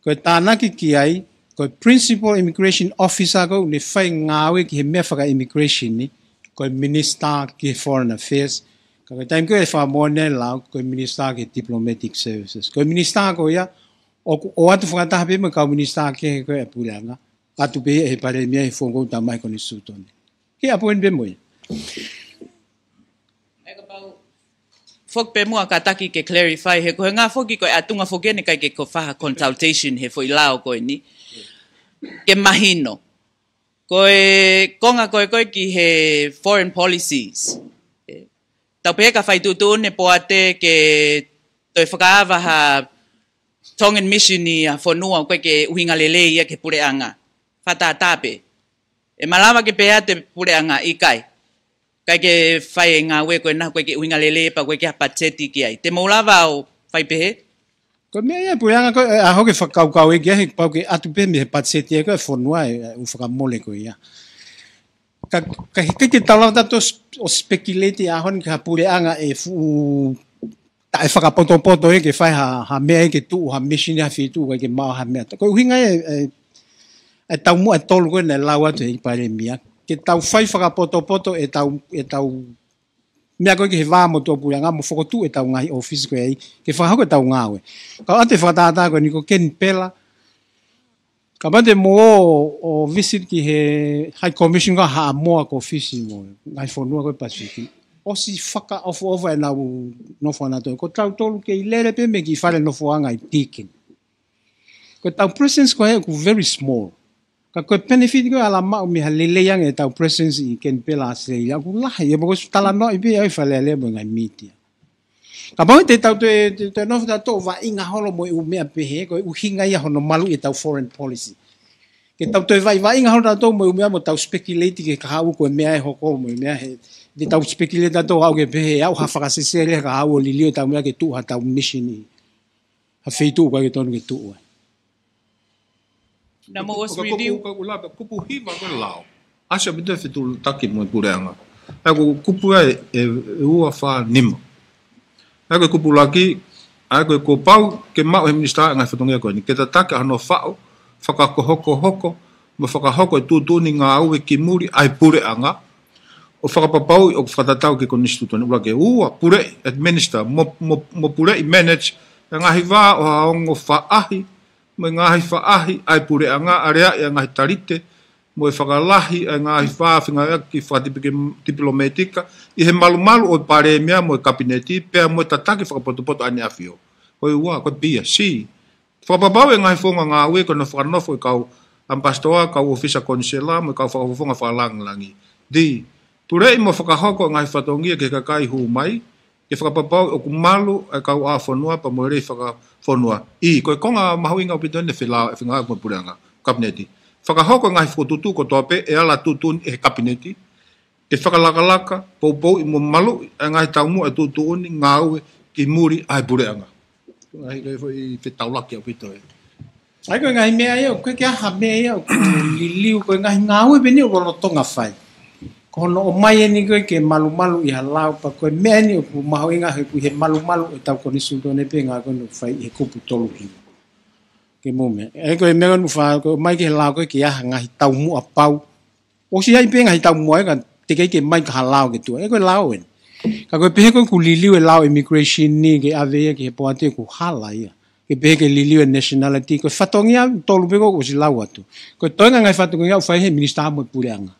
Ko e tānaki ki ai, ko e principal immigration officer ko ē ʻoku ne fai ngāue ki he meʻa faka-immigration ni, ko e minisitā ki he foreign affairs. Ka ko e taimi ko ē ʻe fakamoʻoni ai e lao, ko e minisitā ki he diplomatic services. Ko e minisitā ko ia, ʻoku ʻoatu fakataha pē mo e kau minisitā kehe ko ē ʻa e puleʻanga. ʻAtu pē ia he palēmia he founga ʻoku tau mai ko eni Sutoni. Ke appoint pē mo ia. ʻE kapau foki pē muʻa kātaki ke clarify, he ko e ngaahi foki ko e ʻatunga foki eni ʻikai ke ko e fai ha consultation he foʻi lao ko eni. Ke mahino. Ko e konga ko ē ko ē ki he foreign policies. Tau pehē ka fai tuʻutuʻuni e poate ke toe fakaava ha Tongan mission ʻi ha fonua ʻoku ʻikai ke ʻuhinga lelei ia ki he puleʻanga. Fakatātā pē. ʻE malava ke pehē atu e puleʻanga ʻikai. ʻIkai ke fai e ngāue ko ena ʻoku ʻikai ke ʻuhinga lelei pea ʻoku ʻikai ke ʻi ai ha patiseti ki ai. Te mou lava ʻo fai pehē? Ko e meʻa ia e puleʻanga ko ē, ʻa hoʻo fakakaukau ē ki ai he pau ke ʻatu pē mei he patiseti ē ko ē fonua ē, ʻoku fakamole ko ia. Ka, ka ʻikai ke tau lava tautolu ʻo speculate ʻi he ʻaho ni ki ha puleʻanga ʻe fuʻu taʻefakapotopoto ē ke fai ha, ha meʻa ē ke tuʻu ha mission ha feituʻu ʻikai ke maʻu ha meʻa. Ko e ʻuhinga e, e, e taumuʻa ʻe tolu ko ē naʻe lau atu ʻe he palēmia. Ke tau fai fakapotopoto ʻetau, ʻetau meʻa ko ē ki he vā motuʻa puleʻanga mo fokotuʻu ʻetau ngaahi ʻōfisi ko ē ai, ke fakahoko ʻetau ngāue. Ka ʻoatu e fakatātā ko eni ko Kenipela, kapau te mou ō ʻo visit ki he High Commission ko ē ʻa Haʻamoa ko Fisi mo e ngaahi fonua ko ē Pasifiki. ʻOsi fakaʻofoʻofa ʻenau nofo ʻanautolu. Ko tautolu kei lele pē mei he kiʻi fale nofoʻanga ʻi Deakin. Ko ʻetau presence ko ē ʻoku very small. Ka ko e benefit ko ē ʻe ala maʻu mei ha lelei ange ʻetau presence ʻi Kenipela ʻAositelēlia ʻoku lahi. Ia mo ko e talanoaʻi pē ʻe au ʻi Fale Alea mo e ngaahi mītia. Kapau te tau toe, toe, toe nofo tautolu ʻo vaʻinga holo mo e ʻū meʻa pehē, ko e ʻuhinga ia hono maluʻi ʻetau foreign policy. Ke tau toe vaʻi, vaʻinga holo tautolu mo e ʻū meʻa mo tau speculate ki he kahaʻu ko e meʻa ʻe hoko mo e meʻa he, te tau speculate tautolu ʻo aʻu ki he pehē, ʻe aʻu ha fakasesele he kahaʻu ʻo liliu ʻetau meʻa ke tuʻu haʻatau mission ʻi ha feituʻu ʻoku ʻikai ke tonu ke tuʻu ai. Naʻa mou ʻosi review. Ko e kupu, ko e kupu hiva ko e lao. ʻAsi ʻaupito e fetuʻutaki mo e puleʻanga. ʻA ia ko e kupu ʻe, ʻe, ʻe ua, fā, nima. ʻA ia ko e kupu ʻuluaki, ʻa ia ko e kuo pau ke maʻu ʻe he minisitā e ngaahi fatongia ko eni. Ke tataki ʻa hono faʻu, fakahokohoko, mo fakahoko e tuʻutuʻuni ngāue ki muli ʻa e puleʻanga, ʻo fakapapauʻi ʻoku fakatatau ki he konisitūtone. ʻUluaki, ua, puleʻi, administer, mo, mo, mo puleʻi, manage, e ngaahi vā ʻo ha ongo faʻahi, mo e ngaahi faʻahi ʻa e puleʻanga, aleaʻi e ngaahi talite, mo e fakalahi e ngaahi vā fengāueʻaki fakatipilometika, ʻi he malumalu ʻo e palēmia mo e kapineti, pea mo e tataki fakapotopoto ʻa ʻEne ʻAfio. Ko e ua, ko e B, C. Fakapapauʻi e ngaahi founga ngāue ko hono fakanofo e kau ʻamipasitoa, kau ʻōfisa konisela, mo e kau fakafofonga fakalāngilangi. D, puleʻi mo fakahoko e ngaahi fatongia ki he kakai hū mai, ke fakapapauʻi ʻoku malu e kauʻāfonua pea mo e lelei fakafonua. E, ko e konga mahuʻinga ʻaupito ʻene felao e fengāueʻaki mo e puleʻanga, kapineti. Fakahoko e ngaahi fokotuʻutuʻu kotoa pē ʻe ala tuʻutuʻuni ʻe he kapineti, ke fakalakalaka, poupouʻi mo maluʻi e ngaahi taumuʻa e tuʻutuʻuni ngāue ki muli ʻa e puleʻanga. Ngaahi ko e foʻi fetaulaki ʻaupito ē. ʻA ia ko e ngaahi meʻa ia, ʻoku ʻikai ke ʻi ai ha meʻa ia ʻoku liliu, ko e ngaahi ngāue pē eni ʻoku lolotonga fai. Ko hono ʻomai eni ko ē ke malumalu ʻi ha lao, pea ko e meʻa eni ʻoku mahuʻinga he ʻoku ʻi he malumalu ʻetau konisitūtone pē ngāue ko eni ʻoku fai ʻi he kupu tolu hiva. Ke mou meʻa. ʻA ia ko e meʻa ko eni ʻoku fai, ko e ʻomai ki he lao ko ē ke ʻi ai ha ngaahi taumuʻa pau. ʻOsi ʻi ai pē ngaahi taumuʻa ia ka teʻeki ke ʻomai ki ha lao ke tuʻu. ʻA ia ko e lao eni. Ka ko e pehē ko ē ʻoku liliu e lao immigration ni ke ʻave ia ki he poate ʻoku hala ia. Ke pehē ke liliu e nationality, ko e fatongia ʻe tolu pē ʻoku ʻosi lau atu. Ko e toenga e ngaahi fatongia ʻoku fai ʻe he minisitā mo e puleʻanga.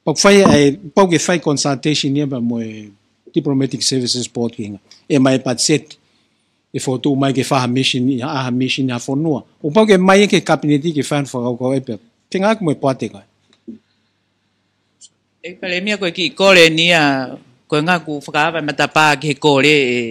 Pau ke fai, ʻe, pau ke fai consultation ia pea mo e Diplomatic Services Board ki he ʻenau, ʻe mai e patiseti ʻe fokotuʻu mai ke fai ha mission, ha, ha mission ha fonua. ʻOku pau ke mai ia ki he kapineti ke fai ha fakakaukau ʻe pea. Te ngaahi mo e poate ko ē. ʻE Palēmia, ko e kiʻi kole eni ia, ko e ngaahi ʻoku fakaava e matapā ki he kole ʻe he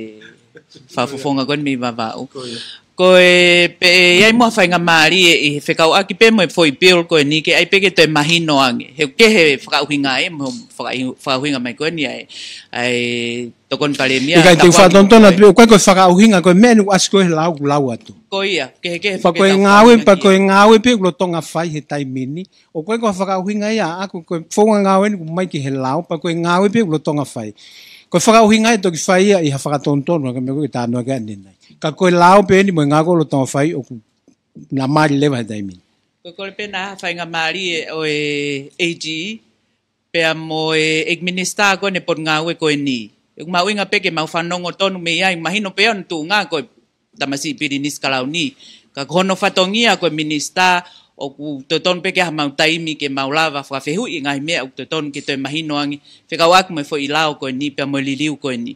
fakafofonga ko eni mei Vavaʻu. Ko ia. Ko e pē ʻe ʻi ai mo ha faingamālie ʻi he fekauʻaki pē mo e foʻi bill ko eni ke ʻai pē ke toe mahino ange. He ʻoku kehe e fakaʻuhinga ē, mo e fakaʻi-, fakaʻuhinga mai ko eni ʻa e, ʻa e Tokoni Palēmia. ʻIkai te u fakatonutonu atu pē, ʻoku ʻikai ko e fakaʻuhinga, ko e meʻa ʻoku ʻasi ko ē he lao, lau atu. Ko ia, kehekehe. Pea ko e ngāue, pea ko e ngāue pē ʻoku lolotonga fai he taimi ni. ʻOku ʻikai ko ha fakaʻuhinga ia ʻaʻaku, ko e founga ngāue ni ʻoku mai ki he lao, pea ko e ngāue pē ʻoku lolotonga fai. Ko e fakaʻuhinga ʻe toki fai ia ʻi ha fakatonutonu, ka meʻa ko ē ke talanoa ki ai ʻanenai. Ka ko e lao pē eni mo e ngāue ʻoku lolotonga fai ʻoku na mali leva he taimi ni. Ko e kole pē naʻa ha faingamālie ʻo e AG, pea mo e ʻEiki Minisitā ko eni Potungāue ko eni. ʻOku mahuʻinga pē ke mau fanongo tonu mei ai, mahino pē ʻa hono tuʻunga ko e tamasiʻi pilinisi kalauni. Ka ko hono fatongia ko e minisitā ʻoku totonu pē ke ʻi ai ha mau taimi ke mau lava fakafehuʻi e ngaahi meʻa ʻoku totonu ke toe mahino ange. Fekauʻaki mo e foʻi lao ko eni pea mo e liliu ko eni.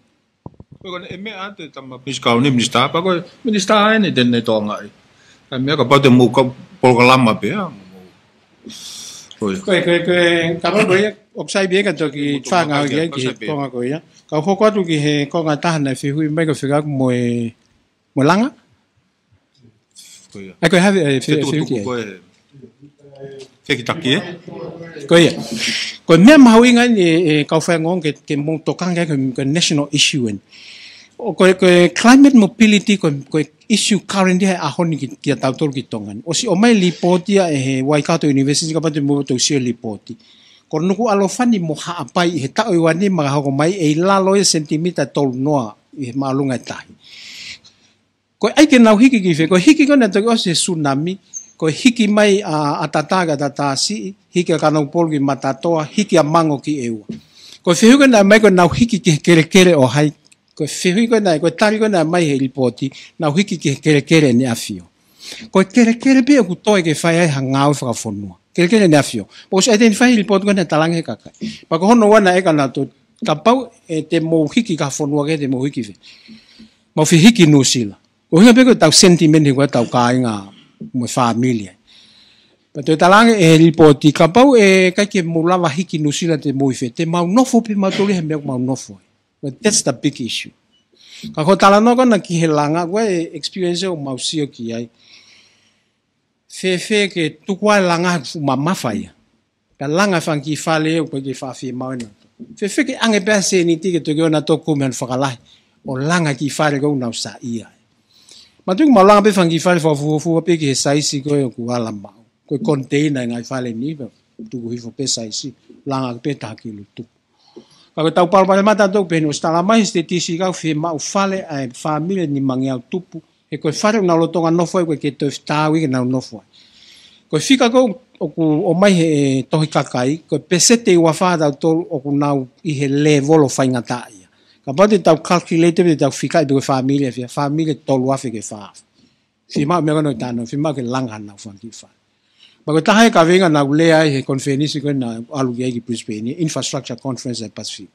Ko e kole ʻe meʻa atu e tama pilinisi kalauni minisitā, pea ko e minisitā eni te ne tokangaʻi. Ka meʻa kapau te mou kau polokalama pē, ʻa. Ko ia. Ko e, ko e, ko e, ka mau ko ia, ʻoku sai pē ka toki fanga ki ai ki he konga ko ia. Ka u hoko atu ki he konga ʻe taha naʻe fehuʻi mai ko e fekauʻaki mo e, mo e langa? Ko ia. ʻAi, ko e hā e, e, fe-, fetukutuku fehuʻi ki ai. Ko e fekitaki, ē? Ko ia. Ko e meʻa mahuʻinga eni, e, e, kau faingonga ke, ke mou tokanga ki ai ko e, ko e national issue eni. ʻO ko e, ko e climate mobility ko e, ko e issue current he ʻaho ni ki, kia tautolu ki Tonga ni. ʻOsi ʻomai lipooti ia ʻe he Waikato University kapau te mou toe sio lipooti. Ko Nukuʻalofa ni mo Haʻapai ʻi he taʻu ʻe ua nima ka hoko mai ʻe ʻi lalo ia sentimita ʻe tolu noa ʻi he māʻolunga e tahi. Ko e ʻai ke nau hiki ki fē, ko e hiki ko ē naʻe toki ʻosi he tsunami, ko e hiki mai ʻa, ʻa Tata ki ʻAtatasiʻi, hiki ʻa Kanokupolu ki Matatoa, hiki ʻa Mango ki ʻEua. Ko e fehuʻi ko ē naʻe mai ko ʻenau hiki ki he kelekele ʻo hai, ko e fehuʻi ko ē naʻe, ko e tali ko ē naʻe mai he lipooti, nau hiki ki he kelekele ʻEne ʻAfio. Ko e kelekele pē ʻoku toe ke fai ai ha ngāue fakafonua. Kelekele ʻEne ʻAfio. Pea ʻosi identify he lipooti ko ē naʻe talaange he kakai. Pea ko hono ua naʻe ʻeke ʻe nautolu, kapau ʻe te mou hiki ki ha fonua kehe te mou hiki fē. Mau fie hiki Nuʻusila. Ko e ʻuhinga pē ko ʻetau sentiment he ko ʻetau kāinga mo e fāmili ai. Pea toe talaange ʻe he lipooti kapau ʻe ʻikai ke mou lava hiki Nuʻusila te mou ʻi fē. Te mau nofo pē mautolu he meʻa ʻoku mau nofo ai. But that's the big issue. Ka ko e talanoa ko ena ki he langa, ko e experience ʻoku mau sio ki ai. Fēfē ke tuku ai e langa he ʻoku fuʻu mamafa ia. Ka langa e fanga kiʻi fale ʻoku ʻikai ke faʻa fiemaʻu ʻe nautolu. Fēfē ke ʻange pē ha sēniti ke toki ʻoua naʻa toe kumi hano fakalahi. ʻO langa e kiʻi fale ko ē ʻoku nau saiʻia ai. Mātuʻaki mau langa pē fanga kiʻi fale fakafuofua pē ki he saisi ko ē ʻoku ala maʻu. Ko e container e ngaahi fale ni pē. Tuku hifo pē saisi. Langa pē taha kilu tupu. Ka ko ʻetau palopalema ʻatautolu pē eni ʻosi talamai he stetisi ka ʻoku fiemaʻu fale ʻa e fāmili ʻe nimangeau tupu. He ko e fale ʻoku nau lolotonga nofo ai, ʻoku ʻikai ke toe fetaui ke nau nofo ai. Ko e fika ko ē ʻoku ʻomai he tohi kakai, ko e peseti ʻe uofulu mā fā ʻatautolu ʻoku nau ʻi he lēvolo faingataʻaʻia. Kapau te tau calculate, te tau fikaʻi pe ko e fāmili ʻe fiha, fāmili ʻe tolu afe ki he fā afe. Fiemaʻu meʻa ko ē naʻe talanoa, fiemaʻu ke langa hanau fanga kiʻi fale. Pea ko e taha e kaveinga naʻa ku lea ai he konifelenisi ko ē naʻa ku ʻalu ki ai ki Brisbane, Infrastructure Conference ʻa e Pacific.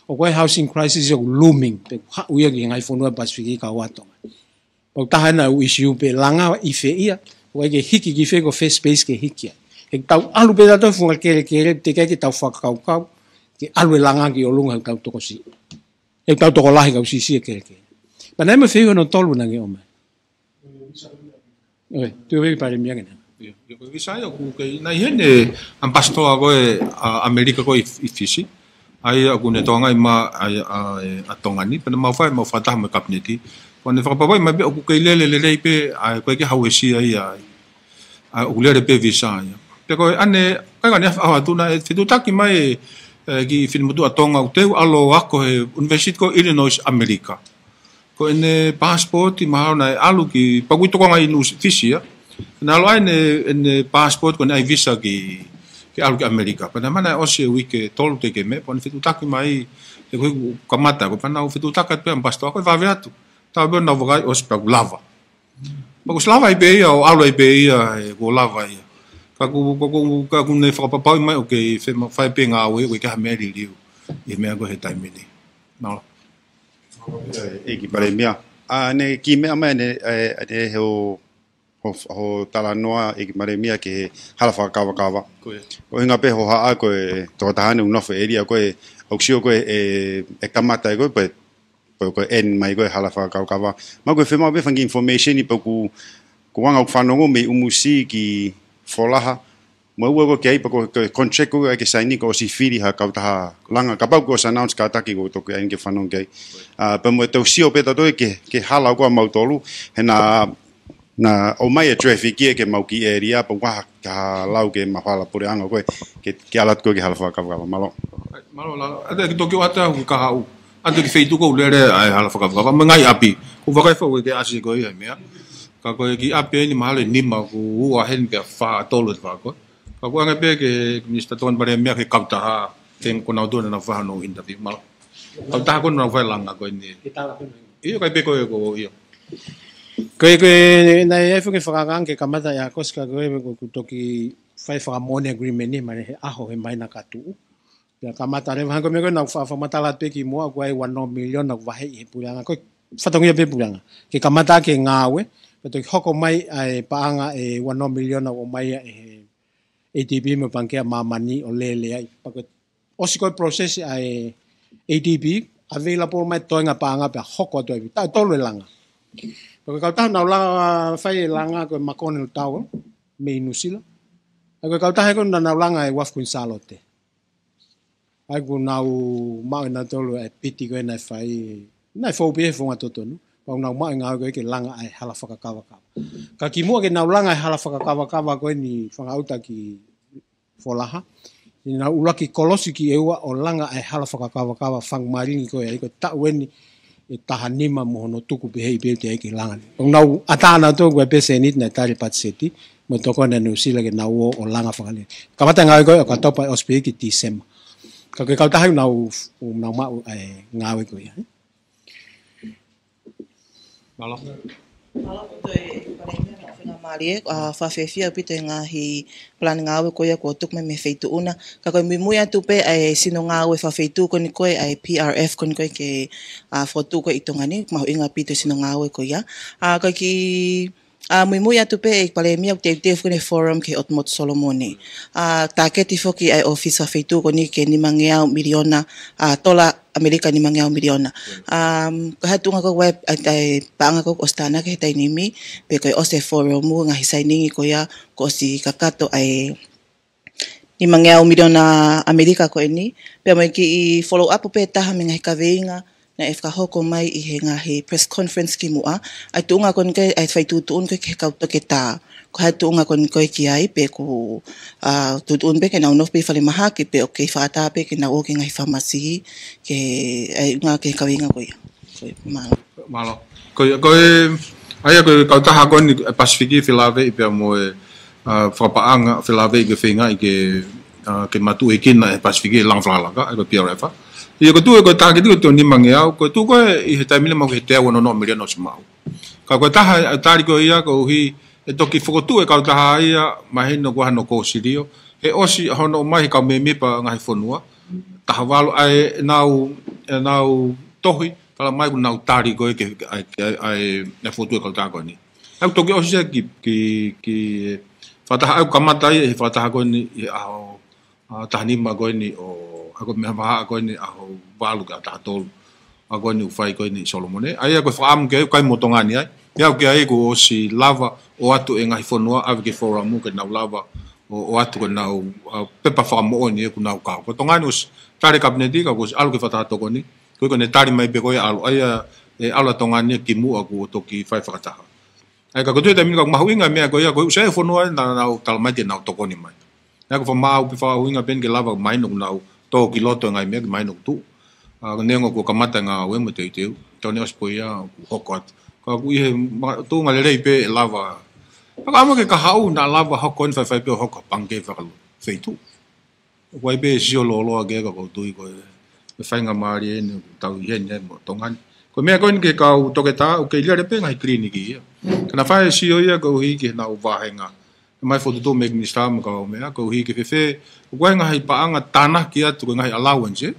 ʻOku ʻi ai e housing crisis ʻoku looming, pea ʻoku haʻu ia ki he ngaahi fonua Pacific kau ai Tonga. Pea ko e taha ena e ʻū issue pē langa ʻi fē ia, ʻoku ʻikai ke hiki ki fē, ko fē space ke hiki ai. He ʻoku tau ʻalu pē tautolu he funga kelekele, teʻeki ai ke tau fakakaukau ke ʻalu e langa ki ʻolunga he ʻoku tau tokosiʻi. He ʻoku tau tokolahi kau siʻisiʻi e kelekele. Pea naʻe ʻi ai mo e fehuʻi hono tolu naʻa ke ʻomai. ʻOi, tuʻu pē ki he Palēmia ke na. ʻIo, ʻio, ko e visa ia ʻoku kei, naʻe ʻi heni e ambassador ko ē ʻa ʻAmelika ko ē ʻi, ʻi Fisi. ʻA ia ʻoku ne tokangaʻi mai ʻa, ʻa, ʻa Tonga ni, pea naʻa mau fai, mau fakataha mo e kapineti. Ko ʻene fakapapauʻi mai pē ʻoku kei lele lelei pē, ʻa, ʻoku ʻikai ke hauesia ia, ʻa, ʻoku lele pē visa ia. Pea ko e ʻanenai, ʻikai ngata ʻi he ʻaho atu naʻe fetuʻutaki mai e, e kiʻi finemotuʻa Tonga ʻoku teu ʻalu ʻo ako he University ko ē Illinois ʻAmelika. Ko ʻene passport mahalo naʻe ʻalu ki, pea ʻoku tokangaʻi ʻi Nuʻu-, Fisi ia. Naʻe ʻalu ai ʻene, ʻene passport ko ʻene ʻai visa ki, ke ʻalu ki ʻAmelika. Pea naʻe mana ʻosi e uike ʻe tolu teʻeki ke meʻa, pea ʻoku ne fetuʻutaki mai He ko e kamata, ko e pea nau fetuʻutaki atu pē ʻa e ʻamipasitoa, ko e vave atu. Tau pē ʻo nau vakai, ʻosi pea kuo lava. Pea kuo ʻosi lava ai pē ia, ʻo ʻalu ai pē ia, ʻe, kuo lava ia. Ka kuo, kuo, kuo, ka kuo ne fakapapauʻi mai, ʻoku kei fema-, fai pē ngāue, ʻoku ʻikai ha meʻa liliu ʻi he meʻa ko ē he taimi ni. Mālō. ʻEiki Palēmia. ʻA, ne kiʻi meʻa mai ne, ʻe, ʻe, he ʻo, ʻo, ʻo talanoa ʻEiki Palēmia ki he hala fakakavakava. Ko ia. ʻUhinga pē hoʻo haʻu ko e tokotaha ʻoku nofo ʻēlia ko ē, ʻoku sio ko ē ʻe, ʻe kamata ai ko ē, pea, pea ko e end mai ko ē hala fakakavakava. Mahalo ko e fiemaʻu pē fanga kiʻi information ʻi he pea ʻoku, ko e anga ʻoku fanongo mei ʻUmusi ki Folaha. Mo e ua ko ē ki ai pea ko e, ko e contract ko ē ke saini kuo ʻosi fili ha kautaha langa. Kapau kuo ʻosi announce kātaki kuo toki ʻai ke fanongo ki ai. ʻA, pea mo e tau sio pē tautolu ki he, ki he hala ko ē ʻa mautolu. He naʻa, naʻa ʻomai e traffic ia ke mau kiʻi ʻēlia pea ʻoku ʻikai ha lau ke mau hala puleʻanga ko ē, ke, ke ʻalu atu ko ē ki he hala fakakavakava. Mālō. Mālō, Lalo. ʻAi, ʻe toki ʻoatu ʻa e kahaʻu. ʻAi, ʻe toki feituʻu ko ē ʻoku lele ai e hala fakakavakava. Mo e ngaahi ʻapi. Ko e vakai fau ke ʻasi ko ē ʻi he meʻa. Ka ko e kiʻi ʻapi eni mahalo ʻe nima, kuo ua heni pea fā tolu ʻe fā ko ē. Ka ʻoku ʻoange pē ki he Minisitā Tokoni Palēmia ki he kautaha, ke ko nautolu naʻa nau fai hono interview, mālō. Kautaha ko ē naʻa nau fai e langa ko eni. Ke tala pē mai. ʻIo, ʻikai pē ko e ko ia. Ko e, ko e, naʻe ʻi ai foki e fakakaukau ke kamata ʻi ʻAokosi ka ko e, ko e kuo toki fai e fakamoʻoni agreement ni, mahalo he ʻaho he māhina ka tuʻu. Pea kamata leva hangē ko e meʻa ko ē naʻa ku fa-, fakamatala atu pē kimuʻa, ko e ua noa miliona naʻa ku vaheʻi ʻe he puleʻanga. Ko e fatongia pē puleʻanga. Ke kamata ke ngāue, pea toki hoko mai ʻa e paʻanga ʻe ua noa miliona ʻoku ʻomai ʻe he ADB mo e Pangikē ʻa Māmani ʻo lele ai. Pea ko e ʻosi ko ē process ʻa e ADB, available mai toenga paʻanga pea hoko atu ai. Taʻu tolu e langa. Pea ko e kautaha naʻa nau langa, fai e langa ko e McConnell Tower, mei Nuʻusila. Pea ko e kautaha ko ē naʻa nau langa e Wharf Queen Sālote. ʻAi kuo nau maʻu ʻe nautolu e piti ko ē naʻe fai, naʻe fou pē he founga totonu. Pea kuo nau maʻu e ngāue ko ē ke langa ʻa e hala fakakavakava. Ka kimuʻa ke nau langa e hala fakakavakava ko eni fakaʻuta ki Folaha. ʻI heʻenau ʻuluaki kolosi ki ʻEua ʻo langa ʻa e hala fakakavakava fanga malingi ko ē ʻa ia ko e taʻu eni ʻe taha nima mo hono tuku pehē pē ʻe teʻeki langa. ʻOku nau ʻatā nautolu ko e pēseni naʻe tali patiseti, mo e tokoni ʻa Nuʻusila ke nau ō ʻo langa fakalele. Kamata e ngāue ko ē ʻo ka topa ʻosi pē ki Tīsema. Ka ko e kautaha ʻoku nau, ʻoku nau maʻu e ngāue ko ia. Mālō. Mālō ʻaupito ʻEiki Palēmia, fakamālie, ʻa, fakafiefia ʻaupito e ngaahi palani ngāue ko ia kuo tuku mai mei he feituʻu na. Ka ko e muimui atu pē ʻa e sino ngāue fakafeituʻu ko eni ko ē, ʻa e PRF ko eni ko ē ke, ʻa, fokotuʻu ko ē ʻi Tonga ni, mahuʻinga ʻaupito e sino ngāue ko ia. ʻA, ko e kiʻi, ʻa, muimui atu pē ʻEiki Palēmia ʻoku teuteu foki ʻene forum ki he ʻOtu Motu Solomone. ʻA, tāketi foki ʻa e ʻōfisi fakafeituʻu ko eni ke nimangeau miliona, ʻa, tola ʻAmelika nimangeau miliona. Um, ko e hā e tuʻunga ko ē ʻa e, ʻa e paʻanga ko ē kuo ʻosi tānaki he taimi ni, pe ko e ʻosi e forum, ngaahi sainingi ko ia kuo ʻosi kakato ʻa e nimangeau miliona ʻAmelika ko eni, pea mo e kiʻi follow up pē ʻe taha mei he ngaahi kaveinga naʻe fakahoko mai ʻi he ngaahi press conference kimuʻa, ʻa e tuʻunga ko eni ko ē, ʻa e fai tuʻutuʻuni ko ē ki he kau toketā. Ko e hā e tuʻunga ko eni ko ē ki ai, pe ko, ʻa, tuʻutuʻuni pē ke nau nofo pē ʻi falemahaki, pe ʻoku kei fakaʻatā pē ke nau ō ki he ngaahi fāmasi, ke, ʻa e ʻuhinga ki he kaveinga ko ia. Ko ia, mālō. Mālō. Ko ia, ko e, ʻa ia ko e kautaha ko eni, ʻa e Pasifiki felāveʻi pea mo e, ʻa, fakapaʻanga felāveʻi ke feingaʻi ke, ʻa, ke matuʻuekina ʻe he Pasifiki e langa fakalakalaka, ʻa ia ko e PRF. ʻA ia ko e tuʻu ko ē tāketi ko e tuʻu nimangeau, ko e tuʻu ko ē ʻi he taimi ni mahalo ko e teau ua noa noa miliona ʻosi maʻu. Ka ko e taha e tali ko ia koeʻuhi ʻe toki fokotuʻu e kautaha ia, mahino ko e hā hono kōsilio. He ʻosi hono ʻomai he kau mēmipa ngaahi fonua. Taha valu ʻa e nau, ʻenau tohi, tala mai kuo nau tali ko ē ke, ʻa e, ʻa e, ʻa e, ʻa e fokotuʻu e kautaha ko eni. ʻOku toki ʻosi ia ki, ki, ki, fakataha ʻoku kamata ai, he fakataha ko eni, he ʻaho, ʻa, taha nima ko eni ʻo, ʻa ko e meʻa vahaʻa ko eni ʻaho valu ki he ʻaho taha tolu. ʻA ko eni ʻoku fai ko eni ʻi Solomone. ʻA ia ko e fakaʻamu ke ʻai ʻoku ʻikai mo Tonga ni ai. Pea ʻoku ʻi ai kuo ʻosi lava ʻo ʻoatu e ngaahi fonua, ʻave ki he forum ke nau lava ʻo, ʻo ʻoatu ko ʻenau, ʻa, pepa fakamoʻoni ʻoku nau kau. Ko Tonga ni ʻosi tali e Kapineti ka kuo ʻosi ʻalu ki he fakataha tokoni. Ko ia ko ʻene tali mai pē ko ia ʻalu. ʻA ia ʻe ʻalu ʻa Tonga ni kimuʻa kuo toki fai fakataha. ʻA ia ka ko e tuʻu he taimi ni ka ʻoku mahuʻinga e meʻa ko ia, ko e ʻū sēfo fonua naʻa nau tala mai te nau tokoni mai. ʻA ia ʻoku fakamaʻa pē fakaʻuhinga pē eni ke lava mai ʻoku nau tō ki loto e ngaahi meʻa ke mahino ʻoku tuʻu. ʻA, neongo kuo kamata e ngāue mo e teuteu. Tau ne ʻosi pē ia ʻoku hoko atu. Ka ʻoku ʻi he ma-, tuʻunga lelei pē ʻe lava. Ka ʻoku ʻamu ke kahaʻu naʻa lava hoko eni faifai pē ʻo hoko ha pangikē fakafeituʻu. ʻOku ʻi ai pē sio lōloa ke ka ʻoku ou tui ko e faingamālie eni ʻoku tau ʻi heni ai mo Tonga ni. Ko e meʻa ko eni ki he kau toketā, ʻoku kei lele pē ngaahi kiliniki ia. Ka naʻe fai e sio ia koeʻuhi ki heʻenau vāhenga. Naʻe ʻomai fokotuʻutuʻu mei he minisitā mo e kau meʻa, koeʻuhi ke fēfē, ʻoku ʻi ai ngaahi paʻanga tānaki atu ko e ngaahi allowance, ē?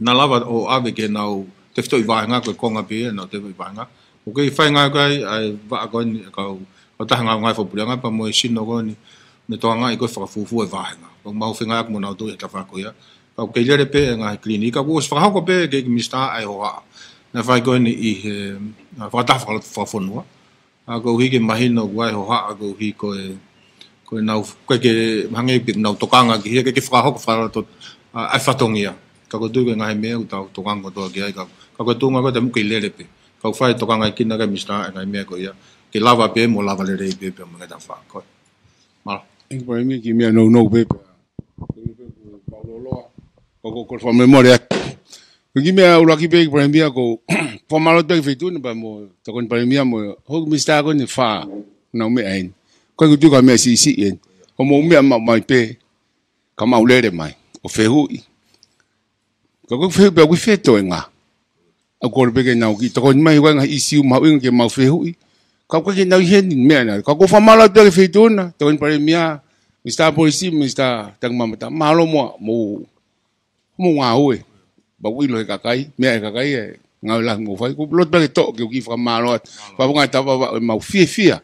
Naʻa lava ʻo ʻave ki heʻenau tefitoʻi vāhenga, ko e konga pē ia ʻenau tefitoʻi vāhenga. ʻOku kei fai ngāue ko ia ʻa e vaʻa ko eni ʻa e kau, ʻa e Taha Ngāue Fakapuleʻanga pea mo e sino ko eni, ne tokangaʻi ko e fakafuofua e vāhenga. ʻOku mau feinga ʻaki mo nautolu he tafaʻaki ko ia. Ka ʻoku kei lele pē e ngaahi kiliniki, ka kuo ʻosi fakahoko pē ki he minisitā ʻa e hohaʻa naʻe fai ko eni ʻi he, ʻa, fakataha faka-, fakafonua. ʻA, koeʻuhi ke mahino ʻoku ʻi ai e hohaʻa koeʻuhi ko e, ko ʻenau, ko e ke hangē pē ʻenau tokanga ki he, ke, ke fakahoko fakaloto, ʻa, ʻa e fatongia. Ka ʻoku ou tui ko e ngaahi meʻa ʻoku tau tokanga kotoa ki ai ka, ka ko e tuʻunga ko e taimi ʻoku kei lele pē. Ka ʻoku fai tokangaʻi kinaua ʻe he minisitā e ngaahi meʻa ko ia. Ke lava pē mo lava lelei pē pea mo e ngaahi tafaʻaki ko ia. Mālō. ʻEiki Palēmia, kiʻi meʻa nounou pē pea. Ko e pē ʻoku mau loloa. Ko, ko, ko e fakamolemole atu. Ko e kiʻi meʻa ʻuluaki pē ʻEiki Palēmia ko e fakamālō atu ki he Feituʻu na pea mo e Tokoni Palēmia mo e houʻeiki minisitā ko eni ʻe fā. Nau meʻa eni. Ko e kutu ka meʻa siʻisiʻi eni. Ko hoʻomou meʻa maʻu mai pē. Ka mau lele mai. ʻO fehuʻi. Ka ko e fehuʻi pē ʻoku ʻi fē e toenga. ʻOku kole pē ke nau kiʻi tokoni mai, ʻoku ʻi ai e ngaahi ʻīsiu mahuʻinga ke mau fehuʻi. Ka ʻoku ʻikai ke nau ʻi heni meʻa na. Ka ʻoku ou fakamālō atu ki he Feituʻu na, Tokoni Palēmia, Minisitā Polisi, Minisitā Tangimamata. Mālō muʻa, mou, mou ngāue. Pea ʻoku ʻilo ʻe he kakai, meʻa ʻe he kakai, e ngāue lahi ʻoku mou fai. ʻOku ou loto pē ke toʻo ke u kiʻi fakamālō atu. Pea ʻoku ngali tau vavaʻu ʻemau fiefia.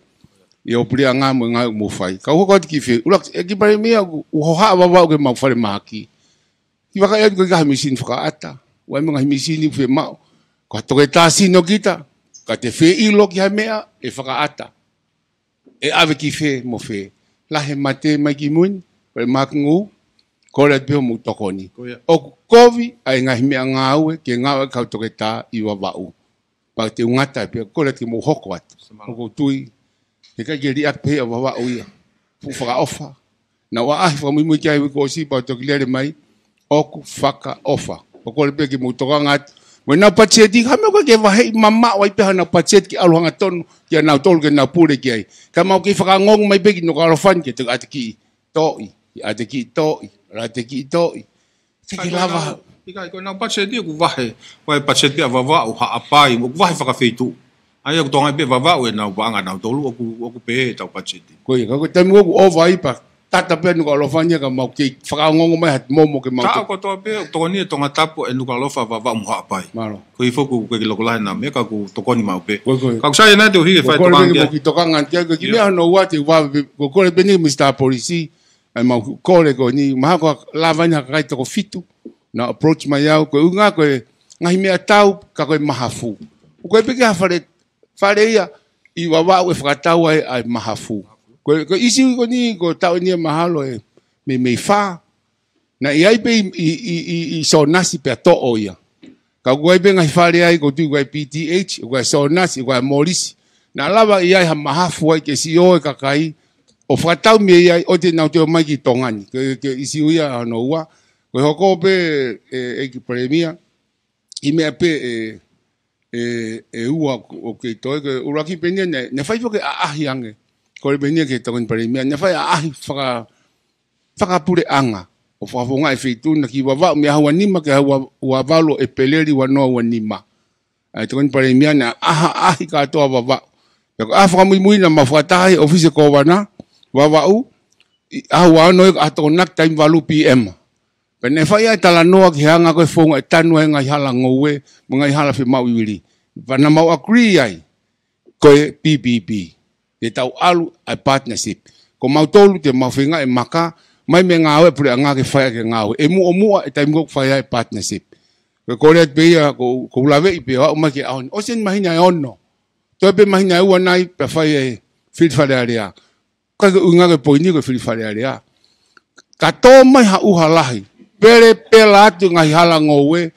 ʻI hoʻo puleʻanga mo e ngaahi ʻoku mou fai. Ka ʻoku hoko atu kiʻi fehuʻi. ʻUluaki, ʻEiki Palēmia, ʻoku, ʻoku hohaʻa vavaʻu ki he mau falemahaki. Kiʻi vakai atu ko e ngaahi misini fakaʻata. ʻOku ʻi ai mo e ngaahi misini ʻoku fiemaʻu. Ko e toketā sino kita. Ka te fie ʻilo ki ha meʻa ʻe fakaʻata. ʻE ʻave ki fē mo fē. Lahi e mate mai ki mui ni. Ko e makungū. Kole atu pē hoʻomou tokoni. Ko ia. ʻOku kovi ʻa e ngaahi meʻangāue ke ngāue ʻa e kau toketā ʻi Vavaʻu. Pea te u ngata pē, kole atu ke mou hoko atu. Mālō. ʻOku ou tui, he ʻikai ke liʻaki pē ʻa Vavaʻu ia. Fuʻu fakaʻofa. Naʻa ku ʻaʻahi fakamuimui ki ai he uike kuo ʻosi pea toki lele mai. ʻOku fakaʻofa. ʻOku kole pē ke mou tokanga atu. Mo ʻenau patiseti, ha meʻa ʻoku ʻikai ke vaheʻi mamaʻo ai pē haʻanau patiseti ke ʻalu hangatonu kia nautolu ke nau pule ki ai. Ka mau kei fakaongoongo mai pē ki Nukuʻalofa ni ke te ʻatekiʻi toʻi, ʻatekiʻi toʻi, ʻatekiʻi toʻi. Ke ke lava. ʻIkai, ko ʻenau patiseti ʻoku vahe, ko e patiseti ʻa Vavaʻu, Haʻapai, ʻoku vahe fakafeituʻu. ʻA ia ʻoku tokangaʻi pē Vavaʻu ʻenau paʻanga nautolu, ʻoku, ʻoku pehē ʻetau patiseti. Ko ia, ka ko e taimi ʻoku ʻova ai pea tata pē Nukuʻalofa ni ka mau kei fakaongoongo mai ha momo ke mau. Taʻu kotoa pē, ʻoku tokoni ʻe Tongatapu ʻe Nukuʻalofa, Vavaʻu mo Haʻapai. Mālō. Ko e foʻi ʻoku ʻikai ke loko lahi ʻenau meʻa ka ʻoku tokoni maʻu pē. Ko ia, ko ia. Ka ʻoku sai ʻanai te u hiki e fai tokanga ki ai. Ko e kole pē ke mou kiʻi tokanga ki ai, ko e kiʻi meʻa hono ua te u vave pē, ko e kole pē eni Minisitā Polisi. ʻA e mau kole ko eni, mahalo ko e lava ʻeni ha kakai toko fitu naʻe approach mai au, ko e ʻuhinga ko e ngaahi meʻatau ka ko e mahafu. ʻOku ʻi ai pē ha fale, fale ia ʻi Vavaʻu ʻe fakatau ai ʻa e mahafu. Ko e, ko e ʻīsiu ko eni, ko e taʻu eni ʻe mahalo ʻe meimei fā. Naʻe ʻi ai pē ʻi, ʻi, ʻi, ʻi, ʻi Sōnasi pea toʻo ia. Ka ʻoku ʻi ai pē ngaahi fale ai, ʻoku ou tui ʻoku ʻi ai P T H, ʻoku ʻi ai Sōnasi, ʻoku ʻi ai Mōlisi. Naʻe lava ʻi ai ha mahafu ai ke sio e kakai, ʻo fakatau mei ai, ʻo te nau toe ō mai ki Tonga ni. Ko e, ko e ʻīsiu ia hono ua. Ko e hoko pē, ʻe, ʻEiki Palēmia, ʻi meʻa pē ʻe, ʻe, ʻe ua ʻoku, ʻoku kei toe, ko e ʻuluaki pē eni naʻe, naʻe fai foki e ʻaʻahi ange. Kole pē eni ki he Tokoni Palēmia, naʻe fai e ʻaʻahi faka, fakapuleʻanga ʻo fakafofongaʻi e feituʻu na ki Vavaʻu mei he ʻaho ua nima ki he ʻaho ua, ua valu ʻo ʻEpeleli ua noa ua nima. ʻA e Tokoni Palēmia naʻe ʻaʻahi, ʻaʻahi kātoa Vavaʻu. Pea ko e ʻaho fakamuimui naʻa mau fakataha ai ʻōfisi e Kōvana Vavaʻu, ʻi he ʻaho ua ono ia ko e ʻaho Tokonaki taimi valu P M. Pea naʻe fai ai e talanoa ki he anga ko e founga ʻe tanu ai e ngaahi hala ngoue mo e ngaahi hala fiemaʻu vili. Pea naʻa mau agree ai ko e P P P. Te tau ʻalu ʻa e partnership. Ko mautolu te mau feinga ʻe maka mai mei he ngāue ʻa e puleʻanga ke fai ʻaki e ngāue. ʻE muʻomuʻa e taimi ko ē ʻoku fai ai e partnership. Ko e kole atu pē ia, ʻoku, ʻoku ou laveʻi pē ʻo aʻu mai ki he ʻaho ni. ʻOsi eni māhina ʻe ono. Toe pē māhina ʻe ua nai pea fai e fili Fale Alea. Ka ko e ʻuhinga ko e poini ko e fili Fale Alea. Ka tō mai ha ʻuha lahi. Pelepela atu e ngaahi hala ngoue.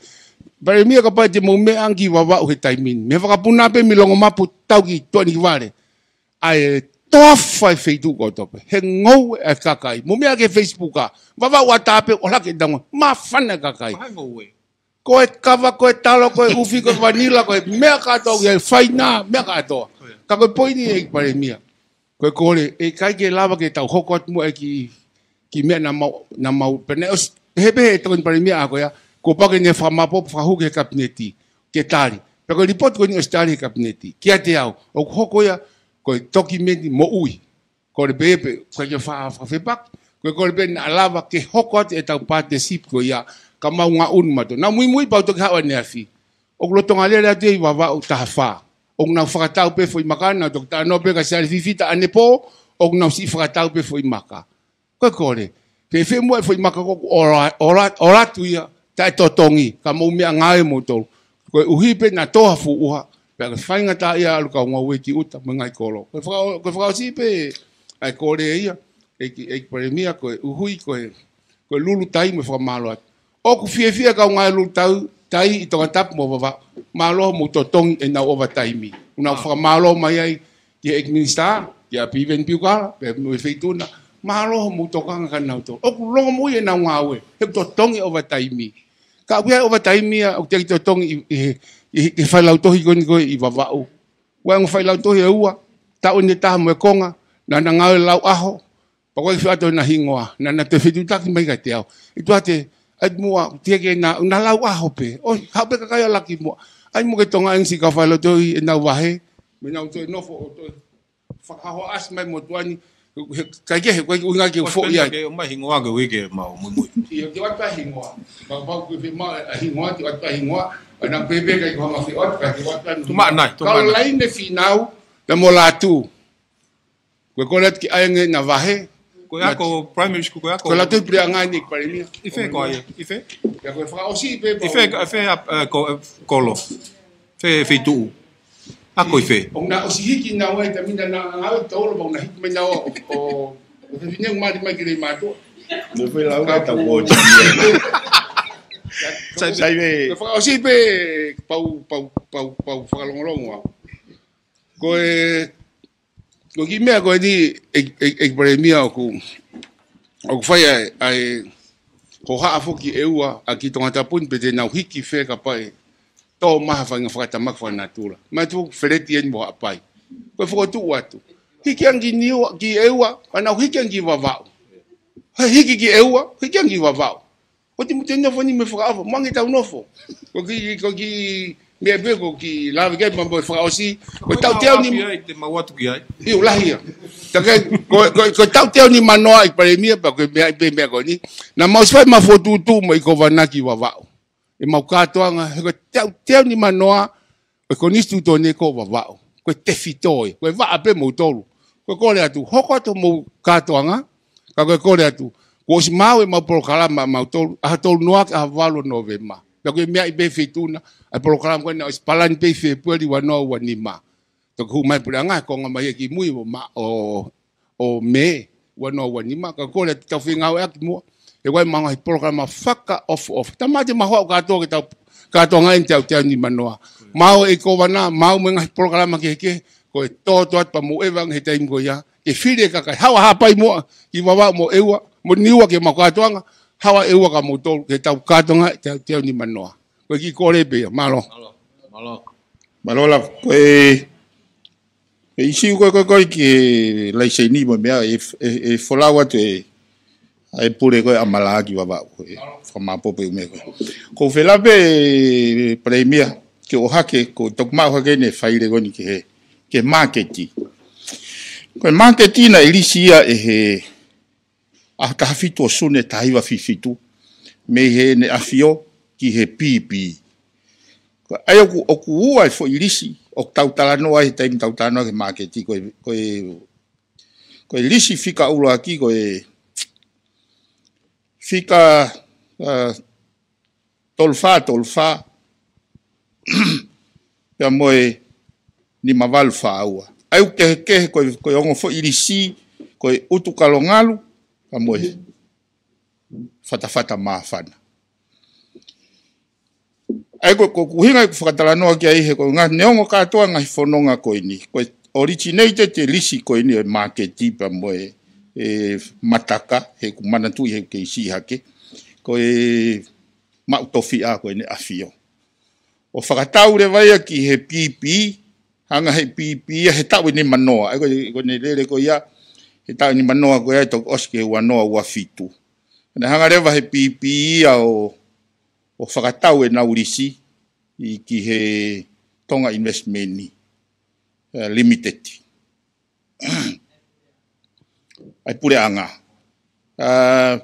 Palēmia, kapau te mou meʻa ange ki Vavaʻu he taimi ni. Mei he fakapuna pē mei Longomapu tau ki Tuʻanikivale. ʻA e toafa e feituʻu kotoa pē. He ngoue e kakai. Mou meʻa ki he Facebook ʻa Vavaʻu ʻatā pē ʻo laka e taunga. Māfana e kakai. Ko e hā e ngoue? Ko e kava, ko e talo, ko e ʻufi, ko e vanila, ko e meʻa kātoa, ʻoku ʻi ai e faina, meʻa kātoa. Ko ia. Ka ko e poini ʻEiki Palēmia. Ko e kole, ʻe ʻikai ke lava ke tau hoko atu muʻa ki, ki he meʻa naʻa mau, naʻa mau, pea naʻe ʻosi, he pehē ʻe he Tokoni Palēmia ʻa ko ia, Kuo pau ke ne fakamāopoopo fakahū ki he kapineti ke tali. Pea ko e lipooti ko eni ʻosi tali he kapineti. Kiate au, ʻoku hoko ia ko e tokimeni moʻui. Kole pē pē, ko e ke fa-, fa-, fepaki, ko e kole pē naʻa lava ke hoko atu ʻetau partnership ko ia, ka mau ngaʻunu mautolu. Naʻa muimui pau toki haʻu ʻaneafi. ʻOku lolotonga lele atu ia ʻi Vavaʻu taha fā. ʻOku nau fakatau pē foʻi maka, naʻa toki talanoa pē kia Siale Fifita ʻanepō, ʻoku nau siʻi fakatau pē foʻi maka. Ko e kole. Fēfē muʻa e foʻi maka ko ē ʻoku ʻola, ʻola, ʻola atu ia, taʻetotongi, ka mou meʻangāue moutolu. Koeʻuhi pē naʻa tō ha fuʻu ʻuha, pea ko e faingataʻaʻia ʻalu kau ngāue ki ʻuta, mo e ngaahi kolo. Ko e faka-, ko e fakaʻosi pē, ʻa e kole ia, ʻEiki, ʻEiki Palēmia, koeʻuhi, ko e, ko e lulu tai mo e fakamālō atu. ʻOku fiefia kau ngāue lulu tau, tai ʻi Tongatapu mo Vavaʻu. Mālō hoʻomou totongi ʻenau ovataimi. ʻOku nau fakamālō mai ai, ki he ʻEiki Minisitā, kia Piveni Piukala, pea mo e Feituʻu na, mālō hoʻomou tokanga kia nautolu. ʻOku longomoʻui ʻenau ngāue, he ʻoku totongi ovataimi. Ka ʻoku ʻi ai e ovataimi ia, ʻoku teʻeki totongi ʻi, ʻi, ʻi, ʻi he failautohi ko eni ko ē ʻi Vavaʻu. ʻOku ʻi ai e ongo failautohi ʻe ua, taʻu eni ʻe taha mo e konga, naʻa na ngāue lau ʻaho, pea ʻoku ʻikai ke fai atu ʻena hingoa, naʻa na toe fetuʻutaki mai kiate au. ʻE tuate, ʻai muʻa, teʻeki ke na, na lau ʻaho pē. ʻOi, haʻu pē kakai ʻo laki muʻa. ʻAi muʻa ke Tonga English kau failautohi ʻenau vahe, mo ʻenau toe nofo ʻo toe fakahohaʻasi mai motuʻa ni, he, kae kehe, ko e ʻuhinga ke u foʻi ai. Ke ʻomai hingoa ke uike mau muimui. ʻIo, ke ʻoatu e hingoa. Pau, pau ke fai mai e hingoa, ke ʻoatu e hingoa. ʻAna pēpē kai ko hanga fai ʻoatu, kai ke ʻoatu e hingoa. Tumaʻanai, tumaʻanai. Kau Laine Fīnau, pea mo Lātū. Ko e kole atu ke ʻai ange ʻena vahe. Ko e ako primary school, ko e ako. Ko e Lātū Puleʻanga eni ʻEiki Palēmia. ʻI fē ko ia, ʻi fē? Ia ko e fakaʻosi pē ʻi fē, ʻi fē, ʻa, ʻa, ko, ʻa, kolo. Fē, feituʻu. Ako ʻi fē? ʻOku na ʻosi hiki naua ʻi he taimi naʻa na ngāue tolu, pea ʻoku na hiki mai naua ʻo, ʻo, ʻo fefine ʻoku mali mai ki Leimātuʻa. Mo e fai lau ka tau ko. Sai, sai pē. Ko e fakaʻosi pē pau, pau, pau, pau fakalongolongo au. Ko e Ko e kiʻi meʻa ko eni, ʻEiki, ʻEiki, ʻEiki Palēmia ʻoku, ʻoku fai ai, ʻa e hohaʻa foki ʻe ua ʻa ki Tongatapu ni pe te nau hiki fē kapau ʻe tō mai ha faʻahinga fakatamaki fakanatula. Mai tu feleti eni mo Haʻapai. Ko e fokotuʻu atu. Hiki ange ki Niua, ki ʻEua, ka nau hiki ange ki Vavaʻu. He hiki ki ʻEua, hiki ange ki Vavaʻu. Ko e timu te nofo ni mo e fakaʻofa, mo ange tau nofo. Ko e kiʻi, ko e kiʻi meʻa pē, ko e kiʻi lave ki ai, pea mo e fakaʻosi, ko e taʻu teau ni. Ai, te mau atu ki ai. ʻIo, lahi ia. Tā ko e, ko e, ko e taʻu teau nimanoa ʻEiki Palēmia, pea ko e meʻa pē meʻa ko eni. Naʻa mau ʻosi fai ʻemau fokotuʻutuʻu mo e ʻEiki Kōvana ki Vavaʻu. ʻEmau kātoanga, he ko e taʻu teau nimanoa, ʻo e konisitūtone ko Vavaʻu. Ko e tefito ē, ko e vaʻa pē moutolu. Ko e kole atu, hoko atu hoʻomou kātoanga, ka ko e kole atu, kuo ʻosi maau ʻemau polokalama mautolu, ʻaho tolu noa ki he ʻaho valu ʻo Nōvema. Pea ko e meʻa ʻi he feituʻu na, ʻa e polokalama ko ena ʻosi palani pē ʻi Fēpueli ua noa ua nima. Toki hū mai e puleʻanga, konga mai ia ki mui ʻo ma-, ʻo ʻo Mē ua noa ua nima, ka ko e kole atu ke tau fengāueʻaki muʻa. He ʻoku ʻi ai ʻemau ngaahi polokalama fakaʻofoʻofa. Tamate mahuʻa ʻoku kātoa ke tau, kātoanga eni taʻu teau nimanoa. Maau e ʻEiki Kōvana, maau mo e ngaahi polokalama kehekehe, ko e tōtōatu pea mou ʻeva ange he taimi ko ia. Ke fili e kakai, haʻu ʻa Haʻapai muʻa, ki Vavaʻu mo ʻEua, mo Niua ke mau kātoanga, haʻu ʻa ʻEua kia moutolu, ke tau kātoanga taʻu teau nimanoa. Ko e kiʻi kole pē ia, mālō. Mālō. Mālō. Mālō lava, ko e He ʻīsiu ko ē, ko ē, ko ē ki he laiseni mo e meʻa, ʻe, ʻe, ʻe folau atu ʻe, ʻa e pule ko ē ʻa Malaki Vavaʻu, ʻe fakamāpopo e meʻa ko ē. Ko e fēlā pē Palēmia, ke ʻohake, ko e toki maʻu hake ʻene faile ko eni ki he, ki he māketi. Ko e māketi naʻe lisi ia ʻe he ʻaho taha fitu ʻo Sune taha hiva fitu fitu, mei heʻene ʻafio ki he P P. Ko ia ʻoku, ʻoku ua e foʻi lisi, ʻoku tau talanoa ai he taimi tau talanoa ki he māketi, ko e, ko e, ko e lisi fika ʻuluaki, ko e fika, ā, tolu fā, tolu fā, pea mo e nima valu fā ua. ʻA ia ʻoku kehekehe ko e, ko e ongo foʻi lisi, ko e ʻUtukalongalu, pea mo e Fatafata Māfana. ʻA ia ko, ko ʻeku ʻuhinga ʻeku fakatalanoa ki ai he ko e ngaahi neongo kātoa ngaahi fononga ko eni. Ko e originated e lisi ko eni ʻo e māketi pea mo e, e mataka, he ʻoku ou manatuʻi he ʻoku kei siʻi hake. Ko e maʻu tofiʻa ko ʻene ʻafio. ʻO fakatau leva ia ki he P P, hanga he P P ia he taʻu ʻe nimanoa. ʻA ia ko e, ko ʻene lele ko ia, he taʻu ʻe nimanoa ko ia ʻe toki ʻosi ki he ua noa ua fitu. Naʻe hanga leva he P P ia ʻo, ʻo fakatau ʻenau lisi ʻi ki he Tonga Investment, eh, Limited. ʻA e puleʻanga. Ah,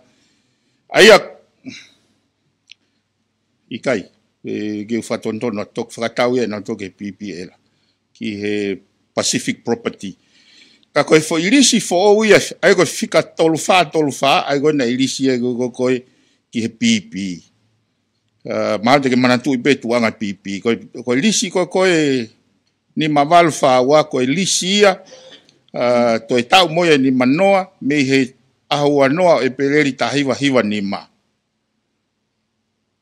ʻa ia, ʻikai, ʻe, ke u fakatonutonu atu, toki fakatau ia ʻenau toki P P ʻe ʻELA ki he Pacific Property. Ka ko e foʻi lisi foʻou ia, ʻa ia ko e fika tolu fā tolu fā, ʻa ia ko ena ʻi lisi ia ko, ko, ko e ki he P P. Ah, mahalo te ke manatuʻi pē tuʻunga P P. Ko, ko e lisi ko, ko e nima valu fā ua, ko e lisi ia, ah, toe taʻu mo ia ʻe nima noa, mei he ʻaho ua noa ʻo ʻEpeleli taha hiva hiva nima.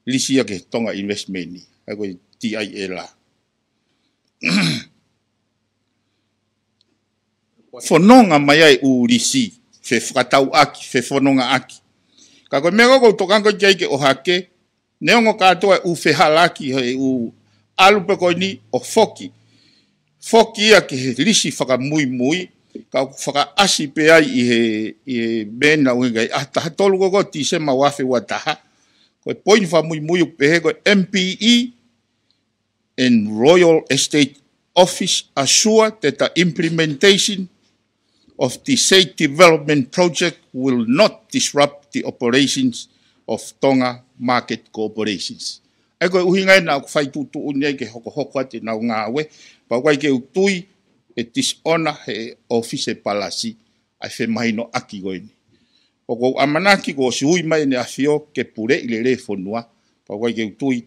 Lisi ia ki he Tonga Investment, ʻa ia ko e T I ʻELA. Fononga mai ai ʻū lisi, fefakatauʻaki, fefonongaʻaki. Ka ko e meʻa ko ē ʻoku ou tokanga ki ai ke ʻohake, neongo kātoa e ʻū fehālaaki he ʻū ʻalu pē ko eni ʻo foki. Foki ia ki he lisi fakamuimui, ka ʻoku fakaʻasi pē ai ʻi he, ʻi he meʻa naʻe ʻuhinga ai, ʻaho taha tolu ko ē ko Tīsema ua afe ua taha. Ko e poini fakamuimui ʻoku pehē ko e M P E and Royal Estate Office assure that the implementation of the said development project will not disrupt the operations of Tonga Market Corporations. ʻA ia ko e ʻuhinga ia naʻa ku fai tuʻutuʻuni ai ke hokohoko atu ʻenau ngāue, pea ʻoku ʻikai ke u tui ʻe dishonor he ʻōfisi palasi ʻa e femahinoʻaki ko eni. ʻOku ou ʻamanaki kuo ʻosi ui mai ʻEne ʻAfio ke puleʻi lelei e fonua, pea ʻoku ʻikai ke u tui.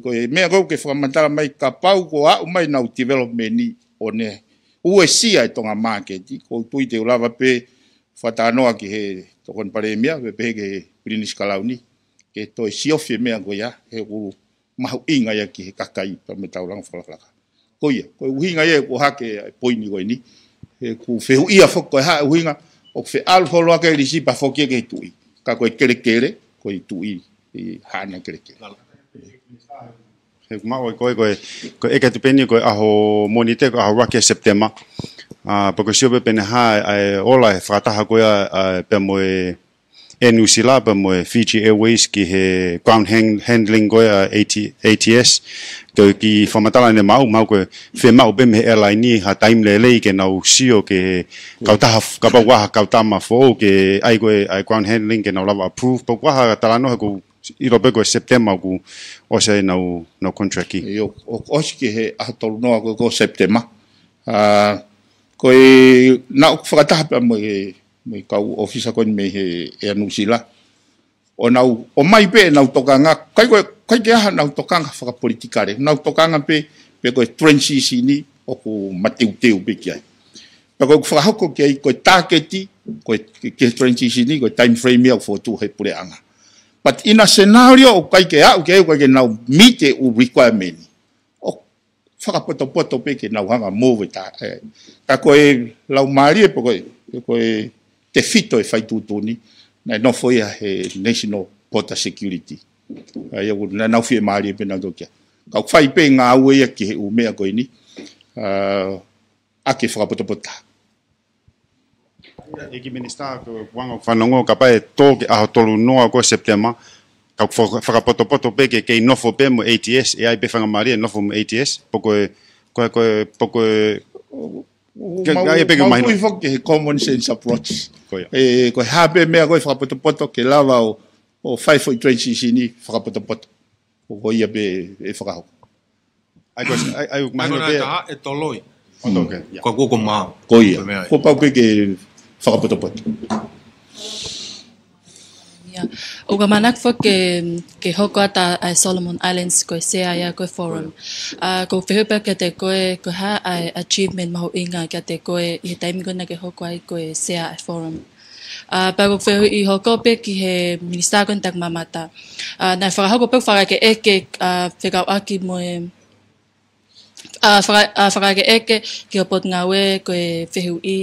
Ko e meʻa ko ē ʻoku ke fakamatala mai, kapau kuo aʻu mai ʻenau development ni ʻo ne uesia e Tonga Market, ʻoku ou tui te u lava pē fakatalanoa ki he Tokoni Palēmia, pe pehē ki he Pilinisi Kalauni, ke toe siofi e meʻa ko ia, he ʻoku mahuʻinga ia ki he kakai pea mo e taulanga fakalakalaka. Ko ia, ko e ʻuhinga ia ʻoku ʻohake e poini ko eni. He ʻoku fehuʻia foki ko e hā e ʻuhinga ʻoku feʻalu holo ʻaki e lisi pea foki ia ki he tuʻi. Ka ko e kelekele, ko e tuʻi ʻi haʻana kelekele. He ʻoku maʻu ai ko e, ko e, ko e ʻeke atu pē eni ko e ʻaho Mōnite, ko e ʻaho ʻuluaki ʻo Sepitema. Ah, pea ko e sio pē pe naʻe hā ʻa e ola e fakataha ko ia, ah, pea mo e Air New Zealand pea mo e Fiji Airways ki he ground hand-, handling ko ia ʻa e A T-, A T S. Ko e kiʻi fakamatala naʻe maʻu, maʻu ko e fiemaʻu pē mei he airline ni ha taimi lelei ke nau sio ki he kautaha f-, kapau ʻoku ʻi ai ha kautama foʻou ke ʻai ko e, ʻai ground handling ke nau lava approve. Pea ʻoku ʻi ai ha talanoa he ʻoku ʻilo pē ko e Sepitema ʻoku ʻosi ai ʻenau, ʻenau contract ki. ʻIo, ʻoku ʻosi ki he ʻaho tolu noa ko, ko Sepitema. Ah, ko e naʻa ku fakataha pē mo e, mo e kau ʻōfisa ko eni mei he Air New Zealand. ʻO nau, ʻomai pē ʻenau tokanga, ʻikai ko e, ʻikai ke ʻi ai haʻanau tokanga fakapolitikale, nau tokanga pē, pe ko e transition ni ʻoku mateuteu pē ki ai. Pea ko ʻeku fakahoko ki ai, ko e tāketi, ko e, ki he transition ni, ko e time frame ia ʻoku fokotuʻu he puleʻanga. But in a scenario ʻoku ʻikai ke aʻu ki ai, ʻoku ʻikai ke nau meet e ʻū requirement, ʻoku fakapotopoto pē ke nau hanga move ta, eh, ka ko e laumālie pē ko e, ko e tefito e fai tuʻutuʻuni, naʻe nofo ia he National Border Security. Ah, ia ʻoku naʻa nau fiemālie pē nautolu ki ai. Ka ʻoku fai pē ngāue ia ki he ʻū meʻa ko eni, ah, ʻaki e fakapotopoto. ʻEiki Minisitā, ko e anga ʻeku fanongo, kapau ʻe tō ki he ʻaho tolu noa ko Sepitema, ka ʻoku faka-, fakapotopoto pē ke kei nofo pē mo e A T S, ʻe ʻi ai pē faingamālie nofo mo e A T S, pe ko e, ko e, ko e, pe ko e, ʻoku ke, mau, ʻai pē ke mau mahino. Tui foki he common sense approach. Ko ia. ʻE, ko e hā pē meʻa ko e fakapotopoto ke lava ʻo, ʻo fai foʻi transition ni fakapotopoto. Ko, ko ia pē ʻe fakahoko. ʻAi ko, ʻai, ʻai, ʻai ko mahino ʻena pē. Taha ʻe toloi. ʻO tō, okay, yeah. Ko, ko, ko mau. Ko ia. Ko e meʻa ia. Kuo pau pē ke fakapotopoto. Ia. ʻOku ou ʻamanaki foki ke, ke hoko atu ʻa e Solomon Islands ko e sea ia ko e forum. Ko ia. Ah, ʻoku ou fehuʻi pē kiate koe, ko e hā ʻa e achievement mahuʻinga kiate koe ʻi he taimi ko ē naʻa ke hoko ai ko e sea ʻa e forum. Ah, pea ʻoku ou fehuʻi hoko pē ki he Minisitā ko eni Taukimamata. Ah, naʻe fakahoko pē fakaʻekeʻeke, ah, fekauʻaki mo e, ah, faka-, ah, fakaʻekeʻeke ki hoʻo potungāue ko e fehuʻi,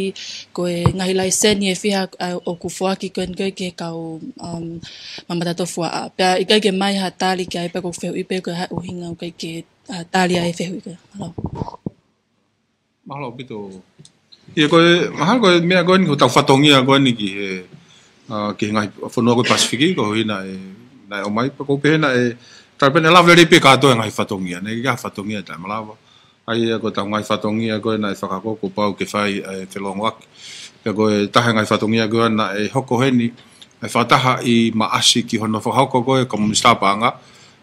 ko e ngaahi laiseni ʻe fiha, ah, ʻoku foaki ko eni ko ē ki he kau, um, mamata tofuaʻa. Pea ʻikai ke ʻomai ha tali ki ai pea ʻoku ou fehuʻi pē ko e hā e ʻuhinga ʻoku ʻikai ke, ah, tali ai e fehuʻi ko ia. Mālō. Mahalo ʻaupito. Ia ko e, mahalo ko e meʻa ko eni, ko ʻetau fatongia ko eni ki he, ah, ki he ngaahi fonua ko e Pasifiki, ko e ʻuhinga e ʻomai pē, ko u pehē naʻe, tala pē naʻe lava lelei pē kātoa e ngaahi fatongia, naʻe ʻikai ha fatongia taʻemalava. ʻA ia ko ʻetau ngaahi fatongia ko ē naʻe fakahoko kuo pau ke fai e felōngoaki. Pea ko e taha e ngaahi fatongia ko ē naʻe hoko heni, ʻa e fakataha ʻi Maʻasi ki hono fakahoko ko ē ʻe he Minisitā Paʻanga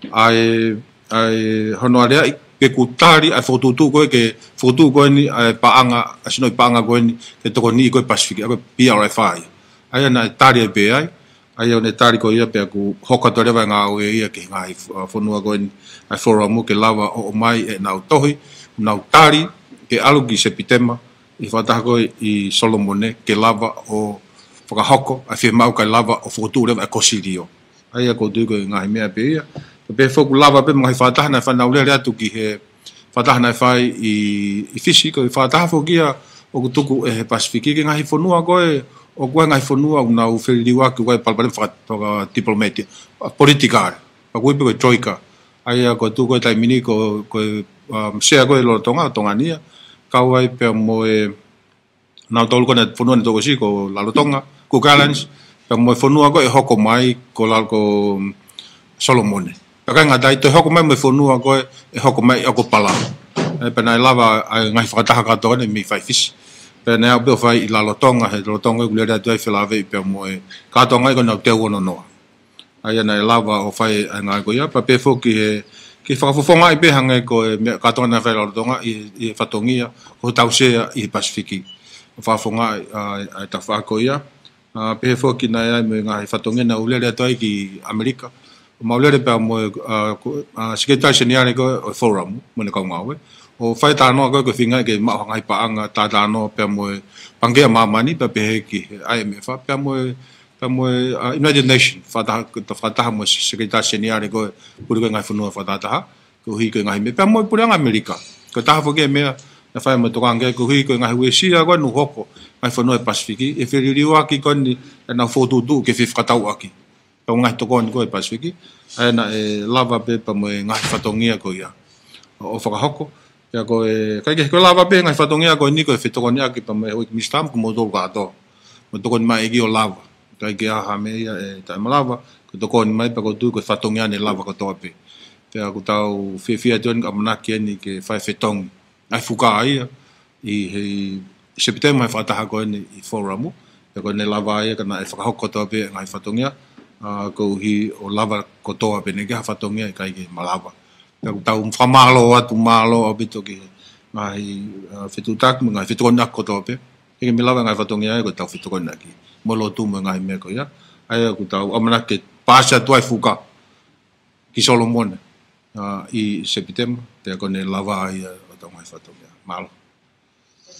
ʻa e, ʻa e hono aleaʻi pe kuo tali ʻa e fokotuʻutuʻu ko ē ke, fokotuʻu ko eni ʻa e paʻanga, ʻa e sinoʻi paʻanga ko eni ke tokoniʻi ko ē Pasifiki, ʻa ko e P R F I. ʻA ia naʻe tali ai pē ai, ʻa ia ʻo ne tali ko ia pea kuo hoko atu leva e ngāue ia ki he ngaahi, uh, fonua ko eni ʻa e Forum ke lava ʻo ʻomai ʻenau tohi, ʻenau tali ke ʻalu ki Sepitema ʻi he fakataha ko ē ʻi Solomone ke lava ʻo fakahoko ʻa e fiemaʻu kae lava ʻo fokotuʻu leva e kosilio. ʻA ia ko u tui ko e ngaahi meʻa pē ia. Pea pehē foki kuo lava pē mo e ngaahi fakataha naʻe fai, naʻa ku lele atu ki he fakataha naʻe fai ʻi, ʻi Fisi, ko e fakataha foki ia ʻoku tuku ʻe he Pasifiki ki he ngaahi fonua ko ē, ʻoku ʻi ai e ngaahi fonua ʻoku nau feliliuaki, ʻoku ʻi ai e palopalema faka-, fakadipolomētia, ʻa, politikale, ʻoku ui pē ko e Troika. ʻA ia ko e tuʻu ko ē taimi ni ko, ko e, um, sea ko ē lolotonga, Tonga ni ia, kau ai pea mo e, nautolu ko ē naʻe fonua naʻe tokosiʻi ko Lalotonga, Cook Islands, pea mo e fonua ko ē ʻe hoko mai ko Lalo-, ko, um, Solomone. Pea ʻikai ngata ai, toe hoko mai mo e fonua ko ē ʻe hoko mai ʻa ko Palau. ʻE, pea naʻe lava ʻa e ngaahi fakataha kātoa naʻe mei fai Fisi. Pea naʻe aʻu pē ʻo fai ʻi Lalotonga, he Lalotonga ʻoku lele atu ai felāveʻi pea mo e kātoanga ko ē naʻa tau ʻi ai ʻi Noa. ʻA ia naʻe lava ʻo fai ʻa e ngāue ko ia, pea pehē foki he, ke fakafofongaʻi pē hangē ko e meʻa kātoanga naʻe fai ʻi Lalotonga ʻi, ʻi he fatongia, ko hotau sea ʻi he Pasifiki. Fakafofongaʻi ʻa, ʻa e tafaʻaki ko ia. ʻA, pehē foki naʻe ʻi ai mo e ngaahi fatongia naʻa ku lele atu ai ki ʻAmelika. Mau lele pea mo e, ʻa, ko, ʻa, Sekelitali Seniale ko ē ʻo e Forum, mo ʻene kau ngāue. ʻO fai e talanoa ko ē ko e feinga ke maʻu ha ngaahi paʻanga, tā talanoa pea mo e Pangikē ʻa Māmani, pea pehē ki he I M F, pea mo e pea mo e, ʻa, United Nations, fakataha, fakataha mo e Sekelitali Seniale ko ē Pule ko ē Ngaahi Fonua Fakatahataha, koeʻuhi ko e ngaahi meʻa, pea mo e Puleʻanga ʻAmelika. Ko e taha foki e meʻa naʻe fai mo e tokanga ki ai, koeʻuhi ko e ngaahi uesia ko ē naʻe hoko, ngaahi fonua ʻi he Pasifiki, ʻe feliliuaki ko eni ʻenau fokotuʻutuʻu ke fefakatauʻaki. Pea mo e ngaahi tokoni ko ē ʻi he Pasifiki, ʻa ia naʻe lava pē pea mo e ngaahi fatongia ko ia ʻo, ʻo fakahoko. Pea ko e, ʻikai ke, ko e lava pē ngaahi fatongia ko eni ko e fetokoniʻaki pea mo e Houʻeiki Minisitā mo kimoutolu kātoa. Mo e tokoni mai ʻEiki ʻo lava. ʻIkai ke ʻi ai ha meʻa ia ʻe taʻemalava, ko e tokoni mai pea ko u tui ko e fatongia naʻe lava kotoa pē. Pea ʻoku tau fiefia atu eni ʻamanaki eni ke fai fetongi ʻa e fuka ia ʻi he Sepitema he fakataha ko eni ʻi Forum. Pea ko ʻene lava ia ka naʻe fakahoko kotoa pē ngaahi fatongia, ʻa, koeʻuhi ʻo lava kotoa pē, naʻe ʻikai ha fatongia ʻikai ke malava. Pea ʻoku tau fakamālō atu, mālō ʻaupito ki he ngaahi, ʻa, fetuʻutaki mo e ngaahi fetokoniʻaki kotoa pē. He ʻikai ke malava e ngaahi fatongia ia ko ʻetau fetokoniʻaki mo e lotu mo e ngaahi meʻa ko ia. ʻA ia ʻoku tau ʻamanaki ke paasi atu ai e fuka ki Solomone, ʻa, ʻi Sepitema, pea ko ʻene lava ia ʻo tau ngaahi fatongia. Mālō.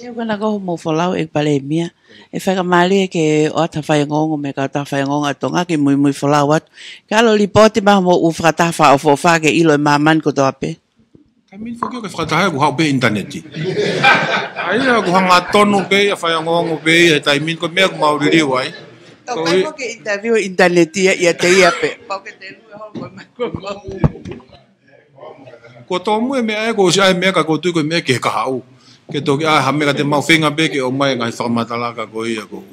Te u kana ko hoʻomou folau ʻe Palēmia. ʻE fakamālie ke ʻoatu ha faiongoongo mei he kautaha faiongoongo ʻa Tonga ke muimui folau atu. Ke ʻalu ʻo lipooti mai hoʻomou fakataha fakaʻofoʻofa ke ʻilo ʻe māmani kotoa pē. Taimi ni foki ʻoku ke fakataha ʻoku haʻu pē ʻinitaneti. ʻA ia ʻoku hangatonu pē ia, faiongoongo pē ia he taimi ni, ko e meʻa ʻoku mau liliu ai. Tau kai ko ke interview ʻinitaneti ia, ʻiate ia pē. Pau ke te lue holo ko e mai ko e mau. Kuo tōmui e meʻa ē, kuo ʻosi ʻai e meʻa ka ko u tui ko e meʻa ki he kahaʻu. Ke toki ʻai ha meʻa ka te mau feinga pē ke ʻomai e ngaahi fakamatalaka ko ia ko,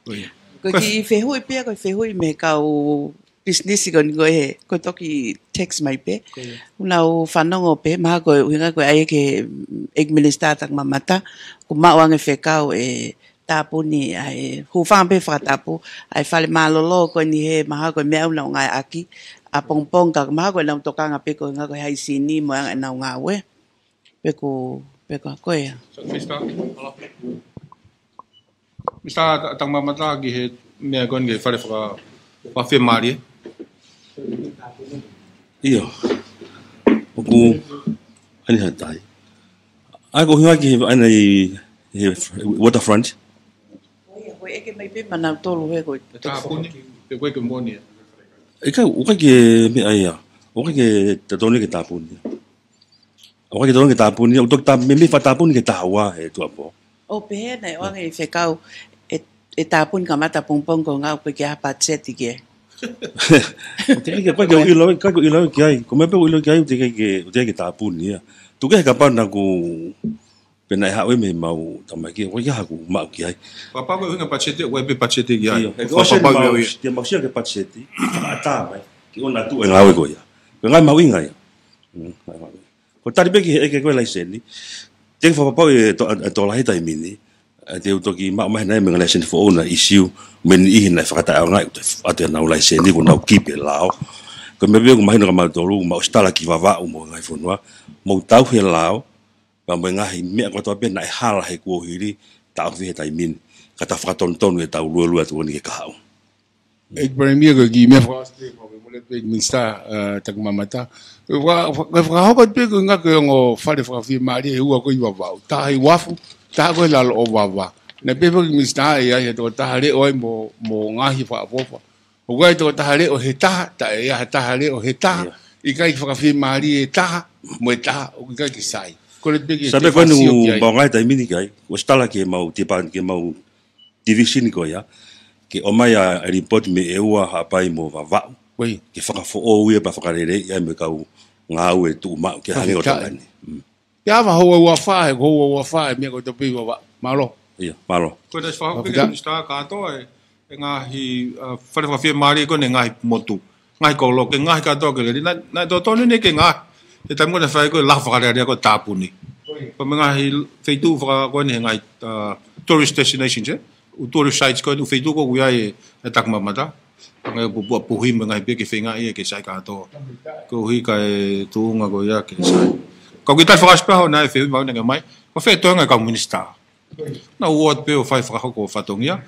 ko ia. Ko e kiʻi fehuʻi pē ia, ko e fehuʻi mei he kau pisinisi ko eni ko ē, ko e toki text mai pē. Ko ia. Kuo nau fanongo pē, mahalo ko e ʻuhinga ko e ʻai ʻe he ʻEiki Minisitā Takimamata, kuo maʻu ange fekau e tāpuni, ʻa e hūfanga pē he fakatapu, ʻa e fale mālōlō ko eni he mahalo ko e meʻa ʻoku nau ngāueʻaki ʻapongipongi ka mahalo ko ʻenau tokanga pē ko e ʻuhinga ko e haisini mo e anga ʻenau ngāue. Pea ko, pea ko, ko ia. So, Mister, hello. Mister Ta-, Takimamata ki he meʻa ko eni ki he fale faka-, fakafiemālie. ʻIo. ʻOku, ani hatai. ʻA ia ko e ʻuhinga ki he, ʻa ia ʻi he waterfront. Ko ia, ko e ʻeke mai pē maʻanautolu he ko e tāpuni, pe ko e ke moʻoni ē. ʻIkai, ʻoku ʻikai ke meʻa ia. ʻOku ʻikai ke tatau ni ke tāpuni. ʻOku ʻikai ke tatau ni ke tāpuni. ʻOku toki tā-, meimei fakatāpuni ke taha ua he tuʻuapō. ʻO pehē naʻe ʻoange ʻe he fekau ʻe, ʻe tāpuni kamata pongipongi ko e ʻuhinga ʻoku ʻikai ke ʻi ai ha patiseti ki ai. ʻOku teʻeki ke, ʻoku ʻikai ke u ʻilo, ʻikai ke u ʻilo ki ai. Ko e meʻa pē ʻoku ou ʻilo ki ai, ʻoku teʻeki ke, ʻoku teʻeki ke tāpuni ia. Tuku kehe kapau naʻa ku, pea naʻe haʻu ia mei heʻemau tamaiki, ʻoku ʻikai ke u maʻu ki ai. Kapau ko e ʻuhinga patiseti, ʻoku ʻi ai pē patiseti ki ai. ʻIo, he ko e ʻosi eni mau, ke mau sio ki he patiseti, ʻatā mai. Ke ʻoua naʻa tuʻu e ngāue ko ia. Ko e ngaahi mahuʻinga ia. Mm, ngaahi mahuʻinga. Ko e tali pē ki he ʻeke ko e laiseni. Te u fakapapauʻi e tō, e tokolahi he taimi ni, ʻe te u toki maʻu mai nai mo e ngaahi laiseni foʻou naʻe ʻisiū, mo e niʻihi naʻe fakataʻeʻaongaʻi ʻo ʻoatu ʻenau laiseni kuo nau kipi e lao. Ko e meʻa pē ʻoku mahino kia mautolu, ʻoku mau ʻosi tala ki Vavaʻu mo e ngaahi fonua, mou tauhi e lao, pea mo e ngaahi meʻa kotoa pē naʻe hala he kuohili, taʻofi he taimi ni, ka ta fakatonutonu ʻetau luelue atu ko eni ki he kahaʻu. ʻEiki Palēmia, ko e kiʻi meʻa fakaʻosi pē, ko e mole pē ki he Minisitā, ē, Takimamata. Ko e faka-, faka-, ko e fakahoko atu pē ko e ngaahi ongo fale fakafiemālie ʻe ua ko ē ʻi Vavaʻu. Taha ʻi Uafu, taha ko ē ʻi lalo ʻo Vavaʻu. Naʻe pehē foki ki he Minisitā ʻe ʻi ai ha tokotaha leʻo ai mo, mo ngaahi fakaʻofoʻofa. ʻOku ʻi ai e tokotaha leʻo he taha, taʻe ʻi ai ha taha leʻo he taha, ʻIo. ʻIkai ke fakafiemālie e taha mo e taha, ʻoku ʻikai ke sai. Kole pē ke Sai te pē ko eni fakasio ki ai. Mau ngaahi taimi ni ki ai. ʻOsi tala ki he mau tipa, ki he mau division ko ia, ke ʻomai ʻa e lipooti mei ʻEua, Haʻapai mo Vavaʻu. Ko ia. Ke fakafoʻou ia pea fakaleleiʻi ai mo e kau ngāue tuʻumaʻu ke hangē ko e Fakafetaʻi. Tonga ni. Mm. Ia, ʻa e houa ua fā, he houa ua fā, e meʻa ko e topi ʻi Vavaʻu. Mālō. ʻIo, mālō. Ko e taha fakahoko pē ki he Fakafetaʻi. Minisitā kātoa e, e ngaahi, ā, fale fakafiemālie ko eni ngaahi motu. Ngaahi kolo, ke ngaahi kātoa ke lele. Naʻe, naʻe totonu eni ke ngaahi. He taimi ko ē naʻe fai ko e laho fakarearea ko e tāpuni. Ko e meʻa ngaahi feituʻu faka-, ko eni he ngaahi, ā, tourist destinations, ē? ʻU tourist sites ko eni, ʻū feituʻu ko ē ʻoku ʻi ai e, e Takimamata. Hangē ko Puapuhi mo e ngaahi pē ke feingaʻi ia ke sai kātoa. Koeʻuhi kae tuʻunga ko ia ke sai. Ka ʻoku ʻi ai e tali fakaʻosi pē ʻa hono ʻai fehuʻi maʻu ʻeni ke mai. Ko fē toenga e kau minisitā. Naʻa nau ō atu pē ʻo fai fakahoko fatongia.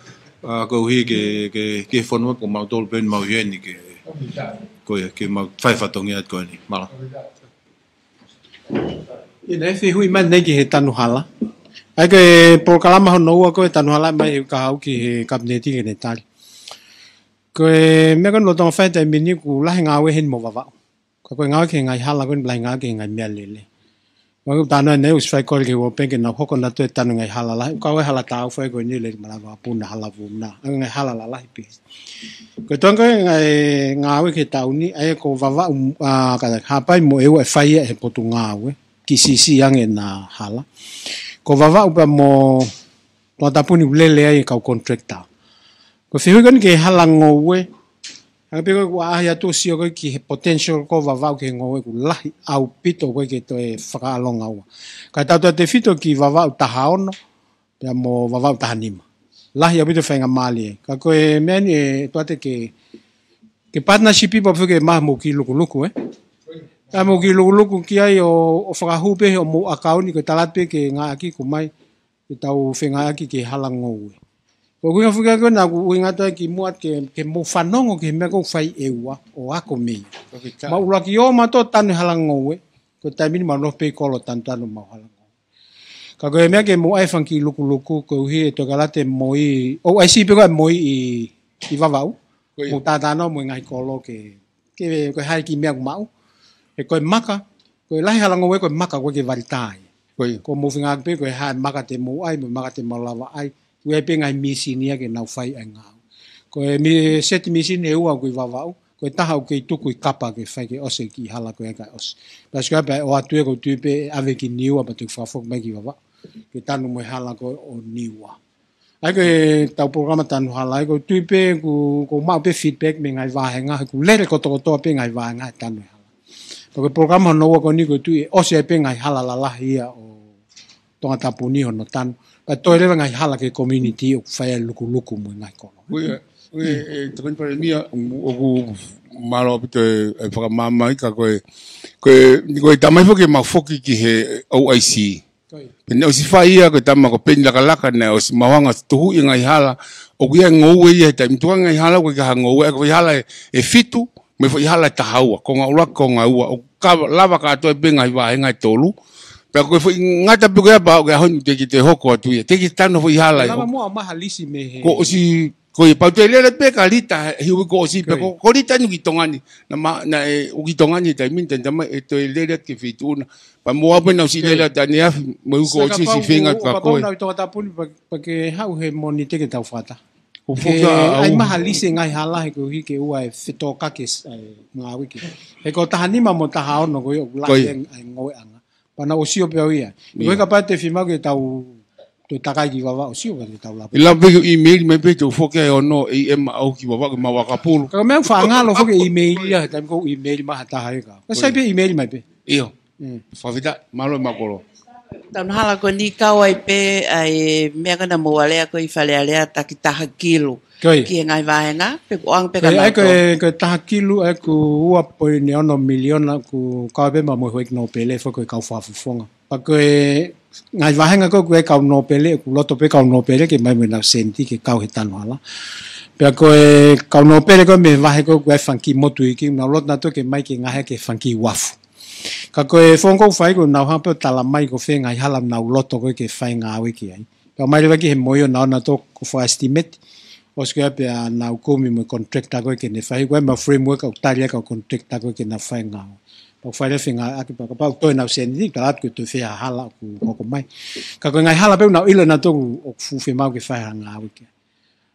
Ā, koeʻuhi ke, ke, ke fonua ko mautolu pē eni mau ʻi heni ke, ko ia, ke mau fai fatongia atu ko eni. Mālō. ʻI he fehuʻi mai ʻeni ki he tanu hala. ʻA ia ko e polokalama hono ua ko e tanu hala mai he kahaʻu ki he Kapineti ke ne tali. Ko e meʻa ko eni lolotonga fai he taimi ni ʻoku lahi e ngāue heni mo Vavaʻu. Ka ko e ngāue ki he ngaahi hala ko eni lahi e ngāue ki he ngaahi meʻalele. Ko e talanoa ʻeni ʻosi fai kole ki he World Bank ke nau hoko nautolu e tanu e ngaahi hala lahi. ʻOku kau ai e hala tau fai ko eni lele Malavavapuna, Halavuna. ʻA e ngaahi hala lalahi pē. Ko e toenga e ngaahi ngāue ki he taʻu ni, ʻa ia ko Vavaʻu, ā, ka Haʻapai mo ʻEua ʻe fai ia he potungāue. Kiʻi siʻisiʻi ange ʻena hala. Ko Vavaʻu pea mo Tongatapu ni ʻoku lele ai e kau contractor. Ko e fehuʻi ko eni ki he hala ngoue. Hangē pē ko ē ʻoku ʻaʻahi atu ʻo sio ko ē ki he potential ko Vavaʻu ki he ngoue ʻoku lahi ʻaupito ko ē ke toe fakaʻalongaʻi ua. Ka tau tautefito ki Vavaʻu taha ono, pea mo Vavaʻu taha nima. Lahi ʻaupito e faingamālie. Ka ko e meʻa ʻeni ʻe tuate ke, ke partnership pea pehē ke maʻa mo e kiʻi lukuluku, ē? Ka mo e kiʻi lukuluku ki ai ʻo, ʻo fakahū pē hoʻomou ʻakauni ko e tala pē ke ngāueʻaki ko mai ke tau fengāueʻaki ki he hala ngoue. Ko e ʻuhinga foki ko ē naʻa ku ʻuhinga atu ai kimuʻa ke, ke mou fanongo ki he meʻa ʻoku fai ʻe ʻEua ʻo ako mei ai. Mau ʻuluaki ō mautolu ʻo tanu e hala ngoue, ko e taimi ni mau nofo pē ʻi kolo ʻo tanutanu homau hala ngoue. Ka ko e meʻa ke mou ʻai e fanga kiʻi lukuluku, koeʻuhi ʻe toki ʻalu atu e moi, ʻoku ʻai siʻi pē ko ē e moi ʻi, ʻi Vavaʻu. Ko ia. Mou tātānaki mo e ngaahi kolo ke, ke, ko e hā e kiʻi meʻa ʻoku maʻu. He ko e maka, ko e lahi e hala ngoue ko e maka ko ē ke valitai. Ko ia. Ko hoʻomou feinga pē ko e hā e maka te mou ʻai, mo e maka te mou lava ʻai. ʻOku ʻi ai pē ngaahi mīsini ia ke nau fai ai e ngāue. Ko e mi-, seti mīsini ʻe ua ʻoku ʻi Vavaʻu, ko e taha ʻoku kei tuku ʻi Kapa ke fai ke ʻosi e kiʻi hala ko ē kae ʻosi. Pea sio pē ʻo ʻatu ia ʻoku ou tui pē ʻe ʻave ki Niua pea toki fakafoki mai ki Vavaʻu. Ke tanu mo e hala ko ē ʻo Niua. ʻA ia ko e tau polokalama tanu hala, ʻa ia ʻoku ou tui pē ʻoku, ʻoku maʻu pē feedback mei he ngaahi vāhenga, he ʻoku lele kotokotoa pē ngaahi vāhenga he tanu e hala. Pea ko e polokalama hono ua ko eni ʻoku ou tui ʻe ʻosi ai pē ngaahi hala lalahi ia ʻo Tongatapu ni hono tanu. Pea toe leva ngaahi hala ki he community ʻoku fai ai e lukuluku mo e ngaahi kolo. Ko ia, ko ia, ē, Tokoni Palēmia, ʻoku, ʻoku mālō ʻaupito e, e fakamaama ʻi ka ko e, ko e, ko e tamai foki ke mau foki ki he O I C. Ko ia. Pea naʻe ʻosi fai ia ko e tama ko Peni Lakalaka naʻe ʻosi mau hanga ʻo tuhuʻi e ngaahi hala. ʻOku ʻi ai e ngoue ia he taimi tuʻa ngaahi hala, ʻoku ʻikai ha ngoue, ʻa ia ko e foʻi hala ʻe, ʻe fitu, mo e foʻi hala ʻe taha ua, konga ʻuluaki, konga ua, ʻoku kava, lava kātoa pē ngaahi vāhenga ʻe tolu. Pea ko e foʻi ngata pē ko ia pea ʻoku ʻi ai e ʻaho ni teʻeki te hoko atu ia. Teʻeki tanu e foʻi hala ia. Lava muʻa ʻo maʻu ha lisi mei he. Kuo ʻosi, ko ia pau toe lele pē ka lita, he ui kuo ʻosi pē ko ia. Ko, ko lita ʻeni ʻoku ʻi Tonga ni. Naʻa ma, naʻe, ʻoku ʻi Tonga ni he taimi ni, taimi tamai ʻe toe lele atu ki he feituʻu na. Pea mo au pē naʻa ku ʻosi lele atu ʻaneafi, mo e ʻū kuo ʻosi, ʻosi feinga atu ka ko ē. Kapau naʻa ku ʻi Tongatapu ni pea, pea ke haʻu he Mōnite ke tau fakataha. Ko e foki ʻa au. ʻAi mai ha lisi e ngaahi hala he koeʻuhi ke ʻoua ʻe fetōkaki e ngāue ki ai. He ko e taha nima mo e taha ono ko ia ʻoku lahi e, e ngoueʻanga. Pea naʻa ku sio pē au ia. Ko ia. He kapau te fiemaʻu ke tau Toe takai ki Vavaʻu, sio ka te tau lava. ʻE lava pē ke ʻimeili mai pē, te u foki ai ʻo nofo ʻi he ʻema ʻaho ki Vavaʻu ke mau ʻakapulu. Ka meʻa ʻoku faʻa ngalo foki e ʻimeili ia, he taimi ko ē ʻimeili mai ha taha ē ka. Ka sai pē ʻimeili mai pē. ʻIo. Mm. Fakafetaʻi, mālō e makolo. Tau hala ko eni kau ai pē ʻa e meʻa ko ena mou alea ko ē ʻi Fale Alea, taki taha kilu. Ko ia. Ki he ngaahi vāhenga, pe ko e anga pē ka Ko ia, nau ʻai ko tō. e, ko e taha kilu, ʻai ko e ua poini ono miliona, ʻoku kau ai pē mo e houʻeiki nōpele, foki ko e kau fakafofonga. Pea ko e ngaahi vāhenga ko ē ʻoku ʻi ai e kau nōpele, ʻoku loto pē kau nōpele ke ʻomai mo ʻenau sēniti ke kau he tanu hala. Pea ko e kau nōpele ko ē mei he vahe ko ē ʻoku ʻi ai e fanga kiʻi motu iiki, nau loto nautolu ke ʻomai ke ngaahi ki he fanga kiʻi uafu. Ka ko e founga ʻoku fai ko ē nau hanga pē ʻo tala mai ko fē ngaahi hala ʻoku nau loto ko ē ke fai ngāue ki ai. Pea ʻomai leva ki he moʻui ʻo nau, nautolu ʻo fakaesitimeti. ʻOsi ko ia pea nau kumi mo e contractor ko ē ke ne fai, ko e ʻema framework ʻoku tali ai e kau contractor ko ē ke nau fai e ngāue. Pea ʻoku fai leva e fengāueʻaki pea kapau ʻoku toe ʻenau sēniti, tala atu ko e toe fē ha hala ʻoku hoko mai. Ka ko e ngaahi hala pē ʻoku nau ʻilo nautolu ʻoku fuʻu fiemaʻu ke fai ha ngāue ki ai.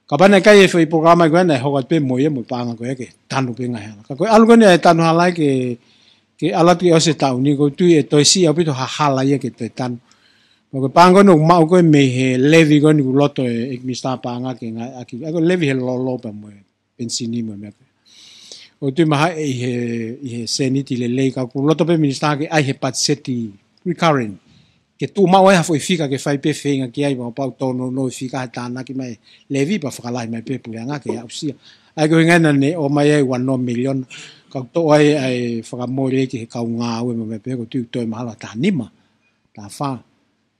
Kapau naʻe ʻikai e foʻi polokalama ko ena, ʻe hoko atu pē mo ia mo e paʻanga ko ia ke tanu pē ngaahi hala. Ka ko e ʻalu ko eni e tanu hala ke, ke ʻalu atu ke ʻosi e taʻu ni, ʻoku ou tui ʻe toe siʻi ʻaupito ha hala ia ke toe tanu. Ka ko e paʻanga ko eni ʻoku maʻu ko ē mei he levy ko eni ʻoku loto e ʻEiki Minisitā Paʻanga ke ngāueʻaki. ʻA ia ko e levy he lolo pea mo e penisini mo e meʻa ko ē. ʻOku ou tui mahalo ʻe ʻi he, ʻi he sēniti lelei ka ʻoku loto pē e minisitā ke ʻai he patiseti recurrent. Ke tuʻu maʻu ai ha foʻi fika ke fai pē feinga ki ai, pea kapau ʻoku tōnounou e fika he tānaki mai e levy pea fakalahi mai pē puleʻanga ke aʻusia. ʻA ia ko e ʻuhinga ia naʻe ʻomai ai e ua noa miliona. Ka ʻoku toʻo ai ʻa e fakamole ki he kau ngāue mo e meʻa pehē, ʻoku ou tui ʻoku toe mahalo ha taha nima, taha fā,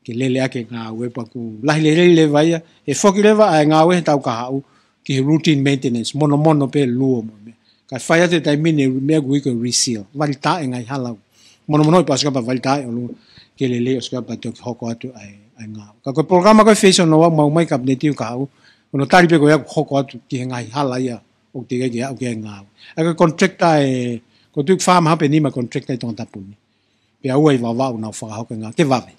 ke lele ʻaki e ngāue pea ʻoku lahi lelei leva ia. ʻE foki leva ʻa e ngāue he taʻu kahaʻu ki he routine maintenance, monomono pē luo mo e meʻa. Kae fai atu he taimi ni e meʻa ʻoku ui ko e reseal. Vali taʻe e ngaahi hala. Monomono pea ʻosi ko ia pea vali taʻe ʻo luo ke lelei, ʻosi ko ia pea toki hoko atu ʻa e, ʻa e ngāue. Ka ko e polokalama ko e phase hono ua ʻoku maʻu mai he Kapineti ʻo e kahaʻu, ko hono tali pē ko ia ʻoku hoko atu ki he ngaahi hala ia ʻoku teʻeki ai ke aʻu ki ai e ngāue. ʻA ia ko e contractor ē, ʻoku ou tui ʻoku fā maha pe nima contractor ʻi Tongatapu ni. Pea ua ʻi Vavaʻu ʻoku nau fakahoko e ngāue. Ke vave.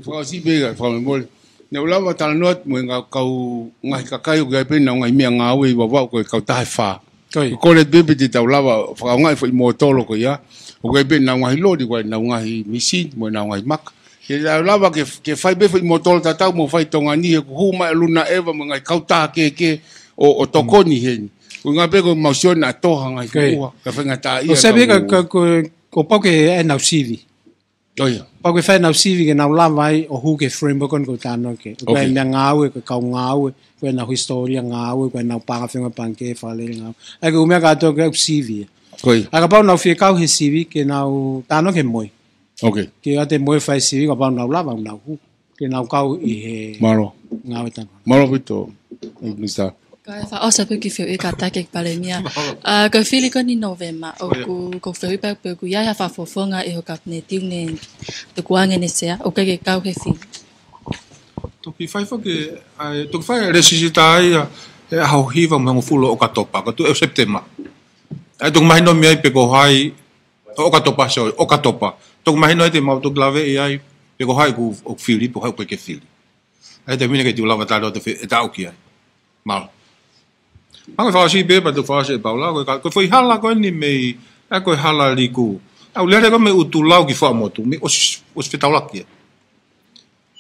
Fakaʻosi pē ka fakamolemole. Naʻa ku lava talanoa atu mo e ngaahi kau, ngaahi kakai ʻoku ʻi ai pē ʻenau ngaahi meʻangāue ʻi Vavaʻu ko e kautaha ʻe fā. Ko ia. Ko e kole pē pe te tau lava fakaʻaongaʻi e foʻi mōtolo ko ia. ʻOku ʻi ai pē ʻenau ngaahi loli, ko ʻenau ngaahi misini, mo ʻenau ngaahi maka. Ke tau lava ke, ke fai pē foʻi mōtolo tatau mo fai Tonga ni he ʻoku hū mai ʻa Luna ʻEva mo e ngaahi kautaha kehekehe ʻo, ʻo tokoni heni. Ko e ʻuhinga pē ko e mau sio naʻa tō ha ngaahi Ko ia. fuʻu ʻuha, ka faingataʻaʻia ʻOku sai ka pē ka, mou. ka, ko, ko pau ke ʻenau sivi. Ko ia. Pau ke fai ʻenau sivi ke nau lava ai ʻo hū ki he framework ko eni ʻoku ou talanoa ki ai. Ko e ʻOku ʻi ai e meʻangāue, ko e kau ngāue, ko ʻenau hisitōlia ngāue, ko ʻenau paʻanga fengāueʻaki pangikē, fakalele ngāue. ʻA ia ko e ʻū meʻa kātoa ko ē ʻoku sivi ia. Ko ia. ʻA ia kapau naʻa nau fie kau he sivi ke nau talanoa ki he moe. ʻOku ʻi ai. Ke ʻoua te moe fai sivi kapau naʻa nau lava, naʻa nau hū. Ke nau kau ʻi he Mālō. ngāue tanu. Mālō ʻaupito, Minisitā. Kae fakaʻosi pē ki he fehuʻi kātaki ʻEiki Palēmia. ʻA, ko e fili ko eni Nōvema, ʻoku, ko e fehuʻi pē pe ʻoku ʻi ai ha fakafofonga ʻi ho Kapineti ʻoku ne tukuange ʻene sea, ʻoku ʻikai ke kau he fili. Toki fai foki, ʻa, toki fai e lēsisita ia he ʻaho hiva mo e hongofulu ʻo ʻOkatopa, ka tuʻu ʻe Sepitema. ʻA ia toki mahino mei ai pe ko hai, ʻo ʻOkatopa, sorry, ʻOkatopa. Toki mahino ai te mau toki laveʻi ai, pe ko hai ʻoku, ʻoku fili, pe ko hai ʻoku ʻikai ke fili. ʻA ia te mine ke te u lava tali ʻo te fe-, e taʻu ki ai. Mālō. Hangē ko e fakaʻosi pē, pea te u fakaʻosi ʻe Paula, ko e ka-, ko e foʻi hala ko eni mei, ʻa ia ko e hala liku. ʻA ia ʻoku lele ko ē mei ʻUtulau ki Fuaʻamotu, mei ʻosi, ʻosi fetaulaki ia.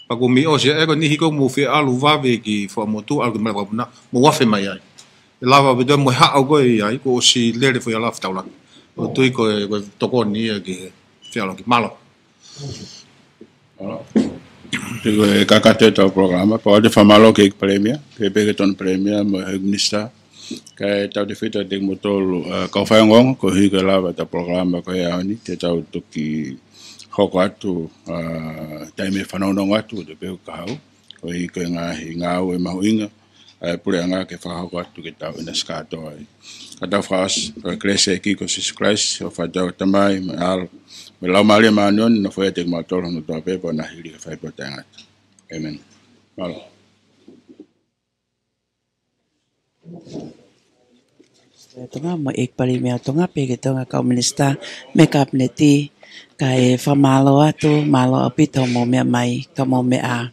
Pea kuo mei ʻosi, ʻa ia ko e niʻihi ko ē ʻoku mou fie ʻalu vave ki Fuaʻamotu, ʻalu ki Maile Vakapuna, mou afe mai ai. ʻE lava pē toe mo e haʻu ko ē ʻi ai, kuo ʻosi lele foʻi hala fetaulaki. ʻOku ou tui ko e, ko e tokoni ia ki he feʻaluʻaki. Mālō. Mālō. Ko e kakato ʻetau polokalama, pea ʻoatu e fakamālō ki he ʻEiki Palēmia, pehē ki he Tokoni Palēmia mo e Minisitā. Kae tautautefito kiate kimoutolu, ʻa, kau faiongoongo, koeʻuhi ko e lava ʻetau polokalama ko e ʻaho ni, te tau toki hoko atu, ʻa, taimi e fanongonongo atu, ʻo te pehē ʻoku hau, koeʻuhi ko e ngaahi ngāue mahuʻinga ʻa e puleʻanga ke fakahoko atu ke tau ʻinasi kātoa ai. Ka tau fakaʻosi, ko e kelesi ʻa e ʻEiki ko Sīsū Kalaisi, ʻofa ʻa e ʻOtua ko e Tamai, mo e ʻAlo, mo e Laumālie Māʻoniʻoni, nofoʻia ʻiate kimautolu hono kotoa pē, pea ʻo na hili ke fai pē ʻo taʻengata. ʻĒmeni. Mālō. Tonga mo e ʻEiki Palēmia ʻo Tonga, pehē ki he Tonga kau Minisitā mei he Kapineti, kae fakamālō atu, mālō ʻaupito hoʻomou meʻa mai, ka mou meʻa